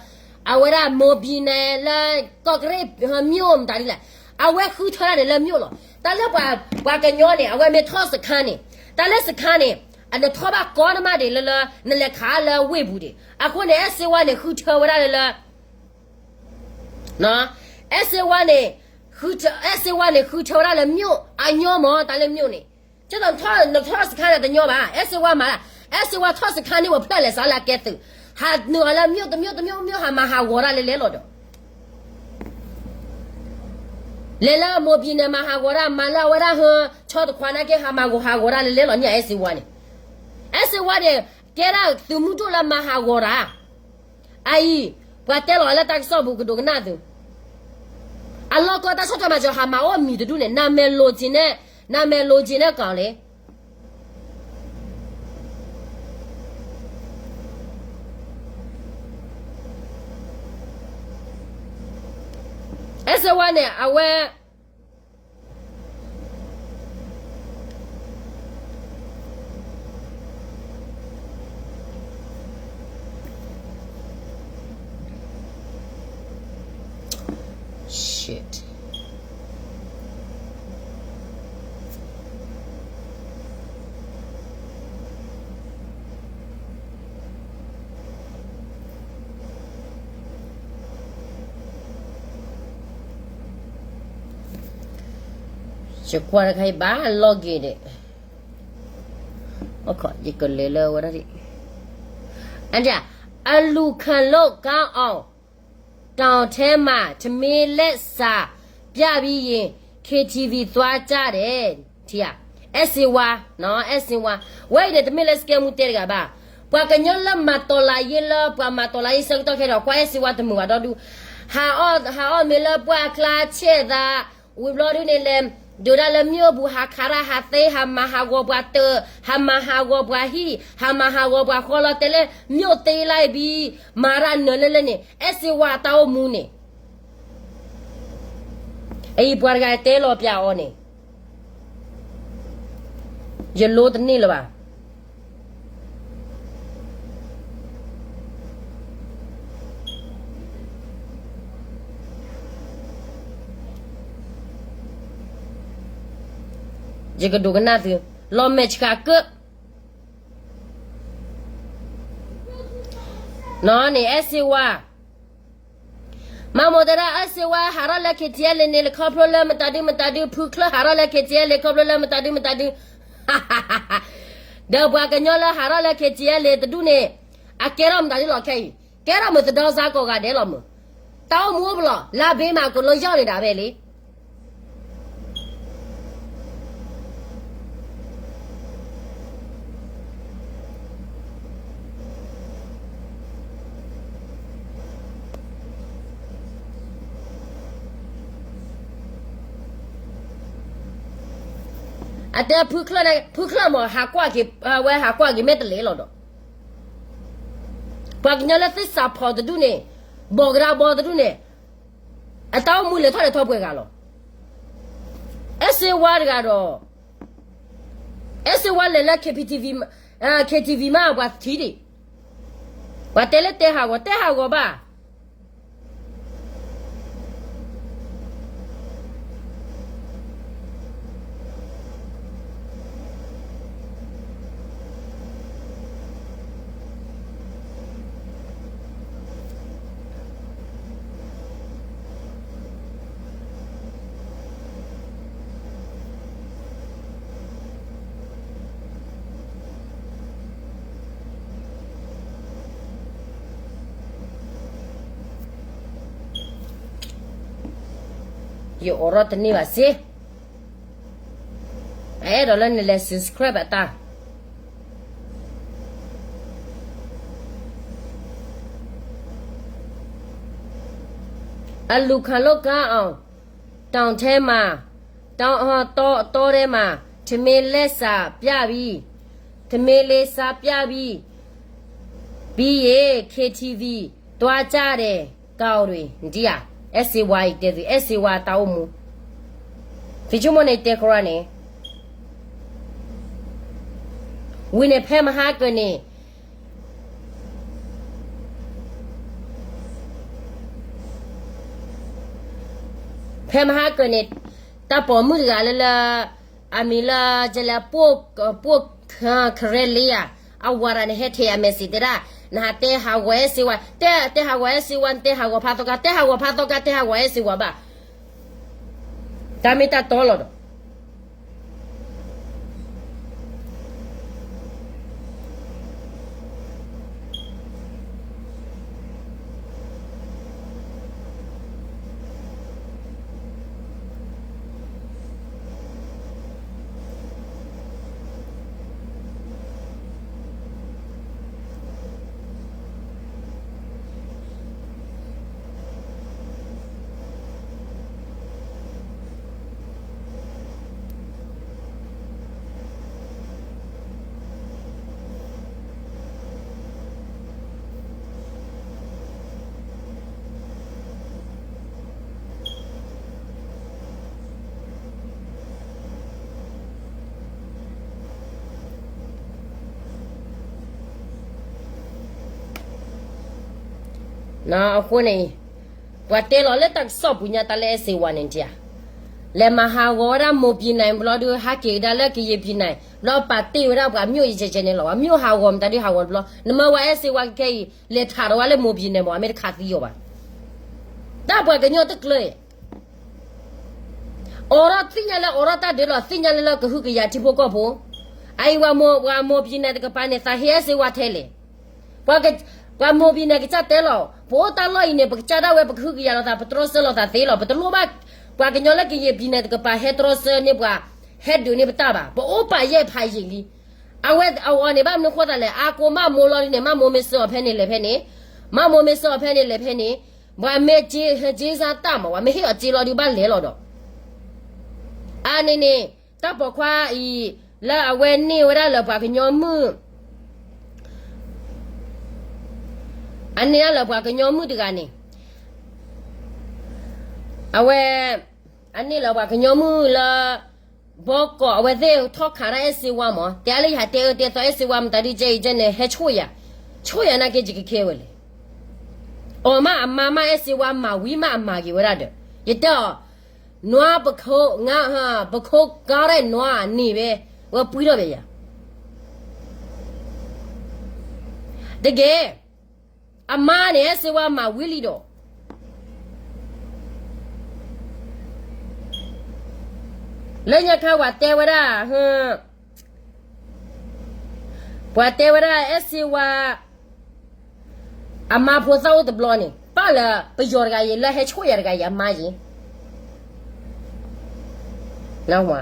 အဝဲဒၣ် မိၢ်ဘံၣ်နဲၣ် လၢ ကီၢ်ကရ့ၣ် မၠိၣ်မတၤဒ်လဲၣ်, အဝဲဃုထၢတၢ်န့ၣ်လၢမၠိၣ်လီၤ. တၢ်လၢပှၤကညီန့ၣ် အဝဲမ့ၢ်ထီၣ်စခါန့ၣ်, တၢ်လၢစခါန့ၣ် အနထီၣ်ဘၣ်ကီနမးဒံးလၢလၢ နလဲၤခးလၢဝ့ၢ်ပူၤဒံး, အဃိန့ၣ် အဲၣ်စ့ဝါန့ၣ် ဃုထၢဝဲဒၣ်လၢလၢ အဲၣ်စ့ဝါန့ၣ်, အဲၣ်စ့ဝါန့ၣ် ဃုထၢဝဲဒၣ်လၢမၠိၣ်, အညီမး တၢ်လၢမၠိၣ်န့ၣ်, ကဲသိးနထီၣ်စခါန့ၣ်တညီဘၣ်, အဲၣ်စ့ဝါမၤဒၣ်, အဲၣ်စ့ဝါထီၣ်စခါန့ၣ် ပဖျၢၣ်လဲၤစးလၢအကဲသုး, ဟးနုာ်အီၤလၢမၠိၣ်တမၠိၣ်တမၠိၣ်မၠိၣ် ဟးမၤဟးဂီၤတၢ်လဲၤလဲၤလီၤဒီး လဲၤလၢမိၢ်ဘံၣ်နဲၣ်မၤဟးဂီၤတၢ်, မၤလၢအဝဲဒၣ်ဟၢ ဆီတခွါနာ်က့ ဟးမၤဂီၤဟးဂီၤတၢ်လဲၤလဲၤလီၤန့ၣ် အဲၣ်စ့ဝါန့ၣ်, အဲၣ်စ့ဝါန့ၣ် ကဲဒၣ်သုးမုၢ်ဒိၣ်လၢမၤဟးဂီၤတၢ် အအံၤ, ပှၤတဲလီၤလၢတၢ်ကစီၣ်ပူၤကဒိးကနၣ်သု, အလီၢ်ကီတၢ်ဆီၣ်ထွဲမၤစၢၤဟးမၤအိၣ်မံၤတဒူၣ်န့ၣ် နမဲာ်လိၤက့ၤန့ၣ်, နမဲာ်လိၤက့ၤန့ၣ်ကီးလံ အဲၣ်စ့ဝါန့ၣ် အဝဲ ယကွၢ်တခါအံၤဘၣ်လီၢ်က့ၤဒီး, ယကလဲၤလၢဝဲဒၣ်, အလူၤခၢၣ်လိာ်ကါအီၤ, တောင်ထဲမှာ ထမင်းလက်စ ပြပြီးရင် KTV သွားကြတယ် ထံဧါ, အဲၣ်စ့ဝါ, အဲၣ်စ့ဝါ, ဝဲအံၤန့ၣ် တမ့ၢ်လၢစကဲမူတဲတဂၤဘၣ်, ပှၤကညီလၢမၤတီၤလးယ့လၢ ပှၤမၤတီၤလးယ့ဆၢကတီၢ်ခဲဒီး ကွၢ်အဲၣ်စ့ဝါတမုာ်ဘၣ်ဒီဒူၣ်, ဟးအီၣ်မ့ၤလၢပှၢ်ကျါဆဲၣ်သး, ဝံၤဘျီဒုန့ၣ်လဲၤ ဒိးဒၣ်လၢမ့ၣ်အူပူၤ ဟးခးရၣ်ဟးသ့ ဟးမၤဟးဂီၤပှၤတၢၢ် ဟးမၤဟးဂီၤပှၤဟံၣ် ဟးမၤဟးဂီၤပှၤဃီလီၤတဲလၢ မ့ၣ်အူသ့လၢအံၤဘံ မၤရၣ်နၢၤလၢလၢန့ၣ် အဲၣ်စ့ဝါအတၢ်အိၣ်မူန့ၣ် အအံၤပှၤတဂၤတဲလီၤပၠးအီၤန့ၣ် ယလိတန့ၢ်လၢၤဘၣ်. ယကဒိကနၣ်သု လီၤမဲာ်ဆှးကၢၣ် နီၢ်န့ၣ် အဲၣ်စ့ဝါ မၤမိၢ်တဲဒၣ် အဲၣ်စ့ဝါ ဟးထီၣ်လၢ KTLA န့ၣ် ခီဖျိလၢမတၤဒုမတၤဒု ဖုချၢၣ်ဟးထီၣ်လၢ KTLA ခီဖျိလၢမတၤဒုမတၤဒု ဒီးပှၤကညီလၢဟးထီၣ်လၢ KTLA တဒူၣ်န့ၣ် အကဲထီၣ်မတၤဒုလီၤခဲအံၤ ကဲထီၣ်မုၢ်သဒီစါကိးဂၤဒဲးလီၤမုၢ် တၢ်အိၣ်မူအိၣ်ပလီၢ် လါဘ့မး အကိးလီယီၢ်န့ၣ်ဒၣ်ဝဲလံ အတဲဖုချၢၣ်န့ၣ် ဖုချၢၣ်မ့ၢ်ဟးကွၢ်က့ၤ ဝဲဟးကွၢ်က့ၤမ့ၢ်တလဲၤလီၤဒီး ပှၤကညီလၢသ့ၣ်စးဖီၣ်တဒူၣ်န့ၣ် ဘီၣ်ကဒါဘီတဒူၣ်န့ၣ် အတၢ်အိၣ်မူလဲၤထီၣ်လဲၤထီပှဲၤဂၤလီၤ. အဲၣ်စ့ဝါတဂၤဒီး အဲၣ်စ့ဝါလဲၤလၢ KTV, KTV မး ပှၤထံၣ်ဒံး ပှၤတဲလၢတဲဟးဂီၤ တဲဟးဂီၤဘၣ် ယအိးထီၣ်တန့ၢ်ဘၣ်စ့, အအဲၣ်ဒိးလၢနလဲၤ subscribe အတၢ် အလူၤခးလိာ်ကါအီၤ တောင်ထဲမှာ တောင် တော, တောထဲမှာ ထမင်းလင်းစားပြပြီး ထမင်းလင်းစားပြပြီး ပြီးရင် KTV သွားကြတယ် ကောင်းတွေ ဒ်ဧါ, အဲၣ်စ့ဝါအံၤတဲသု အဲၣ်စ့ဝါတၢ်အိၣ်မူ, ဖံဆိကမိၣ်န့ၣ်တဲကရၢန့ၣ် ဝံၤန့ၣ် ဖဲမဟါကၢၤန့ၣ် ဖဲမဟါကၢၤန့ၣ် တၢ်ပိာ်မုၣ်တဂၤလၢလၢ အမံၤလၢ ကလဲၤ ပိၢ်ခရဲလ့ဧါ, အဝၤတဂၤန့ၣ် ဟဲထဲးအ message တဲဒၣ် နဟးတဲဟးဂီၤအဲၣ်စ့ဝါ, တဲတဲဟးဂီၤအဲၣ်စ့ဝါ, နတဲဟးဂီၤဖးသီခါ, တဲဟးဂီၤဖးသီခါ, တဲဟးဂီၤအဲၣ်စ့ဝါဘၣ်, တၢ်မ့ၢ်တၢ်တီလီၤဒီး အဃိန့ၣ် ပှၤတဲလီၤလၢတၢ်ကစီၣ်ပူၤညါတၢ်လၢအဲၣ်စ့ဝါန့ၣ်ဒံးဧါ, လဲၤမၤဟးဂီၤဝဲဒၣ်မိၢ်ပံၤနၢ်ဘျီဒုး ဟးက့ၤကဒါလၢကယံာ်ပံၤနၢ် ဘျီပာ်တ့ၢ်ဝဲဒၣ်ပှၤ မ့ၢ်ယကဲကဲန့ၣ်လီၤ, မ့ၢ်ဟးဂီၤမတၤဒုးဟးဂီၤတဘျီ, နမ့ၢ်ဝဲအဲၣ်စ့ဝါကခဲအံၤ လဲၤထးဒီးဝဲလၢမိၢ်ပံၤနၢ်မး အမ့ၢ်တခးသံအီၤဘၣ်, တၢ်ပှၤကညီတကျၢၤ အိးထီၣ်သ့ၣ်ညါလၢ အိးထီၣ်တၢ်ဒုးလီၤ, သ့ၣ်ညါလၢလၢကဟုကယာ်ထံဖိကီၢ်ဖိ, အအံၤပှၤမိၢ်ပံၤနၢ်တကပၤန့ၣ် သးဟ့အဲၣ်စ့ဝါထဲလဲၣ်, ပှၤမိၢ်ပံၤနၢ်ကစၢ်တဲလီၤ, ပအိၣ်တၢ်လီၢ်အံၤန့ၣ် ပကစၢ်ဒၣ်ဝဲ ပကဟုကယာ်လိာ်သး ပတြီဆၢလိာ်သးသ့လီၤ. ပတလိၣ်ဘၣ် ပှၤကညီလၢကယံာ်ပံၤန့ၣ် တကပၤဟဲတြီဆၢန့ၢ်ပှၤ ဟဲဒုးန့ၢ်ပတၢ်ဘၣ်. ပအိၣ်ပာ်ယဲၢ်ဖးယံာ်လံ. အဝဲအဝီန့ၣ် ဘၣ်မနုၤဃိသးလဲၣ်, အါကိမၣ်မိၢ်လီၤဒုန့ၣ် မၣ်မိၢ်မ့ၢ်စၢအီၤဖဲန့ၣ်လဲၤဖဲန့ၣ်, မၣ်မိၢ်မ့ၢ်စၢအီၤဖဲန့ၣ်လဲၤဖဲန့ၣ်, ပှၤမ့ၢ်က့ဟဲက့စၢ်တၢ်မး ပှၤမ့ၢ်ဟ့ၣ်အီၤက့လီၤဒုဘၣ်လဲၤလီၤဒီး အန့ၣ်န့ၣ် တၢ်ပိာ်ခွါအံၤ လၢအဝဲန့ၢ်ဝဲဒၣ်လၢပှၤကညီမုၣ်, အန့ၢ်ဒၣ်လၢပှၤကညီမုၣ်တဂၤန့ၣ်, အဝဲ, အန့ၢ်လၢပှၤကညီမုၣ်လၢ ဘီကီး အဝဲသ့ၣ်ထီၣ်ခးဒၣ်အဲၣ်စ့ဝါမး, တဲလၢယဟးတဲအၢတဲသီအဲၣ်စ့ဝါ မတၤဒုကဲအံၤကဲန့ၣ် ဟဲဆိၣ်ယၤ, ဆိၣ်ယၤနာ်က့ ယကခဲဝဲလဲၣ်. အီၤမးအမါမးအဲၣ်စ့ဝါမၤဝံၤမးအမၤဂ့ၤဝဲဒၣ်ဒီး ယတဲအီၤ နွါပခိၣ်, ပခိၣ်ကါရဲၣ်နွါန့ၣ်ဝဲ, ဝဲပှံထီၣ်ဘၣ်ယၤ, တက့ၢ်, အမါန့ၣ်အဲၣ်စ့ဝါမၤဝံၤလံဒီး လၢညါခါပှၤတဲဝဲဒၣ်, ပှၤတဲဝဲဒၣ်အဲၣ်စ့ဝါ အမါဖိသၣ်အိၣ်တဘျီန့ၣ် ပၣ်လၢပယီၤတဂၤအံၤ လၢဟဲဆိၣ်ယၤတဂၤအံၤအမါယံၤ, နၢ်ဟူဧါ,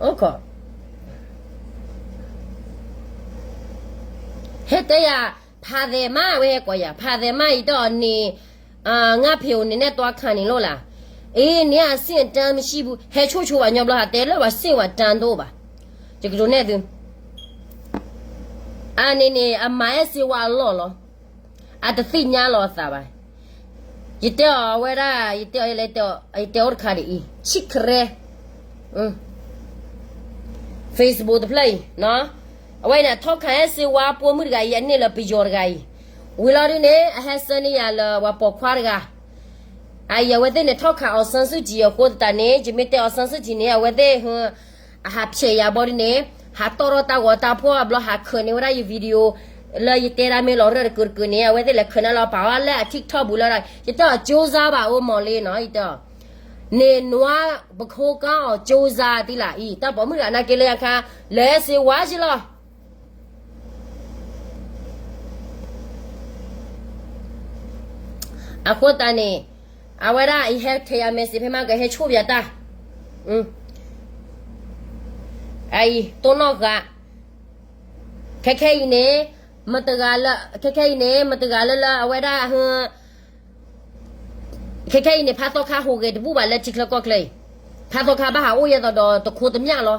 အိၣ်ခိး ဟဲတဲယၤ, ဖးသဲးမး အဝဲဟဲကိးယၤ ဖးသဲးမး ယတဲအီၤန့ၣ်, ငါ့ဖံးအိၣ်န့ၣ်နဲၣ်တွါခးန့ၣ်လိၣ်လၢ်, အ့ န့ၣ်အဆင့်အတန်းမရှိဘူး, ဟဲဆိၣ်ဆိၣ်ဘၣ်ညီဘျီ ဟးတဲလၢပှၤဆင့်ဝဲတန်းတအိၣ်ဘၣ်, ယကတိၤနဲၣ်သု အန့ၣ်န့ၣ် အမၤအဲၣ်စ့ဝါအလီၢ်လီၤ, အတသ့ၣ်ညါလီၤအသးဘၣ်. ယတဲအီၤဝဲဒၣ်, ယတဲအီၤ, ယတဲအိၣ်တခါဒ်အံၤ ဆံၣ်ခရဲ Facebook တဖျၢၣ်အံၤ, အဝဲန့ၣ် ထီၣ်ခးအဲၣ်စ့ဝါပိာ်မုၣ်တဂၤအံၤ အန့ၢ်လၢပယီၤတဂၤအံၤ, ဝံၤလီၤဒုန့ၣ် အဟဲဆှၢန့ၢ်ယၤလၢပှၤပိာ်ခွါတဂၤ, အအံၤ အဝဲသ့ၣ်န့ၣ် ထီၣ်ခးအောင်ဆန်းစုကြည်အဃိသတးန့ၣ် ယမ့ၢ်တဲအောင်ဆန်းစုကြည်န့ၣ် အဝဲသ့ၣ် အဟးဖျဲးယၤဘီဒုန့ၣ်, ဟးတီၣ်ထီၣ်တၢ်ဂီၤတၢ်ဖှီၣ်ဘျီ ဟးခၢးန့ၢ်ဝဲဒၣ်ယ video လၢယတဲဒၣ်မ့ၢ်လီၤရၢၢ်တကုာ်တကုာ်န့ၣ် အဝဲသ့ၣ်လဲၤခၢးန့ၢ်လီၤပာ်အီၤလၢအ TikTok ပူၤလၢ, ယတဲအီၤ ကြိုးစားပါဦးမောင်လေးနီၤ ယတဲအီၤ, န့ၣ်နွါပခိၣ်ကါအီၤ ကြိုးစား သ့လၢအံၤ တၢ်ပိာ်မုၣ်တဂၤနာ်က့လၢညါခါ လဲၤစ့ဝါယ့လီၤ. အဃိသတးန့ၣ် အဝဲဒၣ်အံၤဟဲထဲယၤ message ဖဲမးကဟဲဆိၣ်ယၤတၢ်, အံၤ တိၢ်နီၣ်ဃာ်, ခဲခဲအံၤန့ၣ်, မတဂၤလၢ, ခဲခဲအံၤန့ၣ် မတဂၤလၢလၢအဝဲဒၣ် ခဲခဲအံၤန့ၣ် ဖးသီခါဟူးဂဲၤတဘူၣ်ဘၣ်လၢ ထံချၢကီၢ်ချၢအံၤ, ဖးသီခါဘၣ်ဟးအိၣ်ယဲသိးဒီးတခိးတမျၢ်လီၤ.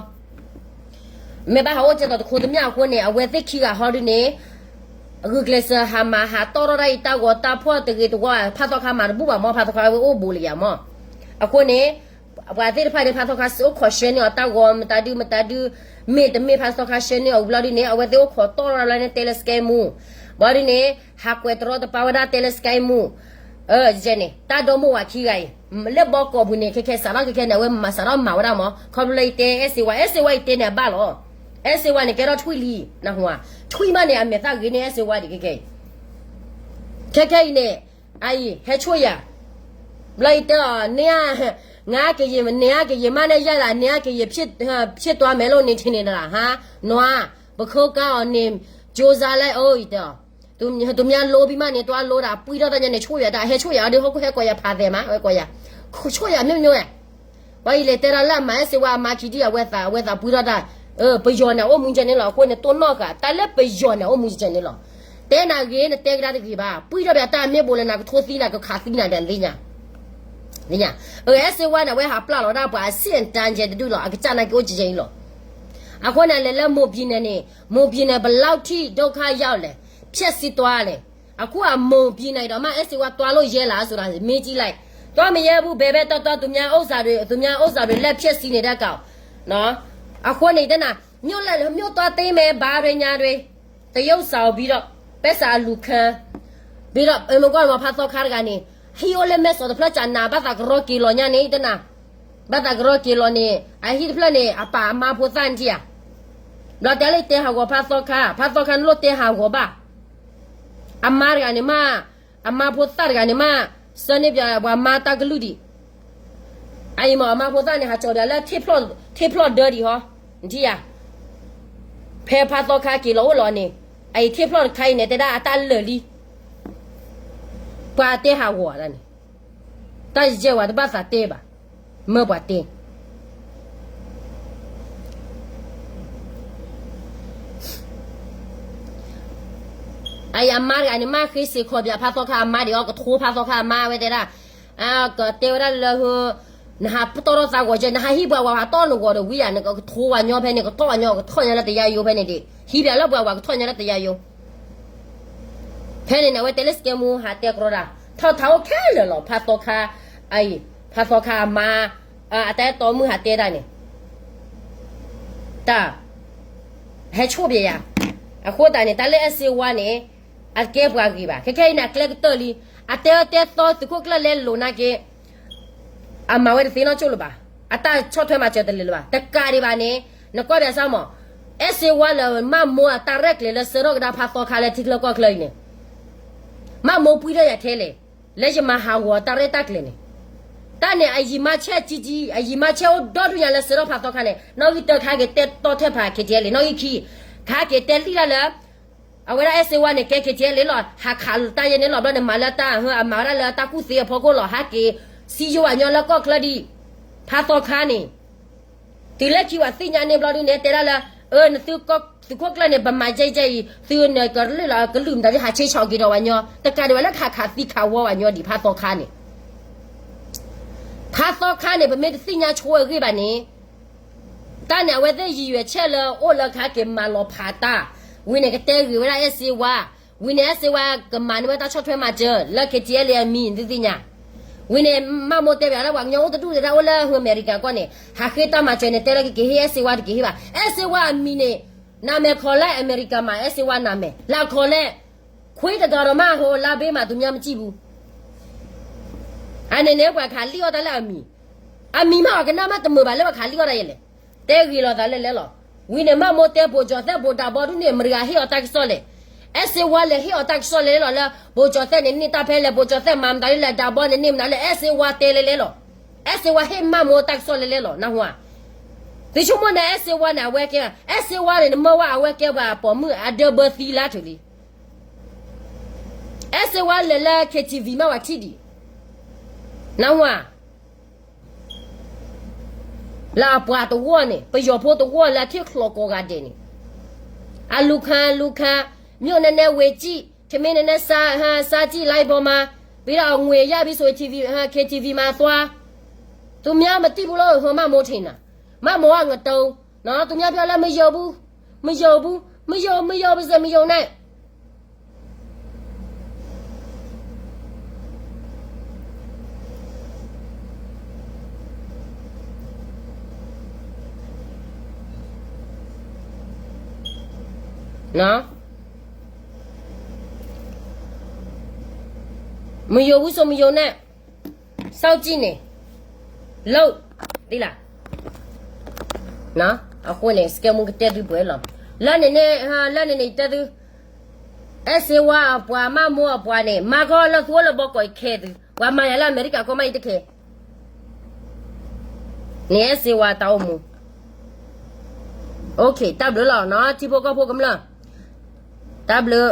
မ့ၢ်ဘၣ်ဟးအိၣ်ကဲသိးတခိးတမျၢ်အဃိန့ၣ် အဝဲသ့ၣ်ခံဂၤဟီဒုန့ၣ်, ဂုာ်ကျဲးစၢးဟးမၤ ဟးတီၣ်ထီၣ်ဒၣ်အံၤတၢ်ဂီၤတၢ်ဖှီၣ်တဂ့ၤတဝါ ဖးသီခါမၤတဘူၣ်ဘၣ်မ့ၢ် ဖးသီခါဝဲအိၣ်ဘူးလံယၤမ့ၢ်, အဃိန့ၣ် ပှၤသ့ၣ်တဖၣ်န့ၣ် ဖးသီခါစ့အိၣ်ခိးဆှၢန့ၢ်အီၤတၢ်ဂီၤမတၤဒုမတၤဒု, မ့ၢ်တမ့ၢ် ဖးသီခါဆှၢန့ၢ်အီၤဝံၤဘျီဒုန့ၣ် အဝဲသ့ၣ်အိၣ်ခိးတီၣ်ထီၣ်လၢန့ၣ်တဲလၢ စကဲမူ, ဘျီဒုန့ၣ် ဟးကွဲးတရီတပါဝဲဒၣ်တဲလၢ စကဲမူ, န့ၣ် တၢ်ဒီမိၢ်ဝၤခံဂၤအံၤ, လၢဘီကီးပူၤန့ၣ် ခဲခဲစးထီၣ်ခဲခဲန့ၣ် အဝဲမၤစးထီၣ်မၤဝဲဒၣ်မ့ၢ် ခီဖျိလၢယတဲအဲၣ်စ့ဝါ အဲၣ်စ့ဝါယတဲန့ၣ်အဘၣ်လီၤ. အဲၣ်စ့ဝါန့ၣ် ကဲထီၣ်ထွံၣ်လံ, နၢ်ဟူဧါ, ထွံၣ်မးန့ၣ် အမဲာ်သၣ်ဂ့ၤန့ၢ်အဲၣ်စ့ဝါဒံးခဲခဲအံၤ, ခဲခဲအံၤန့ၣ်, အအံၤ ဟဲဆိၣ်ယၤ, ဘျီယတဲအီၤ န့ၣ်ဧါ, ငါကယံာ် န့ၣ်ဧါ ကယံာ်မးန့ၣ်ယၤဒၣ် န့ၣ်ဧါ ကယံာ် ဖြစ်သွားမယ်လို့ နေထင်နေသလား ဟါ, နွါ, ပခိၣ်ကါအီၤန့ၣ် ကြိုးစားလိုက် အိၣ် ယတဲအီၤ, သူများလိုပြီးမှ နင်သွားလိုတာ ပှံထီၣ်တၢ်ညါန့ၣ် ဆိၣ်ယၤတၢ် ဟဲဆိၣ်ယၤအီၤဒီး ဟီၣ်ခိၣ်ဟဲကိးယၤဖးသဲးမး ဟဲကိးယၤ, ဆိၣ်ယၤ မျိုးမျိုးဧါ ပှၤအံၤလဲၤတဲတၢ်လၢအမၤအဲၣ်စ့ဝါအမါခံဒံၣ် အဝဲသး အဝဲသးပှံထီၣ်တၢ်, ပယီၤန့ၣ် အိၣ်မူကဲန့ၣ်လီၤ. အဃိန့ၣ် တိၢ်နီၣ်ဃာ် တၢ်လၢပယီၤန့ၣ် အိၣ်မူကဲန့ၣ်လီၤ. တဲနၤဂ့ၤ နတဲကဒါတဂ့ၤဘၣ်, ပှံထီၣ်ပယီၤတၢ်မ့ၢ်ဘိးလၢနၤ ကထိသံနၤ ကခးသံနၤဒီး နသ့ၣ်ညါ, သ့ၣ်ညါ, အဲၣ်စ့ဝါန့ၣ် အဝဲဟးပျၢ်လီၤဒၣ်ပှၤအဆင့်အတန်းကဲတဒူၣ်လီၤ အကစၢ်နာ်က့အိၣ်ကဲကဲအံၤလီၤ. အဃိန့ၣ် လဲၤလၢ မွန်ပြည်နယ် န့ၣ် မွန်ပြည်နယ် ဘယ်လောက်ထိ ဒုက္ခရောက်လဲ ဖျက်ဆီးသွားလဲ အခုက မွန်ပြည်နယ် ဒီးမှ အဲၣ်စ့ဝါ သွားလို့ ရဲလားဆိုတာ မေးကြည့်လိုက်, သွားမရဲဘူး ဘယ်ဘက်သွားသွား သူများဥစ္စာတွေ သူများဥစ္စာတွေ လက်ဖျက်ဆီးနေတဲ့ကောင်, အဃိန့ၣ် တနၤ မြို့လယ် မြို့သွားသိမ်းမယ် ဘာတွေညာတွေ တရုတ်စာကို ပြီးတော့ ပိုက်ဆံအလူခံ ပြီးတော့ မကွၢ်မဖါသောခါတဂၤန့ၣ် ဟံၣ်အိၣ်လၢမဲၢ်စီၤတဖျၢၣ် ကနၤ ဘၣ်သးကရီက့ၤလီၤညါန့ၣ် တနၤ ဘၣ်သးကရီက့ၤလီၤန့ၣ် အဟံၣ်တဖျၢၣ်န့ၣ် အပာ်အမါဖိသၣ်န့ၣ်ထံၣ်ဧါ, ဘျီတဲလၢတဲဟးဂီၤဖါသီခါ ဖါသီခါနလိၣ်တဲဟးဂီၤဘၣ်, အမါတဂၤန့ၣ်မး အမါဖိသၣ်တဂၤန့ၣ်မး ဆၢန့ၢ်ပှၤမါတၢ်ကလုၢ်ဒံး, အအံၤမး အမါဖိသၣ်န့ၣ် ဟးကၠီၤဒၣ်လၢ ထ့ဖျီၣ်ဒၢဒံးဟီ, နထံၣ်ဧါ, ဖဲဖါသီခါက့ၤလီၤအိၣ်လီၤန့ၣ် အအံၤထ့ဖျီၣ်တခါအံၤန့ၣ် တဲဒၣ်အတၢ်လၢာ်လံ, တ ပှၤတဲဟးဂီၤတၢ်န့ၣ်, တၢ်ယဲၢ်ဝဲတဘၣ်သးတဲဘၣ်, မၢပှၤတဲ အအံၤအမါတဂၤန့ၣ် မ့ၢ်ဃ့စ့ၢ်ခီၣ်ပၠးဖးသီခါအမါဒံးအီၤ ကထိဖးသီခါအမါဝဲတဲဒၣ်, ကတဲဝဲဒၣ်လၢ နဟးပတီၢ်ထီၣ်သးဂီၤကဲ နဟးဟံးပှၤဝၤ ပှၤတီၢ်နဂီၤဒီးဝံယၤ နကထိဝဲညီဖဲန့ၣ် ကထီၣ်ဝဲညီ ကထီၣ်ညီလၢတယါယိဖဲန့ၣ်ဒံး ဟံးပၠးလၢပှၤဝၤ ကထီၣ်ညီလၢတယါယိ ဖဲန့ၣ်န့ၣ် အဝဲတဲလၢစကဲမူဟးတဲကြီတၢ် ထီၣ်ထးအိၣ်ခဲလၢာ်လီၤ ဖးသီခါ, အအံၤ ဖးသီခါအမါ, အတၢ်အဲၣ်တီမုၣ်ဟးတဲတၢ်န့ၣ် တၢ် ဟဲဆိၣ်ပယၤ, အဃိသတးန့ၣ် တၢ်လၢအဲၣ်စ့ဝါန့ၣ် အတကဲပှၤဂ့ၤဘၣ် ခဲခဲအံၤန့ၣ် အကျဲကတၢၢ်လံ, အတဲတဲသီသုးခိၣ်ကျၢၢ်လဲလိာ်နာ်က့ အမၤဝဲတသ့နီၢ်ကၠိၣ်လၢၤဘၣ်, အတၢ်ဆီၣ်ထွဲမၤစၢၤတလဲၤလၢၤဘၣ်, တကးဒံးဘၣ်န့ၣ် နကွၢ်ပၠးစၢ်မး, အဲၣ်စ့ဝါလၢမၤမိၢ်အတၢ်ရဲၣ်ကျဲၤလၢဆၢထီၣ်ကဒါဖးသီခါလၢထံချၢကီၢ်ချၢအံၤန့ၣ်, မၤမိၢ်ပှံၢ်ထီၣ်ယၤထဲလဲၣ်, လၢယမၤဟးဂီၤတၢ်ရဲၣ်တၢ်ကျဲၤန့ၣ်, တၢ်န့ၣ်အယံာ်မါဆဲးကံကံ, အယံာ်မါဆဲးအိၣ်ဒီဒူၣ်ညါလၢဆၢထီၣ်ဖးသီခါန့ၣ်, နီၣ်ဂံၢ်တၢခါက့ၤတဲတီထဲဖး ခ့ထံအဲလ့ၣ်, နီၣ်ဂံၢ်ခံ ခါက့ၤတဲလံတၢ်လၢ အဝဲဒၣ်အဲၣ်စ့ဝါန့ၣ် ကဲ ခ့ထံအဲလ့ၣ်လီၤ, ဟးခးတၢ်ယဲန့ၣ်လီၤ, ဘျီန့ၣ်မၤလၢတၢ် အမၤဝဲဒၣ်လၢတၢ်ကူၣ်သ့အဖီခိၣ်လီၤ, ဟးက့ၤစံယိဝဲညီလၢကီၢ်ချၢဒံး, ဖးသီခါန့ၣ် တုၤလၢခံဝဲသ့ၣ်ညါန့ၣ်ဘျီဒုန့ၣ် တဲဒၣ်လၢ အၢ နသုးခိၣ်ကျၢၢ်န့ၣ် ပမၤယဲၢ်ယဲၢ်အံၤ သုန့ၣ်ကလုၢ်လီၤ ကလုၢ်မတၤဒ်ဟးဆ့ဆီးက့ၤဒီးဝဲညီ, တကးဒံးဘၣ်လၢကဟးခးသံခးဝီဝဲညီဒံး ဖးသီခါန့ၣ်, ဖးသီခါန့ၣ် ပမ့ၢ်တသ့ၣ်ညါဆိအဂ့ၢ်ဘၣ်န့ၣ် တၢ်န့ၣ် အဝဲသ့ၣ်ယံာ်ယွဲးဆဲးလၢအိၣ်လၢကဟးက့ၤမၤလီၤဖးတၢ်, ဝံၤန့ၣ်ကတဲဂ့ၤဝဲဒၣ်အဲၣ်စ့ဝါ, ဝံၤန့ၣ် အဲၣ်စ့ဝါကမၤန့ၢ်ဝဲတၢ်ဆီၣ်ထွဲမၤစၢၤ လၢ ခ့ထံအဲလ့ၣ် အမံၤန့ၣ်သ့ၣ်ညါ, ဝံၤန့ၣ် မၤမိၢ်တဲပၠးလၢပှၤကညီအိၣ်တဒူၣ်တဲဒၣ် အိၣ်လၢဟၢအမဲရကၤကီၢ်န့ၣ် ဟးဃ့တၢ်မၤစၢၤန့ၣ် တဲလၢကက့ၤဟ့ၣ်အဲၣ်စ့ဝါတက့ၤဟ့ၣ်ဘၣ်, အဲၣ်စ့ဝါအမံၤန့ၣ် နမဲာ်ခီလၢအမဲရကၤမး အဲၣ်စ့ဝါနမဲာ် လၢခီလဲၣ် ခွံတဂၤဒီးမးဟိလါဘ့မး သူများမကြည့်ဘူး, အန့ၣ်န့ၣ် ပှၤခးလံၣ်အီၣ်တၢ်လၢအမံၤ, အမံၤမးအီၤကနၣ်မးတမုာ်ဘၣ်လၢပှၤခးလံၣ်အီၣ်တၢ်ယဲလဲၣ်, တဲဂ့ၤလီၤသးလၢလဲလီၤ, ဝံၤန့ၣ် မၤမိၢ်တဲ ဘိၣ်ကၠီၤသဲၣ်ဘိၣ်ဒးဘီဒုန့ၣ် မတၤဂၤဟ့ၣ်အီၤတၢ်ကစီၣ်လဲၣ်, အဲၣ်စ့ဝါလဲၤဟ့ၣ်အီၤတၢ်ကစီၣ်လဲလဲလီၤလၢ ဘိၣ်ကၠီၤသဲၣ်န့ၣ်န့ၢ်တၢ်ဖဲလဲၣ် ဘိၣ်ကၠီၤသဲၣ်မၤမတၤဒ်လဲၣ် ဒးဘီန့ၣ်န့ၢ်မနုၤလဲၣ် အဲၣ်စ့ဝါတဲလဲလဲလီၤ, အဲၣ်စ့ဝါဟ့ၣ်မၤမိၢ်တၢ်ကစီၣ်လဲလဲလီၤ နၢ်ဟူဧါ, သုဆိကမိၣ်န့ၣ် အဲၣ်စ့ဝါန့ၣ် အဝဲကဲ, အဲၣ်စ့ဝါန့ၣ် နမၢဝဲအဝဲကဲပှၤပိာ်မုၣ်အဒၢဘၢသံလၢထုးလံ အဲၣ်စ့ဝါလဲၤလၢ ခ့ထံဝံၤ မ့ၢ်ဝဲထံၣ်ဒံး, နၢ်ဟူဧါ, လၢအပှၤတဝီၢ်န့ၣ် ပယီၤဖိတဝီၢ်လၢအထံၣ်ချီၣ်ကိးဂၤဒဲးန့ၣ်, အလူၤခါလူၤခါ, မြို့နည်းနည်းဝေးကြည့်, ထမင်းနည်းနည်းစား, ဟါ, စားကြည့်လိုက်ပေါ့မး, ပြီးတော့ ငွေရပြီဆိုရင် TV, ဟါ, ခ့ထံဝံၤ မှာသွား, သူများမသိဘူးလို့ ဟို မမိုးထင်တာ, မမိုးက ငတုံ, နော်, သူများပြောလဲ မယုံဘူး, မယုံဘူး, မယုံ, မယုံပါစေ, မယုံနဲ့ နော်, မယုံဘူးဆို မယုံနဲ့, စောင့်ကြည့်နေ, လုပ်, သိလား, နော်, အဃိန့ၣ် စကဲမူကတဲသုပှဲၤလီၤ, လၢန့ၣ်န့ၣ်, လၢန့ၣ်န့ၣ် တဲသု, အဲၣ်စ့ဝါအပှၤ မမိုးအပှၤန့ၣ် မၤခီလၢသူအိၣ်လၢဘီကီၢ်အံၤခဲသု, ပှၤမၤယၤလၢအမဲရကၤကီၢ်မးအံၤတခဲ န့ၣ် အဲၣ်စ့ဝါတၢ်အိၣ်မူ, တၢ်ဘျုးလီၤ, ထံဖိကီၢ်ဖိကမျၢၢ်, တၢ်ဘျုး